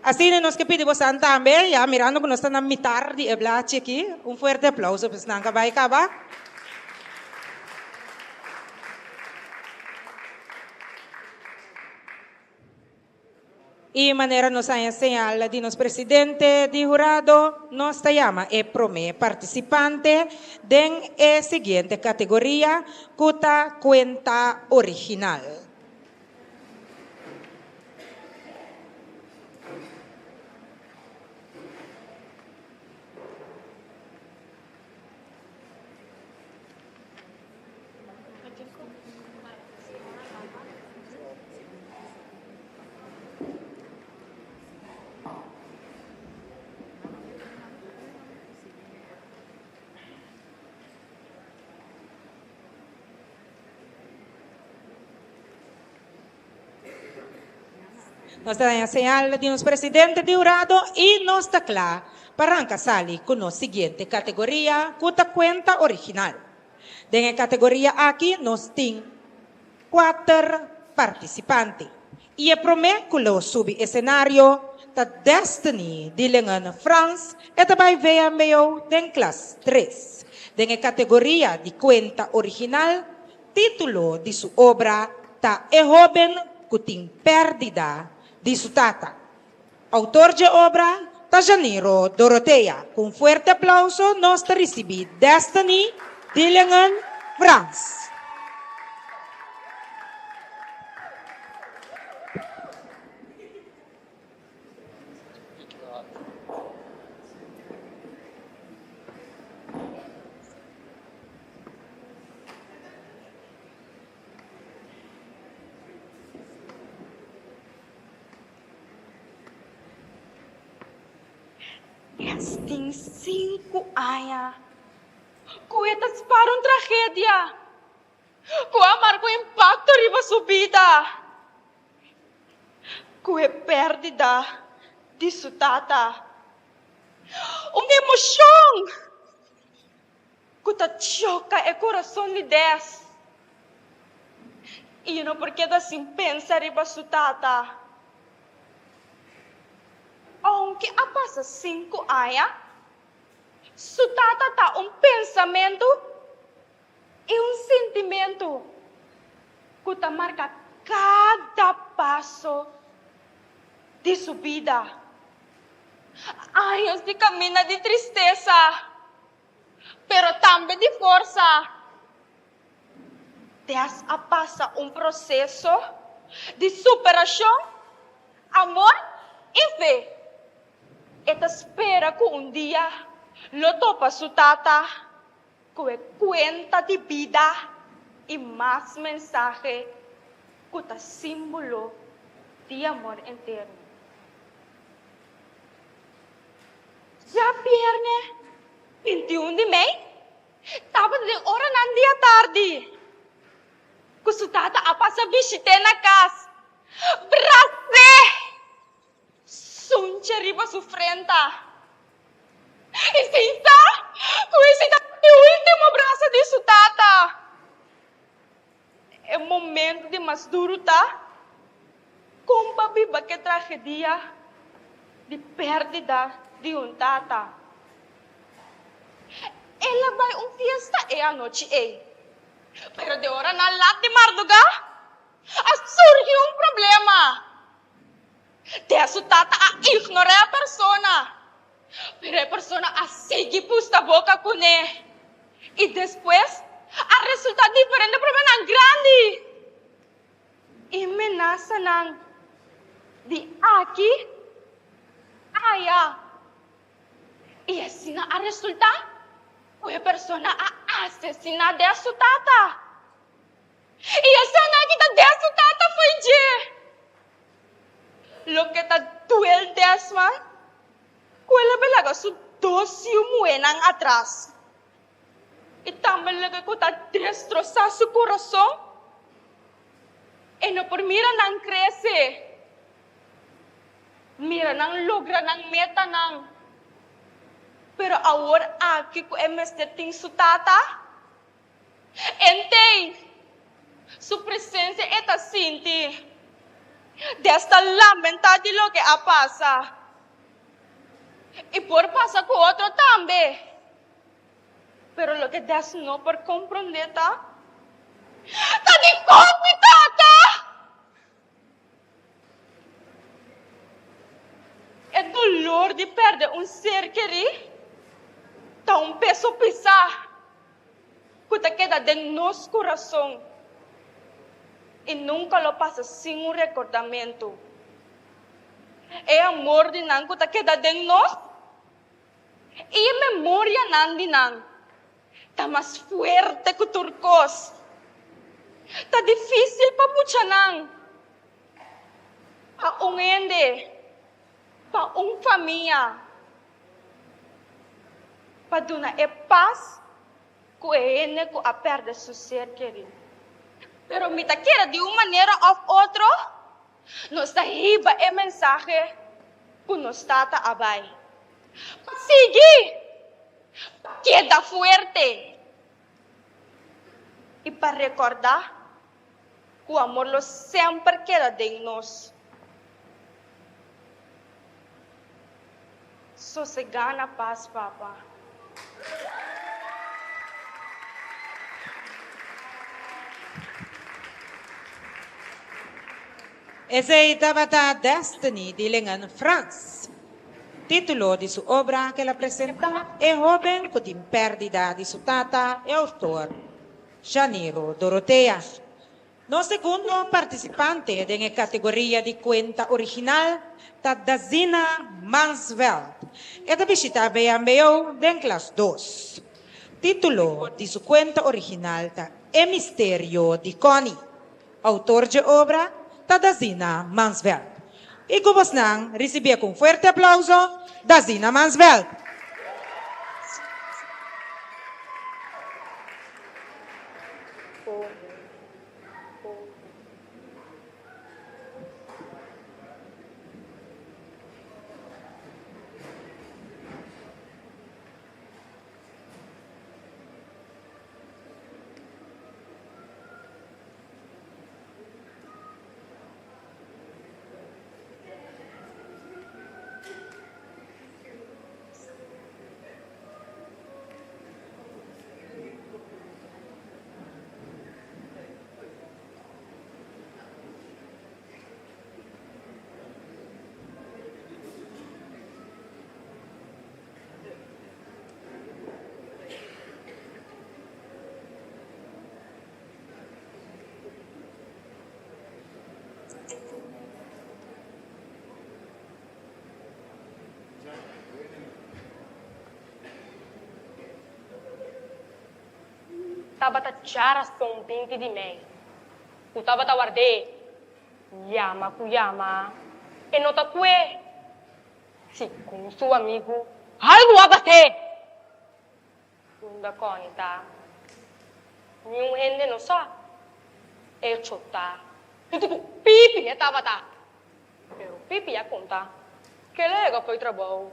Asina nos ke pidi bosan tambe, ya mirando ku nos ta na mitar di e blachi aki, un fuerte aplauso pa esnan ka bai kaba. I manera nos haña señal di nos presidente di hurado, nos ta yama e promé partisipante den e siguiente kategoria ku ta kuenta original. Nos ta daña señal di nos presidente di hurado y nos ta cla pa ranca sali cu nos siguiente categoria cu ta cuenta original. Den e categoria aki nos tin cuater participante y e prome cu lo subi escenario ta Destiny Dilingen Frans, e ta bay VMBO den klas tres. Den e categoria di cuenta original Título di su obra ta E hóben ku tin pèrdida di su tata. Outor dje obra ta Janiro Dorothea. Ku un fuerte aplauso nos ta risibí Destiny Dillingen Frans. Es tin sinku aña ku e ta spara un tragedia ku a marka un impakto riba su bida. Ku e pèrdida di su tata. Un emoshon ku ta choka e kurason di Des. I e no por keda sin pensa riba su tata. Ounke a pasa sinku aña, su tata ta un pensamentu i un sintimentu ku ta marka kada paso di su bida. Años di kaminda di tristesa, pero tambe di forsa. Des a pasa un proseso di superashon, amor i fe. E ta spera ku un dia lo topa su tata. Ku e kuenta di bida i mas mensahe ku ta símbolo di amor eterno. Djabierne 21 di mei tabata den oranan di atardi ku su tata a pasa bishit'é na kas. Bras'é! Sunche riba su frenta. I sin sa ku esei ta e ultimo brasa di su tata. E momento di mas duru ta kon pa biba ke tragedia di pèrdida di un tata. El a bai un fiesta e anochi ei, pero den oranan lat di mardugá a surgi un problema. Te su tata a ignorá e persona, pero e persona a sigui pusta boka kuné i despues a resultá diferente problemanan grandi i menasanan di aki aya. I asina a resultá ku e persona a asesiná Des su tata. I e sana aki ta Des su tata fo'i dje. Loke ta duel Des man, ku el a bai laga su dos yu muhénan atras. I tambe loke ku ta destrosá su kurason, e no por mira nan krese. Mira nan logra nan metanan. Pero awor aki ku e mester tin su tata, entei su presensia e ta sinti. Des ta lamentá di loke a pasa. I por pasa ku otro tambe. Pero loke Des no por komprondé ta, Ta dikon mi tata? E dolor di perde un ser kerí ta un peso pisá ku ta keda den nos kurason i nunka lo pasa sin un rekordamentu. E amor di nan ku ta keda den nos i e memorianan di nan ta mas fuerte ku tur kos. Ta difísil pa muchanan, pa un hende, pa un famia, pa duna e pas ku e hende ku a pèrdè su ser kerí. Pero mi ta kere di un manera òf otro nos ta hiba e mensahe ku nos tata a bai. Pa sigui! Pa keda fuerte! I pa rekordá ku amor lo semper keda den nos. Sosegá na pas, Papa. Esei tabata Destiny di Lengan Frans. Título di su obra ku el a presentá E hóben ku tin pèrdida di su tata, e outor, Janiro Dorothea. Nos segundo partisipante den e kategoria di kuenta original ta Dazina Mansveld. E ta bishitá VMBO den klas dos. Título di su kuenta original ta E misterio di Connie. Outor dje obra ta Dazina Mansveld. I ku bosnan risibié ku un fuerte aplauso Dazina Mansveld. Tabata djarason 20 di mei ku tabata ward'é. Yama ku yama, e no ta kue. Segun su amigu, algu a pas'é! Unda Connie ta? Niun hende no sa. Echo ta tutu ku Pipi e tabata. Pero Pipi a konta ke el a yega fo'i trabou.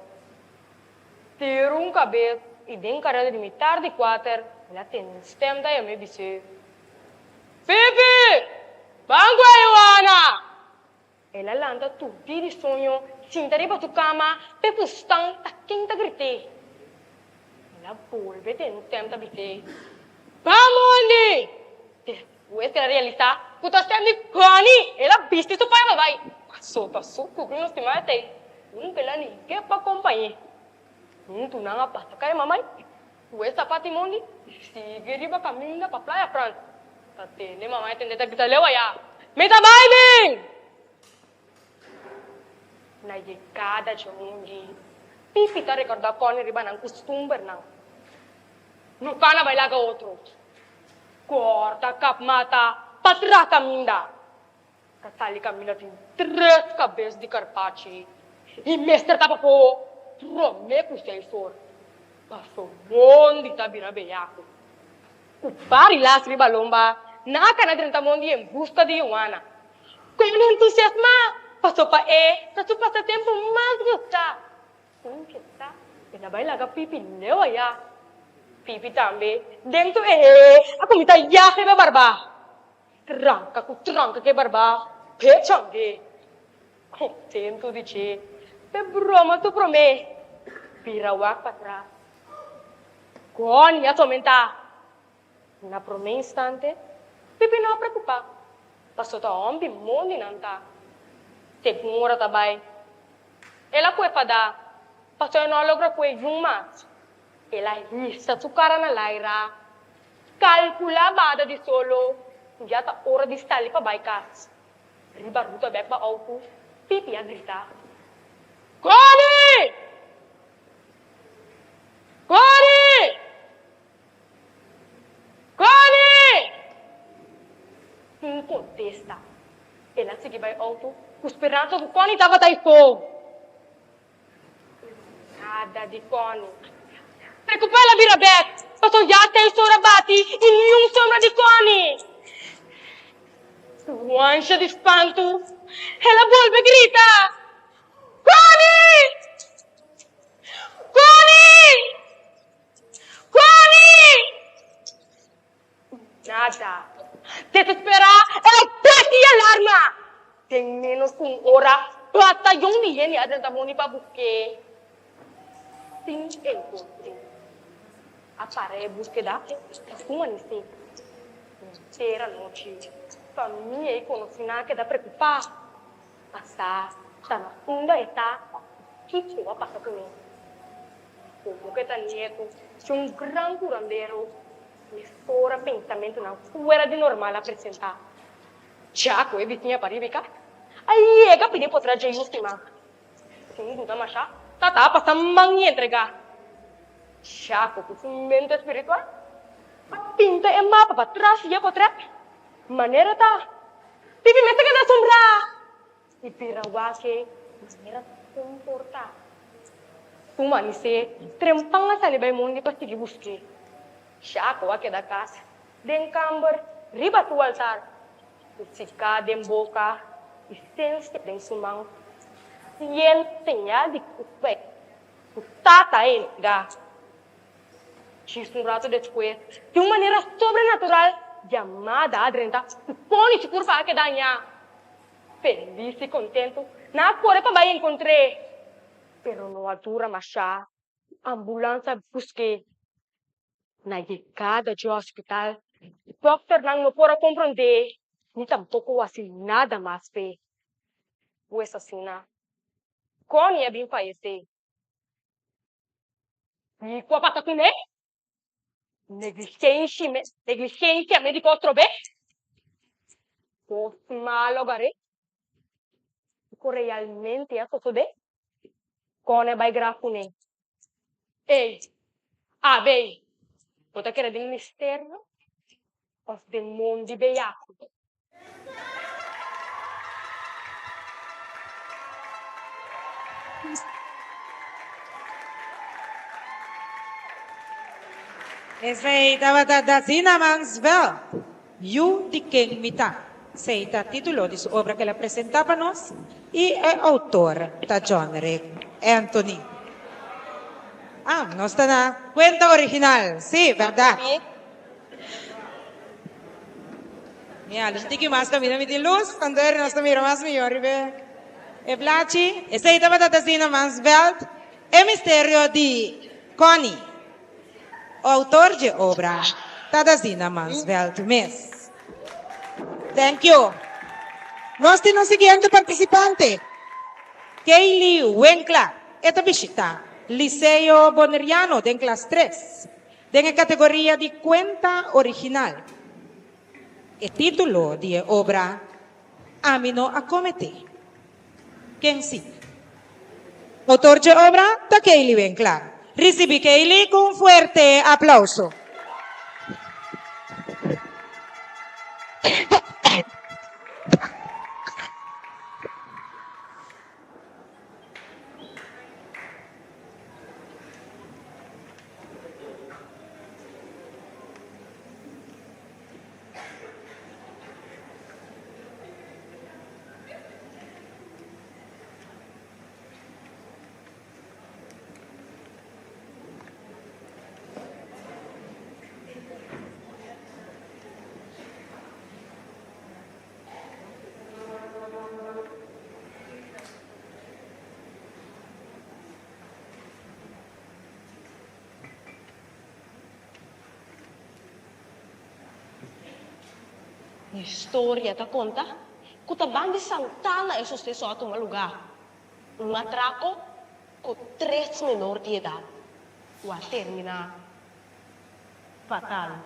Tira un kabes i den kareda di mitar di kuater el a tende un stem ta yam'é bis'é, Pipi! Ban ku e Joana! El a lanta turdí di soño, sinta riba su kama p'e fustan ta ken ta grit'é. El a bolbe tene un stèm ta bis'é, Ban mondi! Despues el a realisá ku ta stèm di Connie, el a bisti su paña pa bai. Pasó ta su kubri nos stima esei, nunka el a ning'é pa kompañ'é. Huntu nan a pasa kai mamai ku e sapat'i mondi i sigui riba kaminda pa Playa Frans. Ta tende mamai tende ta grita leu ayá, Mi ta bai bin! Na yegada dje mondi. Pipi ta rekordá Connie riba nan kustumbernan. No kana bai laga otro. Kòrta kap mata pa traha kaminda. Ta sali kaminda tin tres kabes di karpachi i mester ta pafó promé ku seis or. Paso mondi ta bira beyaku. Ku par i las riba lomba, nan a kana drenta mondi en buska di Juana. Kon entusiasmá, paso pa e ta su pasatempu mas gustá. Kon ke sa, e ta bai laga Pipi leu ayá. Pipi tambe, den su ehe, a kuminsá yag riba e barbá. Tranka ku tranka ku e barbá p'e chang'é. Kontentu di dje, p'e broma su promé, bira wak patras. Goni a tomentá. Na promé instante, Pipi no a preokupá, paso ta hòmbi mondi nan ta. Segun ora ta bai, el a kue fadá, paso e no a logra kue yun mas. El a hisa su kara na laira, kalkulá bada di solo ku ya ta ora di sali pa bai kas. Riba ruta bèk pa outo, Pipi a grita, Goni! Goni! Goni! Sin kontesta, el a sigui bai outo ku speransa ku Connie tabata ei fo. Nada di Connie. Preokupá el a bira bèk, pasobra ya seis ora bati i niun sombra di Connie. Ku ansha di spantu, el a bolbe grita, Connie! Connie! Connie! Nada. Desesperá, el a bati e alarma. Den ménos ku un ora, batayon di hende a drenta mondi pa busk'é. Sin enkontr'é. A para e búskeda ta ku manisé. Henter anochi, famia i konosínan a keda preokupá. Pa sa ta na unda e ta i kiko a pasa kuné. Komo ku e ta nietu di un gran kurandero, mesora pensamentunan fuera di normal a presentá. Ya ku e bisiña pariba i kas a yega pidi potrèt dje yu stima. Sin duda mashá tata a pasa man i entregá. Ya ku ku su mente spiritual a pinta e mapa patras di e potrèt. Manera ta Pipi mester keda asombrá i bira wak e manera ta komportá. Su manisé trempan a sali bai mondi pa sigui busk'é. Shako a keda kas den kamber riba su altar, ku siká den boka i sensia den su man, yen señal di ku ku tata a entregá. Djis un rato despues, di un manera sobrenatural, yamada a drenta ku Connie su kurpa a keda añá. Felis i kontentu, nan a kore pa bai enkontr'é. Pero no a dura mashá, ambulans a busk'é. Na yegada dje hospital, dòkternan no por a komprondé ni tampoko hasi nada mas p'e. Pues asina, Connie a bin fayesé. Kiko a pasa kuné? Negligensia médiko atrobe? Kos malo gar'é? Kiko realmente a sosodé? Kon e bai graf kuné? Ey, abey, bo ta kere den misterio òf den mondi beyaku? Esei tabata Dazina Mansveld, Yu di ken mi ta. Esei ta título di su obra ku el a presentá pa nos i e outor ta John Rick Anthony. Ah, nos ta na kuenta original, sí, bèrdat. Mira, un tiki mas camina mi tin luz, anto eri nos ta mira mas mihor riba e plachi. Esey tabata Tazina Mansveld, E misterio di Connie. Autor dje obra ta Tazina Mansveld mes. Thank you. Nos tin nos siguiente participante, Kaylee Winkler. E ta bishita Liceo Boneriano den klas tres. Den e kategoria di kuenta original, e título di e obra Ami no a kometé, ken si? Outor dje obra ta Kaylee Winklaar. Risibi Kaylee ku un fuerte aplauso. Historia ta konta ku ta ban di Santana e suseso a tuma lugá, un atrako ku tres menor di edat ku a terminá fatal.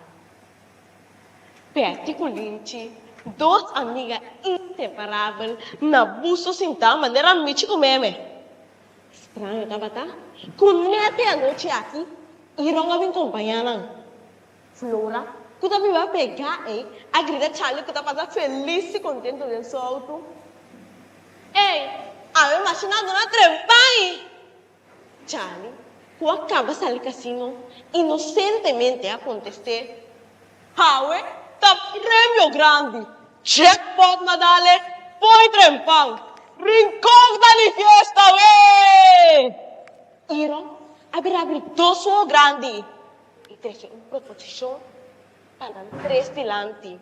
Betty ku Linchi, dos amiga inseparabel na buso sintá manera Michi ku Meme. Straño tabata ku nèt e anochi aki Iron a bin kompañá nan. Flora, ku ta biba pegá ei, a grita Charlie ku ta pasa felis i kontentu den su outo. Ey, awe mashina duna trempai! Charlie, ku a kaba sali kasino, inosentemente a kontest'é, Awe ta premio grandi! Jackpot na dale, poi trempan! Rincon ta di fiesta awe! Iron a bira abri dos wowo grandi i trese un proposishon pa nan tres dilanti.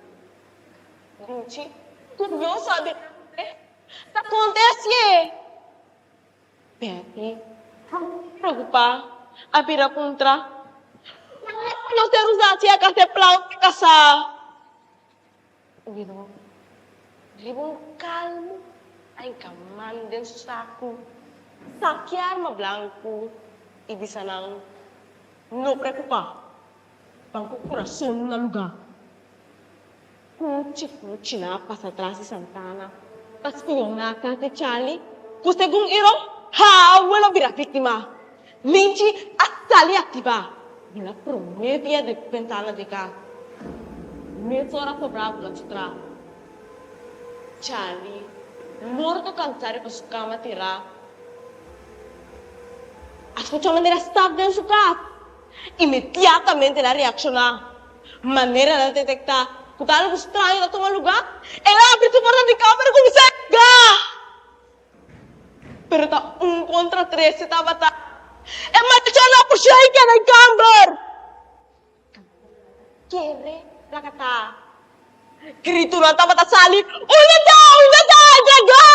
Luchi, kurioso a bira puntr'é, Ta konta e hasié? Betty, preokupá, a bira puntra, Ora nos ta rusa hasié a kasa e plan pa kasá? Miro riba un kalmu a hinka man den su saku, sakia arma blanku i bisa nan, No preokupá, ban ku kurason na lugá. Kuchi kuchi nan a pasa tras di Santana pa spioná kas di Charlie, ku segun Iron, hawe lo bira víktima. Linchi a sali aktivá. Bula promé via di bentana di kas. Mesora sobrá bula su tras. Charlie, morto kansá riba su kama tirá, a skuchá manera stap den su kas. Inmediatamente el a reakshoná. Manera el a detektá ku ta algu straño ta tuma lugá, el a abri su porta di kamber i kuminsá gá. Pero ta un kontra trese tabata. E malechor a push'é i keda den kamber. Kere plakatá. Gritunan tabata sali, Unda ta? Unda ta? Entregá!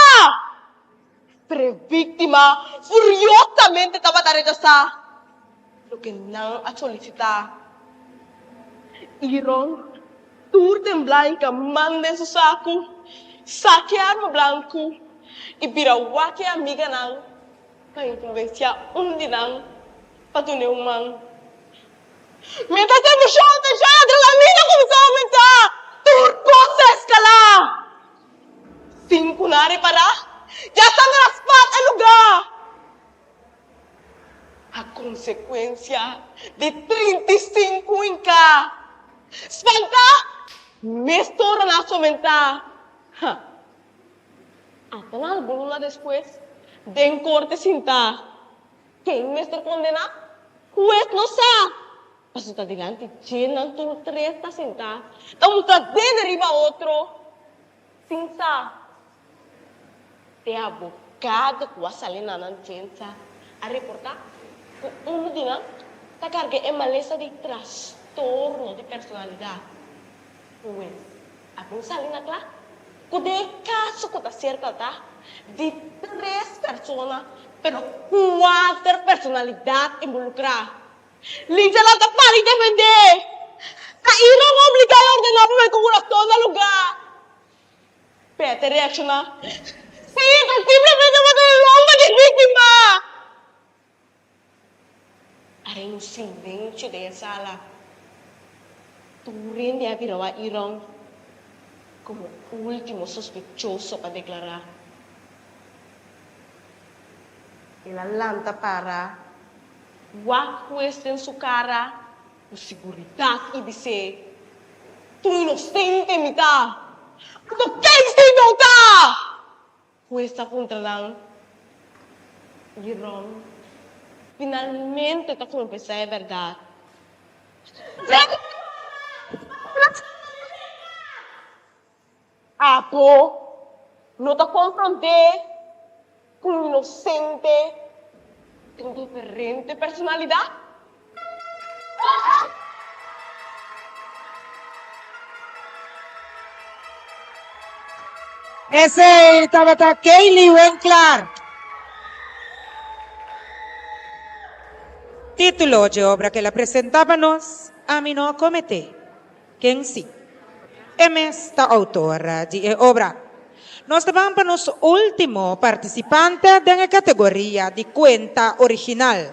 Pero e víktima furiosamente tabata rechasá loke nan a solisitá. Iron, tur temblá i kaman den su saku, saki e arma blanku i bira wak e amiganan pa influensiá un di nan pa dun'é un man. Mientras e emoshon, tenshon i adrenalina kuminsá oumentá, tur kos a eskalá. Sin ku nan a repará, ya sa nan a spat e lugá. A konsekuensia di 35 hinká spantá, mesora nan a somentá. Ha! Ata nan algun luna despues, den korte sintá, ken mester kondená? Hues no sa! Pasobra ta dilanti dje nan tur tres ta sintá, ta mustra dede riba otro, sin sa. Te abogado ku a sali na nan djensa a reportá ku unu di nan ta karga e malesa di trastorno di personalidat. Pues, a bin sali na kla ku den e kaso ku ta ser tratá di tres persona pero kuater personalidat involukrá. Lincha nan ta para i defendé. Ta Iron obligá i ordená pa bai ku kurason na lugá. Peter reakshoná, Sí, ta simplemente bo ta e lomba di víktima! A reina un silensio den e sala. Tur hende a bira wak Iron komo último sospechoso pa deklará. El a lanta para, wak hues den su kara ku siguridat i bis'é, Tu inosente mi ta! Anto ken si no ta? Hues ta puntra nan, I Ron finalmente ta konfesá e bèrdat. Abo no ta konfront'é ku un inosente tin diferente personalidat? Esei tabata Kaylee Winklaar. Título dje obra ku el a presentá pa nos, Ami no a kometé. Ken si? E mes ta outor di e obra. Nos ta ban pa nos último partisipante den e kategoria di kuenta original.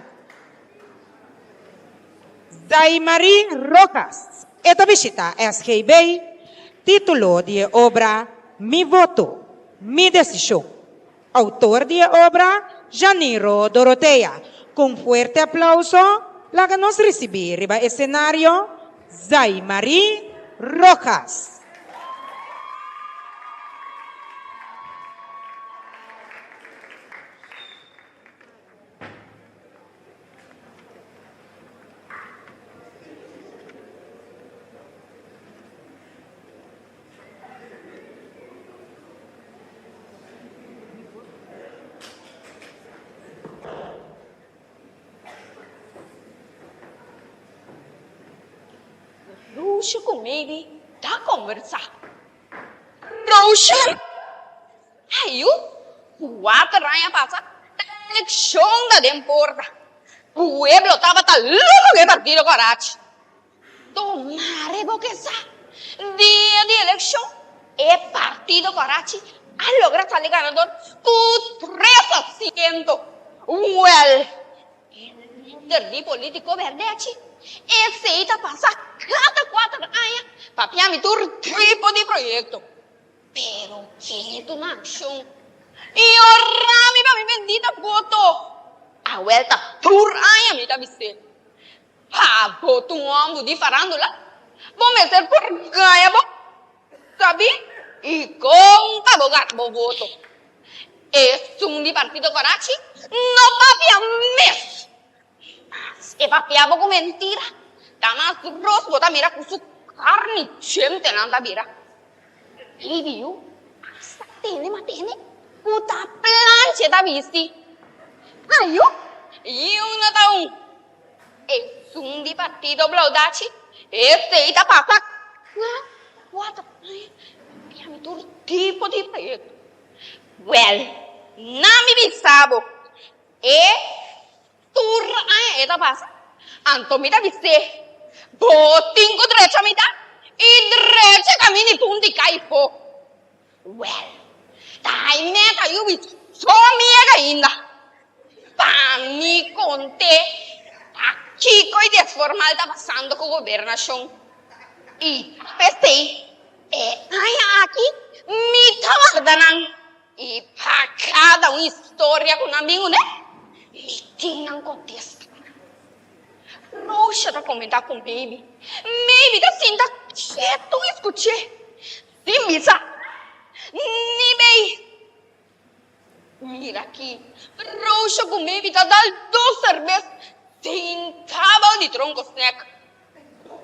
Zaimary Rojas. E ta bishita SGB. Título di e obra Mi voto, mi desishon. Outor di e obra, Janiro Dorothea. Ku un fuerte aplauso, laga nos risibí riba esenario Zaimary Rojas. Roosje ku Maybe ta kombersá. Roosje, Ayu, kuater aña pasa ta elekshon ta den porta. Pueblo tabata loko ku e partido Corachi. Tomare bo ke sa, dia di elekshon e partido Corachi a logra sali ganador ku tres asiento. Wèl, e lider di politiko bèrdèchi, esei ta pasa kada kuater aña papia mi tur tipo di proyekto. Pero ketu na akshon i ora mi pa mi bendita voto. Awèl ta tur aña mi ta bis'é. Pa bo ta un homber di farándula, bo mester por gaña bo sabí i kon pa bo gana bo voto. Esun di Partido Corachi no papia mes. Mas e papia bo ku mentira, ta mas ros bo ta mira ku su karni djentenan ta bira. Baby yu, asta tene ma tene ku ta plancha e ta bisti. Ayo, yu no ta un. Esun di partido Blaudachi, esei ta pasa cada cuatro aña papia mi tur tipo di proyecto. Wel, na mi bisa bo, e tur aña e ta pasa, anto mi ta bis'é, bo tin cu drecha mi ta y drecha caminda y punta y cay fo. Wèl, ta hay meta yubi so miega ainda. Pa mi kont'é ta kiko i desformal ta pasando ku gobernashon. I p'esei e aña aki mi ta warda nan i pa kada un historia ku nan bin kuné, mi tin nan kontesta. Roosha ta komentá ku Maybe. Maybe ta sinta ketu i skuch'é. Sin bisa ni mei. Mira aki, Roosha ku Maybe ta dal dos serbes sin tabal di tronko snack.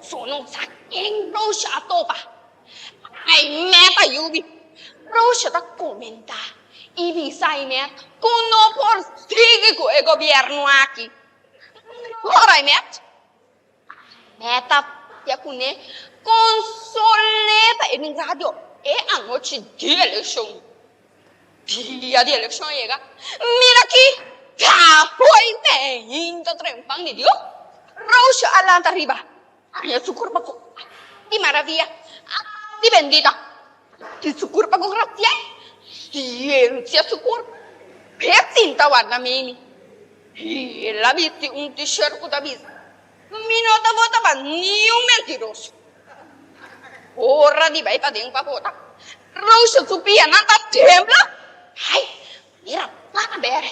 So no sa ken Roosha a topa. Ai meta yubi. Roosha ta komentá i bisa Aimet ku no por sigui ku e gobièrnu aki. Ora Aimet Meta papia kuné konsol'é pa e bin radio e anochi di elekshon. Dia di elekshon a yega, mira aki ta poi meinta trempan di Dios. Roosje a lanta riba, haña su kurpa ku di maravia, di bendita, di su kurpa ku gracia, siensia su kurpa, p'e sinta warda mimi. El a bisti un t-shirt ku ta bisa, Mi no ta vota pa niun mentiroso. Ora di bai paden pa vota, Roosje su pianan ta tembla. Ai, mira para bere.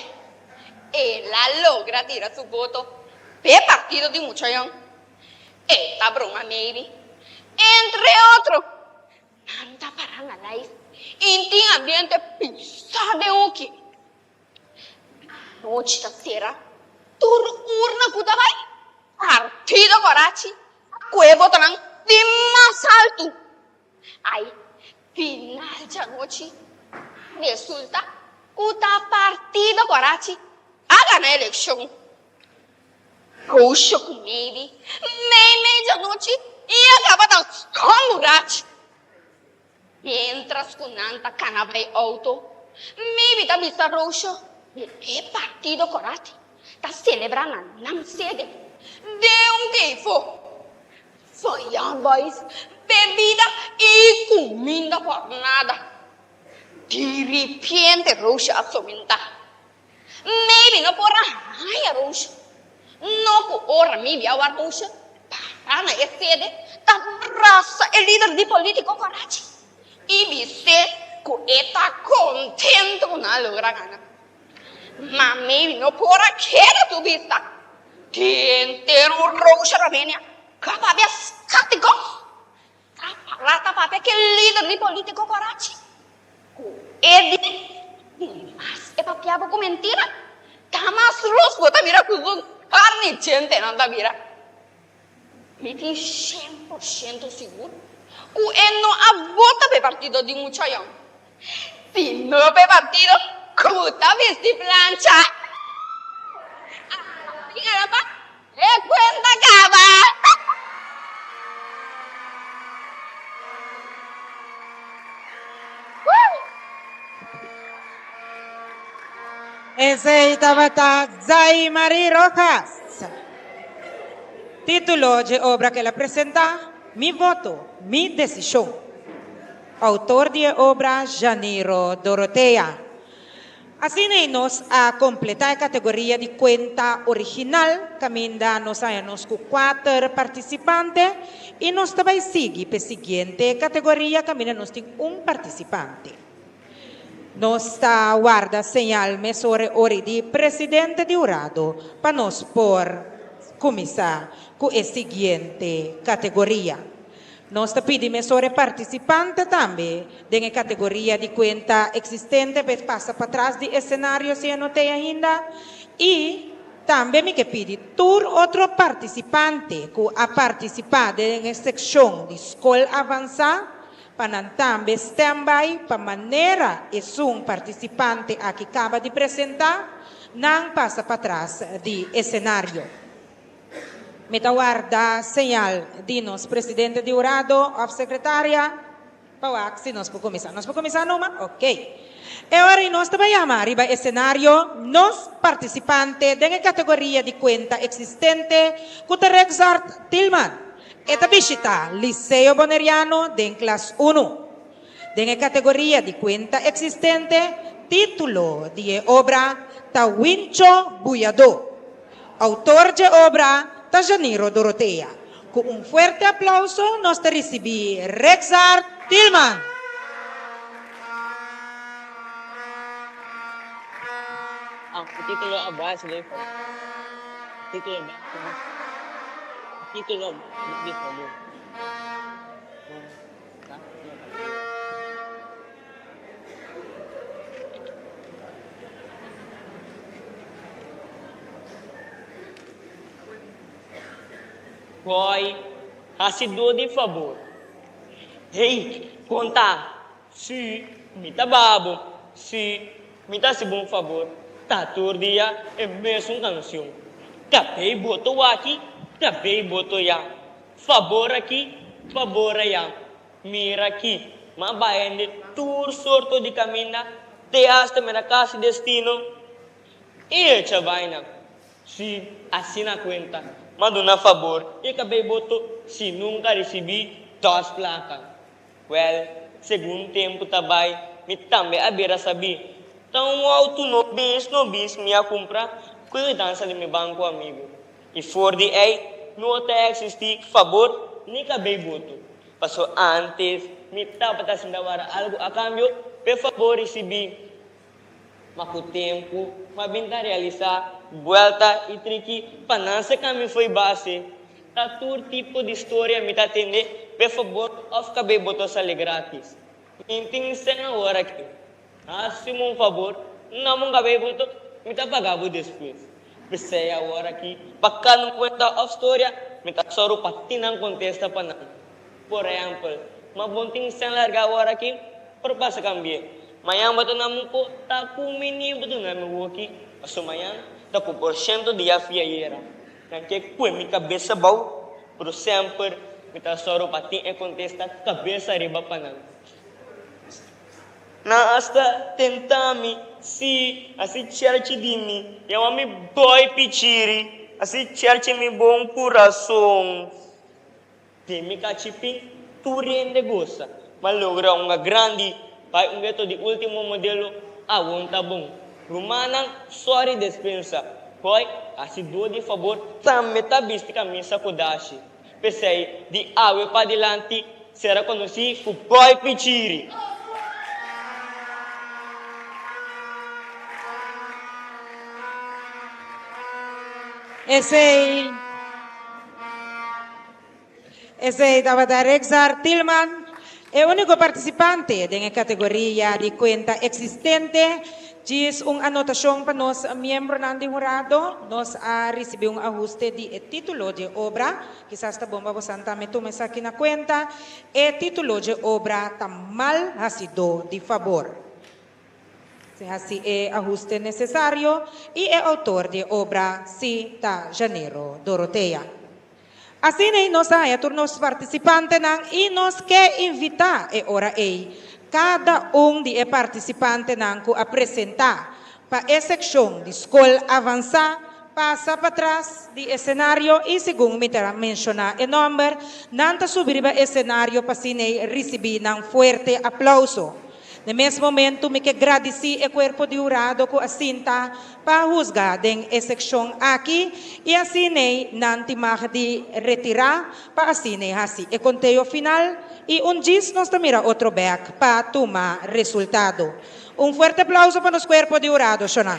El a logra tira su voto p'e partido di mucha yòn. E ta broma maybe. Entre otro, nan ta para na lijst i tin ambiente pisá den hoki. Anochi ta sera tur urna ku ta bai partido Korachi ku e votonan di mas haltu. Ai, final djanochi resulta ku ta partido Korachi a gana elekshon. Kousha ku Maybe meimei djanochi i a kaba ta stom burachi. Mientras ku nan ta kana bai outo, Maybe ta bisa Roosje ku e partido Korati ta selebrá na nan sede den un keifo. Foyá boys, bebida i kuminda por nada. Di ripiente Roosje a somentá. Maybe no por a haña Roosje. No ku ora Maybe a wak Roosje pará na e sede ta brasa e lider di polítiko Korachi i bis'é ku e ta kontento ku nan a logra gana. Ma Maybe no por a keda su bista. Denter un Roosje Ramenia ka papia skatiko ta pará ta papia ku e lider di polítiko Korachi. Ku e di mas e papia bo ku mentira, ta mas lus bo ta mira ku su karni djentenan ta bira. Mi tin 100% sigur ku e no a vota pa e partido di mucha yòn, sino pa e partido ku ta bisti plancha. Asina ta e kuenta kaba. Esei tabata Zaimary Rojas. Título dje obra ku el a presentá, Mi voto, mi desishon. Outor di e obra, Janiro Dorothea. Asina ei nos a kompletá e kategoria di kuenta original kaminda nos haña nos ku kuater partisipante i nos ta bai sigui p'e siguiente kategoria kaminda nos tin un partisipante. Nos ta warda señal mesora e ora di presidente di hurado pa nos por kuminsá ku e siguiente kategoria. Nos ta pidi mesora e partisipante tambe den e kategoria di kuenta eksistente pa e pasa patras di esenario si e no t'ei ainda. I tambe mi ke pidi tur otro partisipante ku a partisipá den e sekshon di skol avansá pa nan tambe standby pa manera esun partisipante aki kaba di presentá, nan pasa patras di esenario. Mi ta warda señal di nos presidente di hurado of secretaria pa wak si nos por cuminsa. Nos por cuminsa numa? Ok. E ora y nos ta bay yama riba escenario nos participante den e categoria di cuenta existente cu ta Rexart Tilman. E ta bishita Liceo Boneriano den klas uno. Den e categoria di cuenta existente titulo di e obra ta Wincho Buyadó. Autor dje obra ta Janiro Dorothea. Ku un fuerte aplauso nos ta risibí Rexard Tilman. Título a base de Título Título de favor. Boy, hasi dor di fabor. Hey, konta. Si, mi ta babo. Si, mi ta hasi bo un fabor. Ta tur dia e mesun kansion. Kabei boto waki, kabei boto ya. Fabor aki, fabor aya. Mira aki, m'a bai hende tur sorto di kaminda te hasta mi na kasi destino i echa baina. Si asina kuenta, m'a duna fabor i kabei boto si nunka risibí dos plaka. Wèl, segun tempu ta bai, mi tambe a bira sabí. Ta un outo nobis nobis mi a kumpra ku yudansa di mi banko amigu. I for di ei no ta eksistí fabor ni kabei boto. Paso ántes mi tabata sinta wara algu a kambio p'e fabor risibí. Ma ku tempu M'a bin ta realisá buelta i triki pa nan seka mi fo'i base. Ta tur tipo di storia mi ta tende, p'e fabor òf kab'é bo ta sali grátis. Mi tin sèn awor aki. Hasi mi un fabor, na mon kab'é bo ta, mi ta paga bo despues. P'esei awor aki, pa kada un kuenta òf storia, mi ta sòru pa tin nan kontesta pa nan. Por ehèmpel, Ma bon tin sèn larga awor aki, por pasa kambi'é. Mañan bo ta na mi ku ta ku mi ni bo duna mi woki, paso mañan ta ku por shento di a fia yera. Nan ke kue mi kabes abou, pero semper mi ta sòru pa tin e kontesta kabes ariba pa nan. Nan asta tenta mi, sí, hasi chèrchi di mi, yama mi boy pichiri, hasi chèrchi mi bon kurason. Den mi kachipin tur hende gosa. M'a logra un grandi bai un geto di ultimo modelo awon ta bon. Rumannan sorry despensa. Hoy hasi dor di fabor tambe ta bisti kamisa ku dashi. P'esei di awe padilanti sera konosí ku Boy Pichiri. Esei. Esei tabata Rexar Tilman, e úniko partisipante den e kategoria di kuenta eksistente. Djis un anotashon pa nos miembronan di hurado, nos a risibí un ahuste di e título dje obra. Kisas ta bon pa bosan tambe tuma esaki na kuenta. E título dje obra ta Mal Hasidó di Fabor. Si hasi e ahuste nesesario i e outor di e obra si ta Janero Dorothea. Asina ei nos a haña tur nos partisipantenan i nos ke invitá e ora ei kada un di e partisipantenan ku a presentá pa e sekshon di skol avansá pasa patras di esenario i segun mi ta menshoná e nòmber nan ta subi riba esenario pa asina ei risibí nan fuerte aplauso. Na mes momento mi ke gradisí e kuerpo di hurado ku a sinta pa husga den e sekshon aki i asin'ei nan tin mag di retirá pa asin'ei hasi e konteo final i un djis nos ta mira otro bèk pa tuma resultado. Un fuerte aplauso pa nos kuerpo di hurado, shonnan.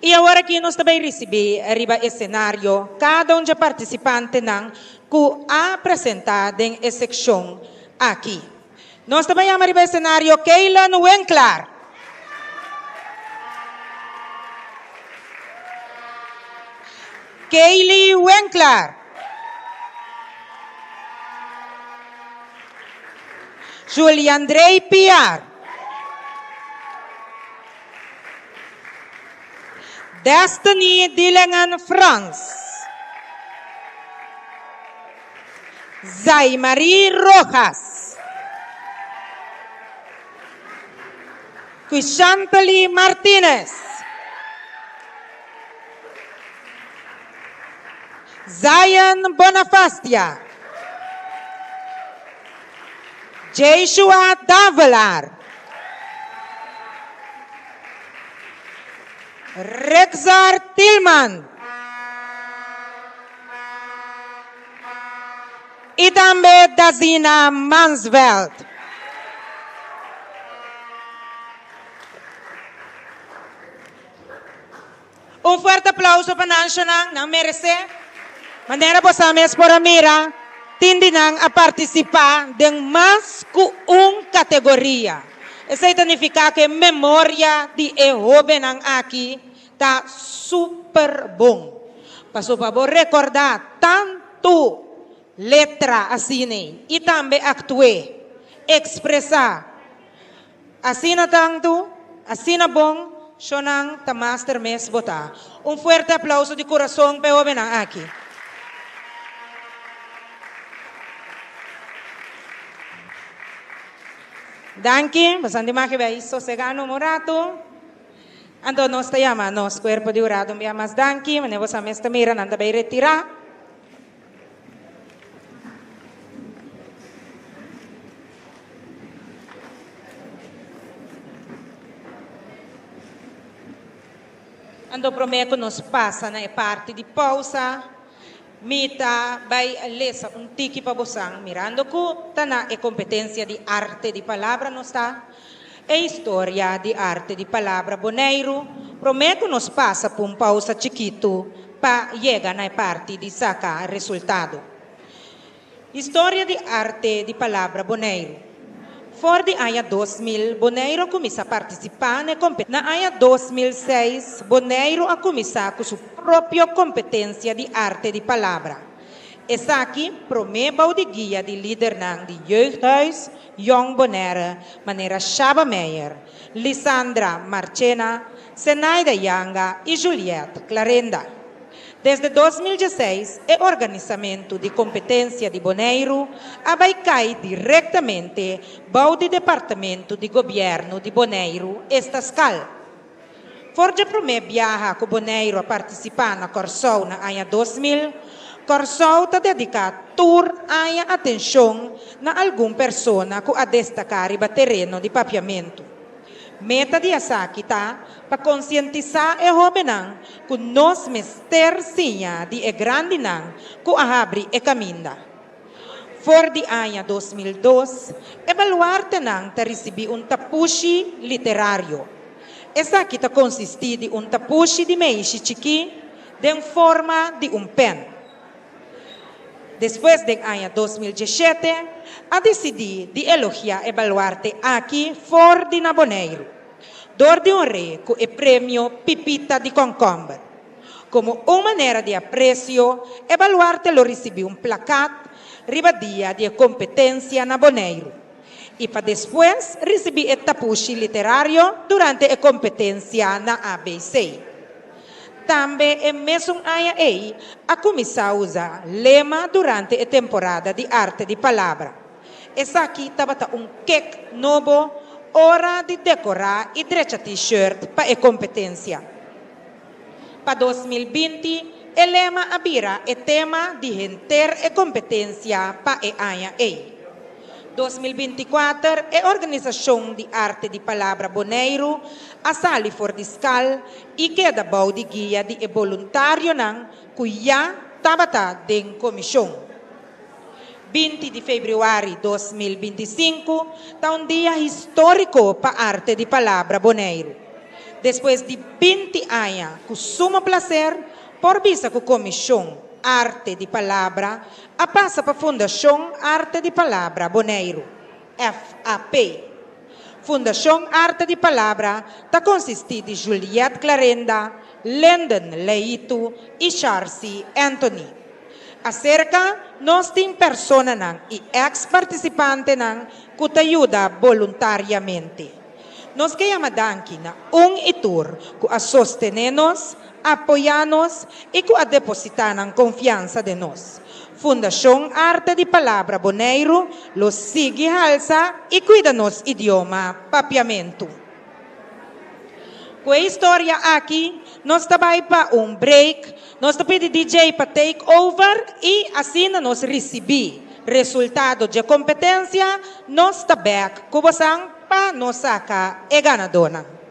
I awor aki nos ta bai risibí riba esenario kada un dje partisipantenan ku a presentá den e sekshon aki. Nos ta bai yama riba esenario Kaylen Winklaar. Kaylee Winklaar. Juliandrey Piar. Destiny Dillengen Frans. Zaymarie Rojas. Quishantely Martinez. Zion Bonafastia. Jeshua Davelaar. Rexar Tilman. I tambe Dazina Mansveld. Un fuerte aplauso pa nan shonan, nan meresé. Manera bo sa mes por a mira, tin di nan a partisipá den mas ku un kategoria. Esei ta nifiká ku e memoria di e hóbennan aki ta super bon. Pasobra bo rekordá tantu letra asina i tambe aktu'é, ekspresá. Asina tantu, asina bon, shonan ta master mes bo ta. Un fuerte aplauso di kurason pa e hobennan aki. Danki, boso di maki bay sosega no un rato. Anto nos ta yama nos kuerpo di hurado un bia mas danki, manera boso mes ta mira nan ta bay retira. Anto promé ku nos pasa na e parti di pousa, Mi ta bai lesa un tiki pa bosan, mirando ku ta na e kompetensia di arte di palabra nos ta. E historia di arte di palabra Boneiru, promé ku nos pasa pa un pousa chikitu pa yega na e parti di saka resultado. Historia di arte di palabra Boneiru. For di aña 2000 Boneiru a kuminsá partisipá na e kompe. Na aña 2006 Boneiru a kuminsá ku su propio kompetensia di arte di palabra. Esaki promé bou di guia di lidernan di Jeugdhuis Jong Bonaire manera Shaba Meijer, Lisandra Marchena, Senaida Janga i Juliette Clarenda. Desde 2016 e organisamentu di kompetensia di Boneiru a bai kai direktamente bou di departamentu di gobièrnu di Boneiru, esta skal. For dje promé biaha ku Boneiru a partisipá na Kòrsou na aña 2000, Kòrsou ta dediká tur aña atenshon na algun persona ku a destaká riba tereno di papiamentu. Meta di esaki ta pa konsientisá e hóbennan ku nos mester siña di e grandinan ku a habri e kaminda. For di aña 2002, e baluartenan ta risibí un tapushi literario. Esaki ta konsistí di un tapushi di meishi chikí den forma di un pèn. Despues den aña 2017 a disidí di elogiá e baluarte aki for di na Boneiru, dor di honr'é ku e premio Pipita di Kònkòmber. Komo un manera di apresio, e baluarte lo risibí un plakat riba dia di e kompetensia na Boneiru i pa despues risibí e tapushi literario durante e kompetensia na ABC. Tambe e mesun aña ei a kuminsá usa lema durante e temporada di Arte di Palabra. Esaki tabata un kek nobo ora di dekorá i drecha T-shirt pa e kompetensia. Pa 2020, e lema a bira e tema di henter e kompetensia pa e aña ei. 2024, e organisashon di Arte di Palabra Boneiru a sali for di skal i keda bou di guia di e boluntarionan ku ya tabata den komishon. 20 di febrüari 2025 ta un dia históriko pa Arte di Palabra Boneiru. Despues di 20 aña, ku sumo plaser, por bisa ku Komishon Arte di Palabra a pasa pa Fundashon Arte di Palabra Boneiru, FAP. Fundashon Arte di Palabra ta konsistí di Juliette Clarenda, Lyndon Leito i Charcy Anthony. Aserka nos tin personanan i eks-partisipantenan ku ta yuda boluntariamente. Nos ke yama danki na un i tur ku a sostené nos, apoyá nos i ku a depositá nan konfiansa den nos. Fundashon Arte di Palabra Boneiru lo sigui halsa i kuida nos idioma papiamentu. Ku e historia aki, nos ta bai pa un break, nos ta pidi DJ pa take over i asina nos risibí resultado dje kompetensia, nos ta bèk ku bosan pa nos saka e ganadónan.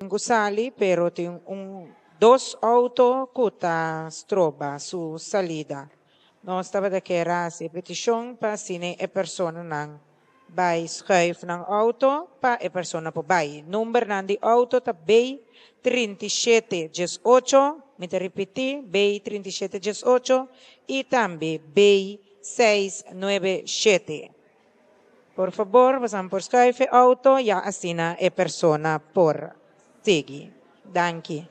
Ku sali pero tin un dos outo ku ta stroba su salida. Nos tabata kier hasi e petishon pa asina e personanan bai schuif nan outo pa e persona por bai. Numbernan di outo ta B 37 18, mi ta ripití B 37 18 i tambe B 697. Por fabor, bosan por schuif e auto, ya asina e persona por sigui. Danki.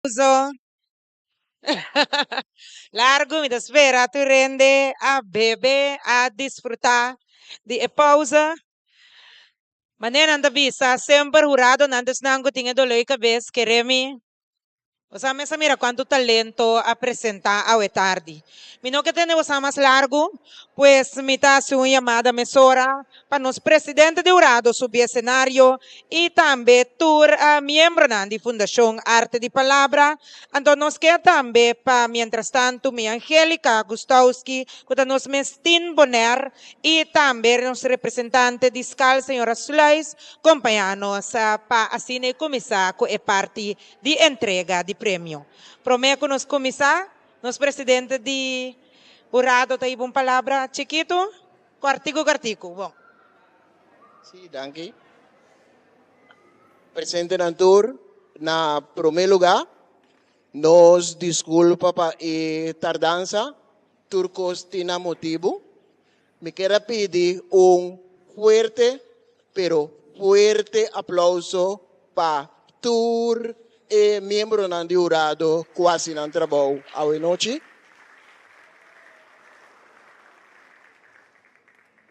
Aplauso. Largu mi ta spera tur hende a bebe, a disfruta di e pausa. Manera nan ta bisa semper huradonan ta esnan ku tin e doló di kabes kere mi. Boso mes a mira kuantu talento a presentá awe tardi. Mi no ke tene boso mas largu, pues mi ta hasi un yamada mesora pa nos presidente di hurado subi esenario i tambe tur miembronan di Fundashon Arte di Palabra. Anto nos ke tambe pa mientrastantu mi Angelica Gustowski ku ta nos mes Tin Bonaire i tambe nos representante di skal señora Sluis kompañá nos pa asina e kuminsá ku e parti di entrega di premio. Promé ku nos kuminsá, nos presidente di hurado ta hiba un palabra chikitu, kòrtiku kòrtiku. Bon. Sí, danki. Presentenan tur, na promé lugá, nos diskulpa pa e tardansa, tur kos tin nan motibu. Mi kier a pidi un fuerte, pero fuerte aplauso pa tur e miembronan di hurado cu haci nan trabou awe nochi.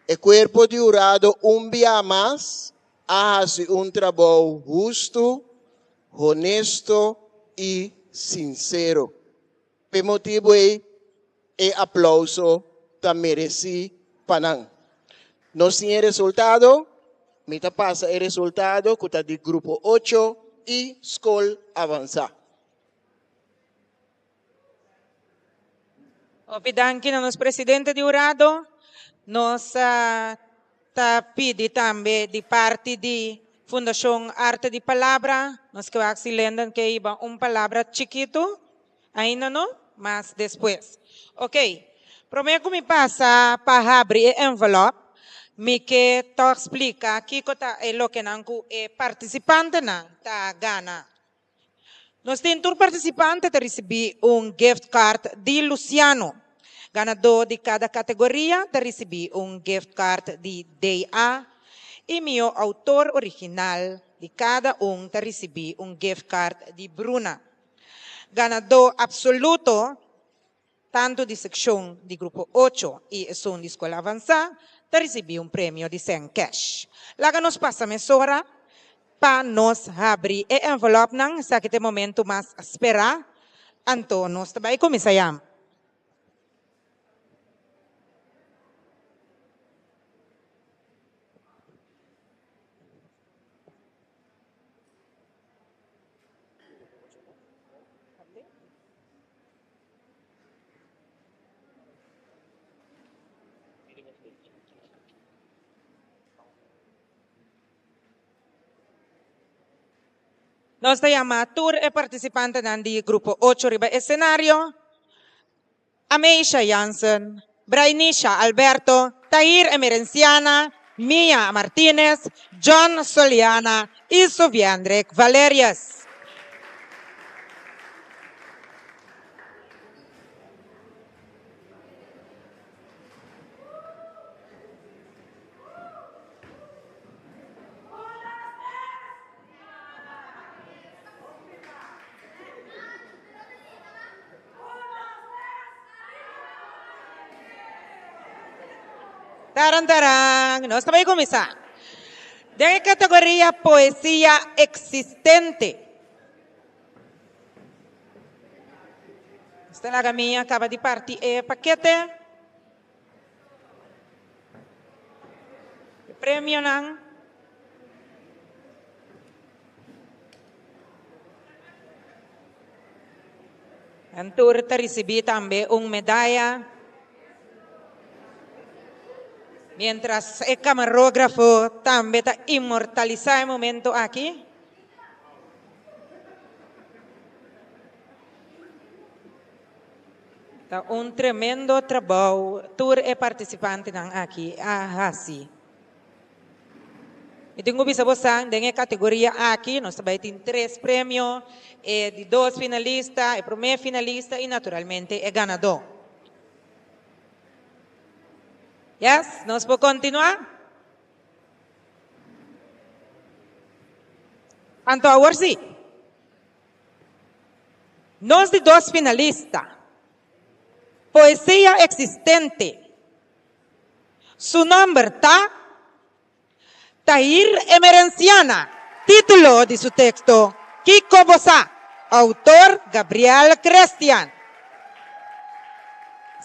E cuerpo di hurado un bia mas a haci un trabou husto, honesto y sincero. P'e motibu ei e aplauso ta meresí pa nan. Nos tin e resultado, mi ta pasa e resultado ku ta di grupo ocho i skol avansá. Hopi danki na nos presidente di hurado. Nos ta pidi tambe di parti di Fundashon Arte di Palabra, nos ke wak si Lenden ke hiba un palabra chikitu. Ainda no, mas despues. Ok, promé ku mi pasa pa habri e envelòp, mi ke tòg splika kiko ta e lokenan ku e partisipantenan ta gana. Nos tin tur partisipante ta risibí un gift card di Luciano. Ganadó di kada kategoria ta risibí un gift card di DA i mihó outor original di kada un ta risibí un gift card di Bruna. Ganadó absoluto tantu di sekshon di grupo ocho i esun di skol avansá ta risibí un premio di sèn kèsh. Laga nos pasa mesora pa nos habri e envelòpnan, esaki ta e momentu mas sperá, anto nos ta bai kuminsá yama. Nos ta yama tur e partisipantenan di grupo ocho riba esenario. Ameisha Jansen, Brainisha Alberto, Tahir Emerenciana, Mia Martinez, John Soliana y Soviandrick Valerius. Taran taran, nos ta bai kuminsá. Den e kategoria poesia eksistente. Nos ta laga mi a kaba di parti e pakete. E premionan. Nan tur ta risibí tambe un medaya. Mientras e kamarógrafo tambe ta inmortalisá e momento aki. Ta un tremendo trabou tur e partisipantenan aki a hasi. Mi tin ku bisa bosan den e kategoria aki nos ta bai tin tres premio, e di dos finalista, e promé finalista i naturalmente e ganadó. Yes, nos por kontinuá? Anto awor sí. Nos di dos finalista, Poesia Existente. Su nomber ta Tahir Emerenciana. Título di su teksto, Kiko bo sa? Outor, Gabriel Crestian.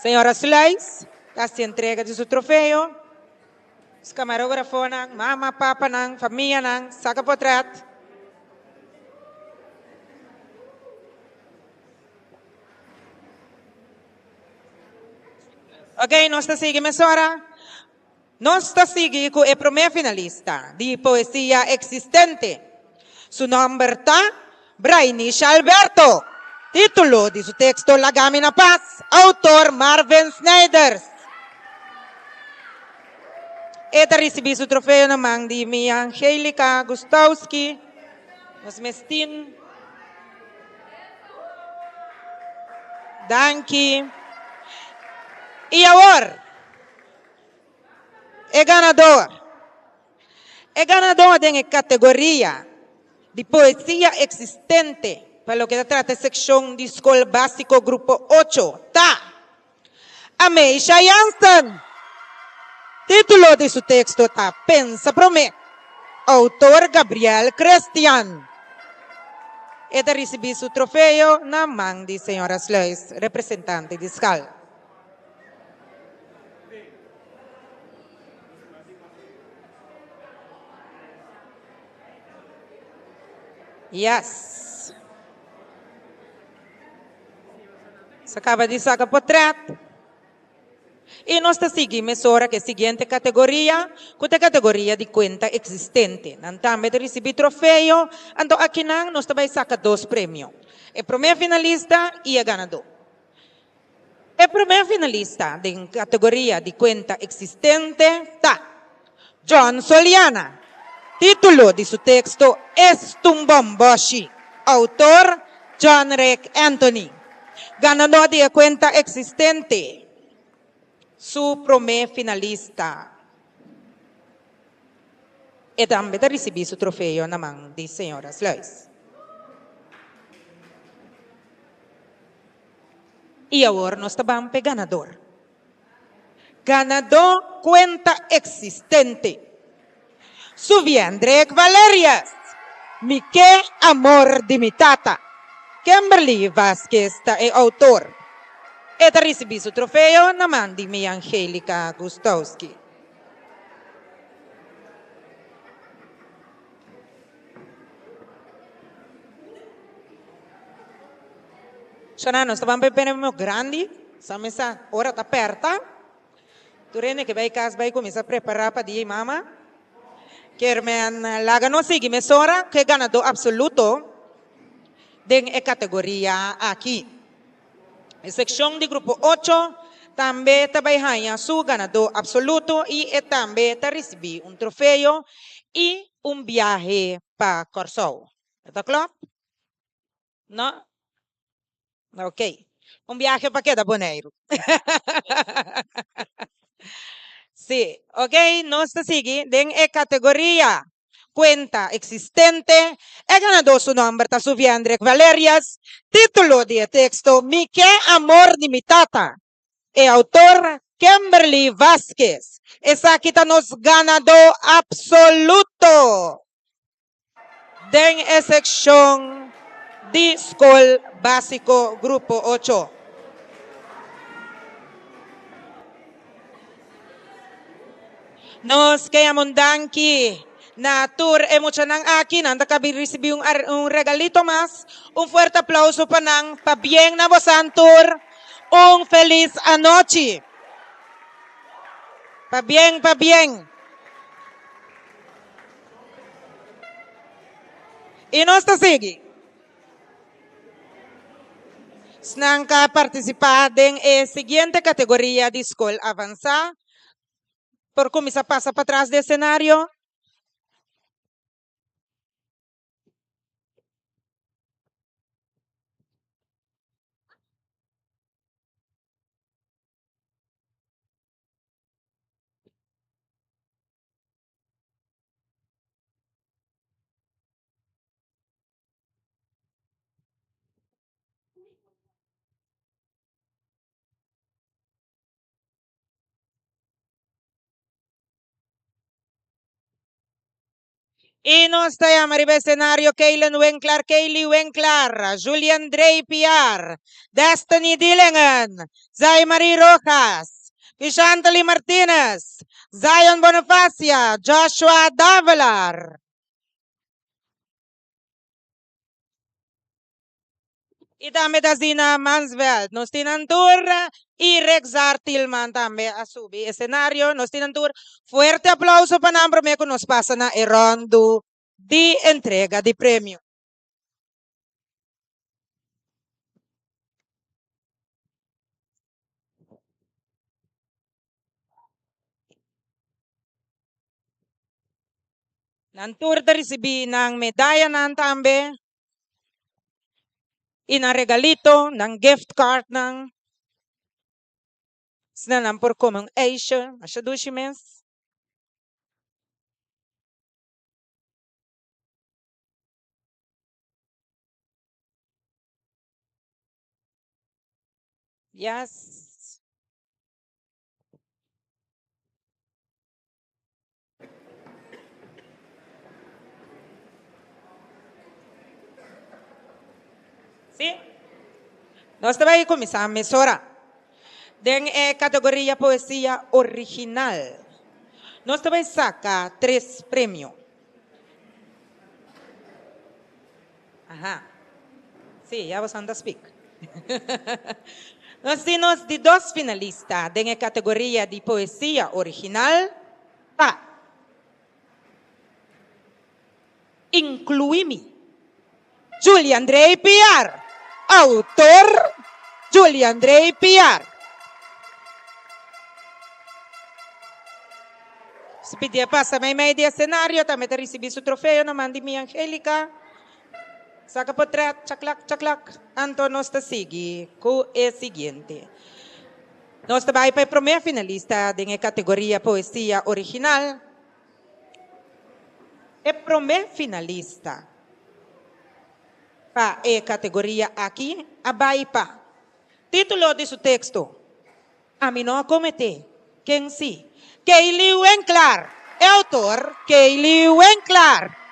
Señora Sluis ta hasi entrega di su trofeo. Su kamarografonan, mama, papanan, famianan, saka potret. Ok, nos ta sigui mesora. Nos ta sigui ku e promé finalista di Poesia Eksistente. Su nòmber ta Brainisha Alberto. Título di su teksto Laga mi na pas, outor Marvin Snijders. E ta risibí su trofeo na man di mi Angelica Gustowski, nos mes tin. Danki. I awor, e ganador. E ganador den e kategoria di poesia eksistente pa loke ta trata e sekshon di skol básiko grupo ocho ta Ameisha Jansen. Título di su teksto ta Pensa Promé. Outor Gabriel Christian. E ta risibí su trofeo na man di señora Sluis, representante di skal. Yes. Sa kaba di saka potret. I nos ta sigui mesora ku e siguiente kategoria, ku ta e kategoria di kuenta eksistente. Nan tambe ta risibí trofeo, anto akinan nos ta bai saka dos premio, e promé finalista i e ganadó. E promé finalista den kategoria di kuenta eksistente ta John Soliana. Título di su teksto Es tun bòmbòshi. Outor, John Rick Anthony. Ganadó di e kuenta eksistente, su promé finalista. E tambe ta risibí su trofeo na man di señora Sluis. I awor nos ta ban p'e ganador. Ganadó kuenta eksistente. Suviendrek Valerius, Mi ke amor di mi tata. Kimberly Vasquez ta e outor. E ta risibí su trofeo na man di mi Angelica Gustowski. Shona, nos ta ban pa e premio grandi, sa mesa ora ta perta. Tur hende ke bai kas bai kuminsá prepará pa dia i mama. Kermen, laga nos sigui mesora ku e ganadó apsoluto den e kategoria aki. E sekshon di grupo ocho tambe ta bai haña su ganadó apsoluto i e tambe ta risibí un trofeo i un biahe pa Kòrsou. E ta klòp? No? Ok. Un biahe pa keda Boneiru. Sí. Ok, nos ta sigui den e kategoria kuenta eksistente. E ganadó su nòmber ta Suviendrik Valerius. Título di e teksto, Mi ke amor di mi tata. E autor, Kimberly Vasquez. Esaki ta nos ganadó apsoluto den e sekshon di Skol Básiko Grupo Ocho. Nos ke yama un danki na tur e muchanan aki. Nan ta kabi risibí un un regalito mas. Un fuerte aplauso pa nan. Pabien na bosan tur. Un felis anochi. Pabien, pabien. I nos ta sigui. Esnan ka partisipá den e siguiente kategoria di skol avansá por kuminsá pasa patras di e senario. I nos ta yama riba esenario Kaylen Winklar, Kaylee Winklar, Julian Drey Piar, Destiny Dillingen, Zaymarie Rojas, Kishantali Martinez, Zion Bonifacia, Joshua Davelar. I tambe Dazina Mansveld. Nos tin nan tur i Rexar Tilman tambe a subi esenario. Nos tin nan tur. Fuerte aplauso pa nan prome ku nos pasa na e rondu di entrega di premio. Nan tur ta risibí nan medayanan tambe i nan regalito, nan gift cardnan. Asina nan por kome un ijsje, masha dushi mes. Yes. Sí. Nos ta bai kuminsá mesora. Den e kategoria poesia original, nos ta bai saka tres premio. Aha. Sí, ya boso anda speak. Nos tin nos di dos finalista den e kategoria di poesia original ta Inclui Mi, Juliandrey Piar, autor Juliandrey Piar. Si pidié pasa meimei di escenario, tambe ta ricibi su trofeo na man di mi Angelica. Saca potret, chaklak, chaklak. Anto nos ta sigui cu e siguiente. Nos ta bay pa e prome finalista den e categoria Poesia Original. E prome finalista pa e categoria aki a bay pa. Titulo di su texto, Ami no a comete, ken si? Kaylee Winklar! E autor, Kaylee Winklar.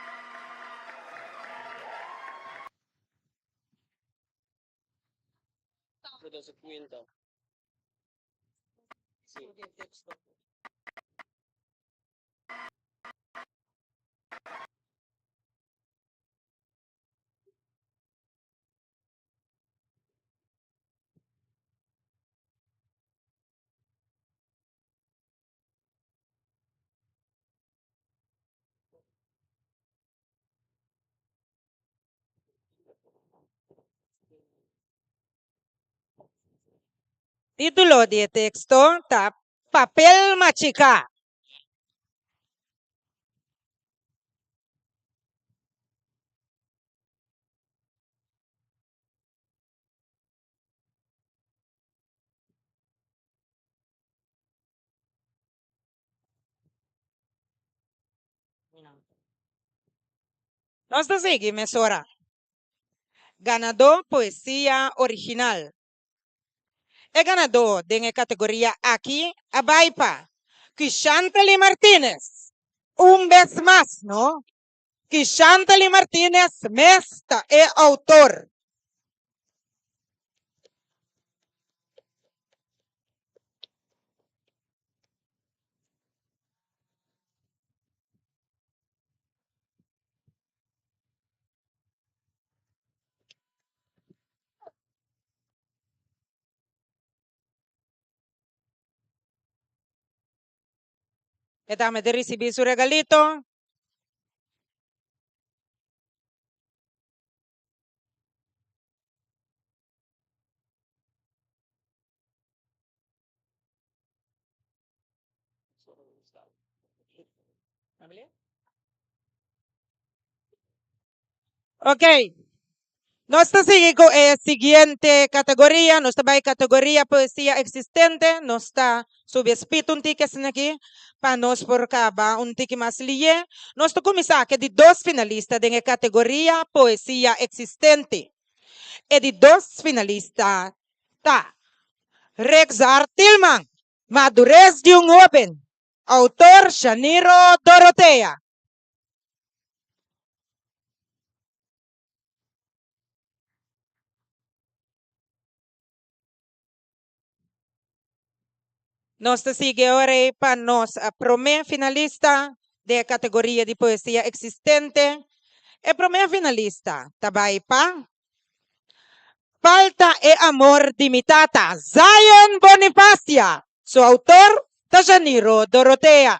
Título di e teksto ta Papel Machiká. Nos ta sigui mesora. Ganadó poesia original. E ganadó den e kategoria aki a bai pa Quishantely Martinez. Un bes mas, no? Quishantely Martinez mes ta e outor. E tambe ta ricibi su regalito. Ok. Nos ta sigui ku e siguiente kategoria. Nos ta bai kategoria poesia eksistente. Nos ta subi e spit un tiki asina aki pa nos por kaba un tiki mas liye. Nos ta kuminsá ku e di dos finalista den e kategoria poesia eksistente. E di dos finalista ta Rexar Tilman, Madurez di un hoben, outor Shaniro Dorothea. Nos ta sigui ora ei pa nos promé finalista den e kategoria di poesia eksistente. E promé finalista ta bai pa Falta e amor di mi tata, Zion Bonifacia. Su autor ta Janiro Dorothea.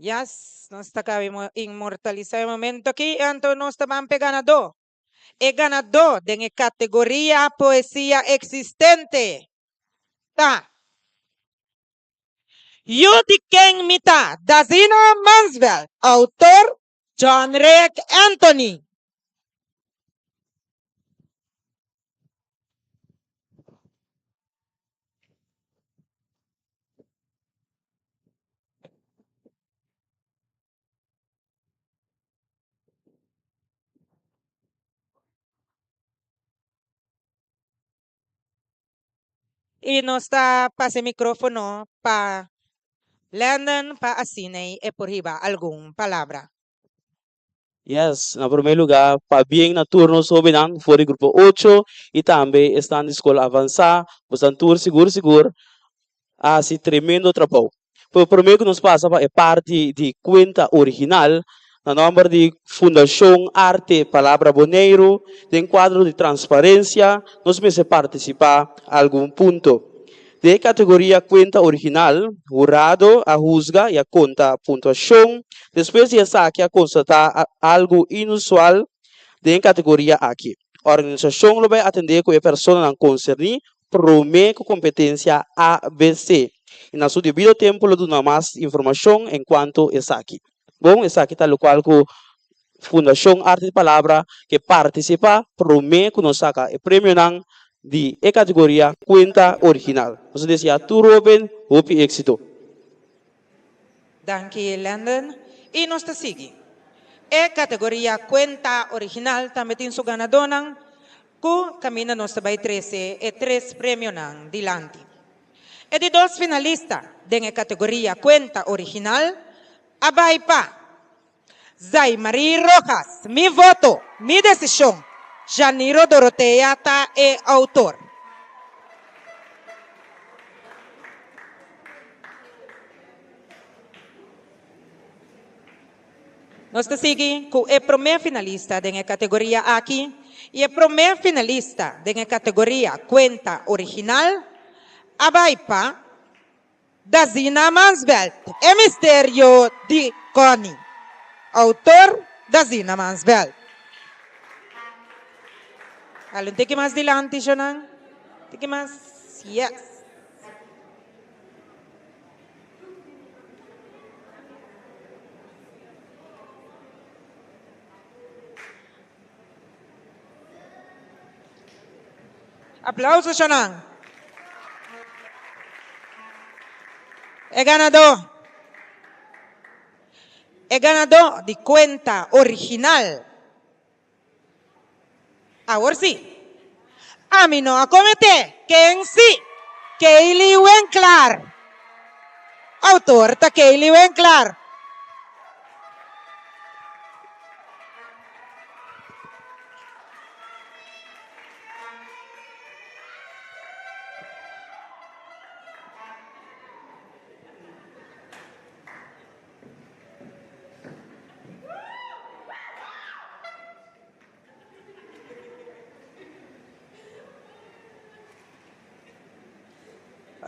Yes, nos ta kabe inmortalisa e momento aki, anto nos ta ban p'e ganadó. E ganadó den e kategoria Poesia Eksistente ta Yu di ken mi ta, Dazina Mansveld, outor John Rick Anthony. I nos ta pasa e microfono pa Landon pa asina e por hiba algun palabra. Yes, na promé lugá pabien na tur nos hóbennan for di grupo ocho i tambe esnan di skol avansá, bosan tur sigur sigur a hasi tremendo trabou. Pero promé ku nos pasa pa e parti di kuenta original, na nòmber di Fundashon Arte Palabra Boneiru, den kuadro di transparensia, nos mester partisipá algun punto. Den e kategoria kuenta original, hurado a husga i a konta puntuashon. Despues di esaki a konstatá algu inusual den e kategoria aki. Organisashon lo bai atendé ku e personanan konserní promé ku kompetensia ABC i na su debido tempu lo duna mas informashon enkuanto esaki. Bon, esaki ta lokual ku Fundashon Arte di Palabra ke partisipá promé ku nos saka e premionan di e kategoria Kuenta Original. Nos ta deseá tur hóben hopi éksito. Danki Landon. I nos ta sigui. E kategoria Kuenta Original tambe tin su ganadónan ku kaminda nos ta bai trese e tres premionan dilanti. E di dos finalista den e kategoria Kuenta Original a bai pa Zaymarie Rojas, Mi voto, mi desishon, Janiro Dorothea ta e outor. Nos ta sigui ku e promé finalista den e kategoria aki i e promé finalista den e kategoria Kuenta Original a bai pa Dazina Mansveld, E misterio di Connie. Outor, Dazina Mansveld. Hala un tiki mas dilanti, Shonan. Tiki mas. Yes. Aplauso Shonan. E ganadó. E ganadó di kuenta original. Awor sí. Ami no a kometé, ken sí? Kaylee Winklaar. Autor ta Kaylee Winklaar.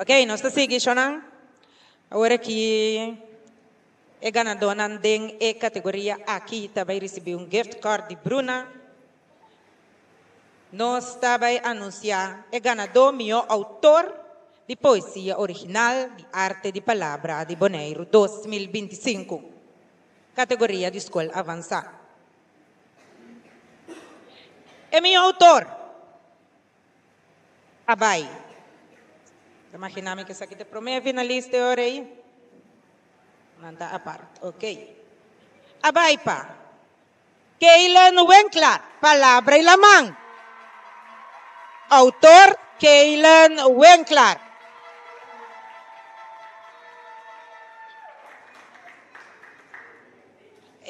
Ok, nos ta sigui shownan. Awor aki e ganadónan den e kategoria aki ta bai risibí un gift card di Bruna. Nos ta bai anunsiá e ganadó mihó outor di poesia original di Arte di Palabra di Boneiru 2025, kategoria di skol avansá. E mihó outor a bai. Ta imaginá mi ku esaki ta e promé finalista e ora ei. Nan ta apart, ok. A bai pa. Keylen Winklaar, Palabra i Laman. Outor, Keylen Winklaar.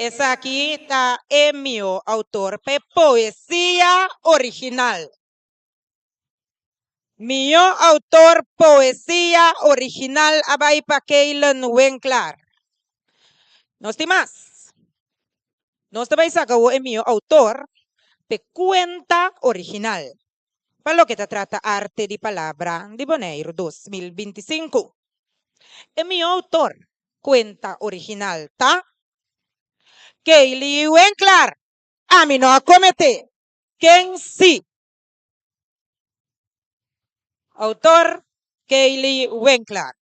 Esaki ta e mihó outor pa e poesia original. Mihó outor poesia original a bai pa Kaylen Winklaar. Nos tin mas. Nos ta bai saka awor e mihó outor p'e kuenta original pa loke ta trata Arte di Palabra di Boneiru 2025. E mihó outor kuenta original ta Kaylee Winklaar. Ami no a kometé. Ken si? Outor, Kaylee Winklaar.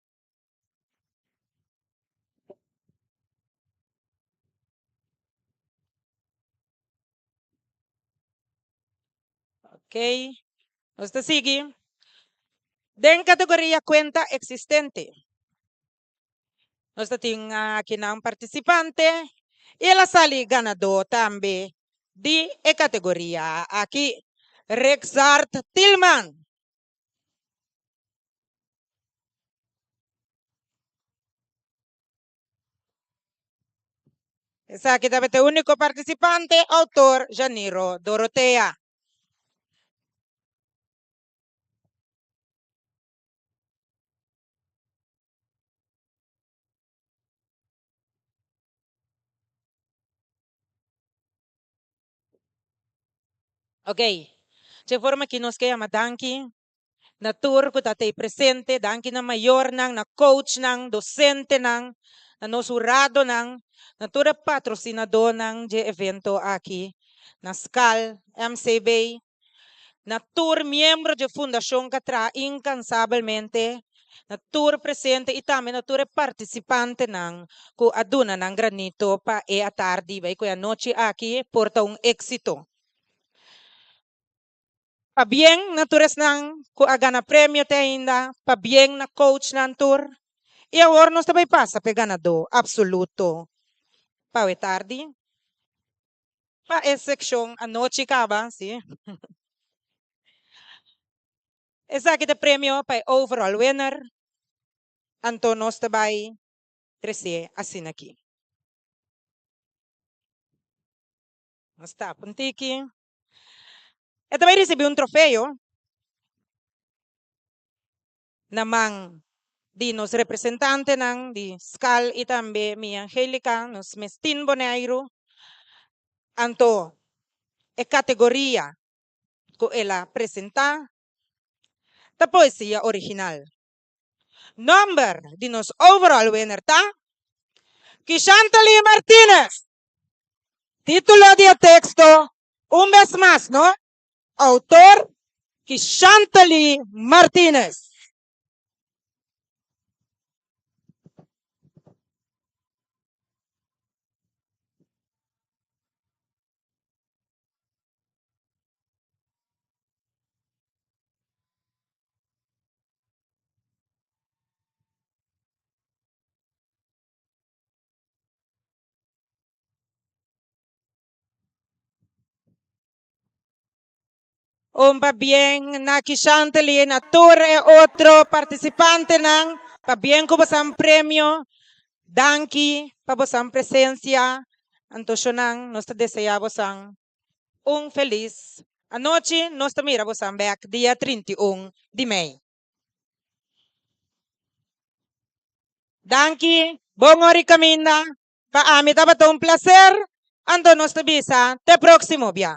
Ok, nos ta sigui. Den kategoria kuenta eksistente, nos ta tin akinan partisipante i el a sali ganadó tambe di e kategoria aki, Rexart Tilman. Esaki tabata e úniko partisipante, outor Janiro Dorothea. Ok, dje forma aki nos ke yama danki na tur ku ta tei presente, danki na mayornan, na coachnan, dosentenan, na nos huradonan, na tur e patrosinadónan dje evento aki, na skal, MCB, na tur miembro dje fundashon ku a traha inkansabelmente, na tur presente i tambe na tur e partisipantenan ku a duna nan granito pa e atardi bai ku e anochi aki por ta un éksito. Pabien na tur esnan ku a gana premio te ainda, pabien na coachnan tur. I awor nos ta bai pasa pa e ganadó apsoluto pa awe tardi. Pa e sekshon anochi kaba, si. Esaki ta premio pa e overall winner, anto nos ta bai tres'é asina aki. Nos tapa un tiki. E ta bai risibí un trofeo na man di nos representantenan di skal i tambe mi Angelica, nos mes tin Boneiru. Anto e kategoria ku el a presentá ta poesia original. Nòmber di nos overall winner ta Kishantali Martinez. Título di e teksto, Un bes mas, no? Outor, Kishantali Martinez. Un pabien na Kishanteli y na tur e otro participantenan. Pabien cu bosan premio. Danki pa bosan presencia. Anto shonan nos ta desea bosan un feliz anochi. Nos ta mira bosan bek dia 31 di mei. Danki, bon ora y caminda. Pa ami tabata un placer. Anto nos ta bisa te proximo bia.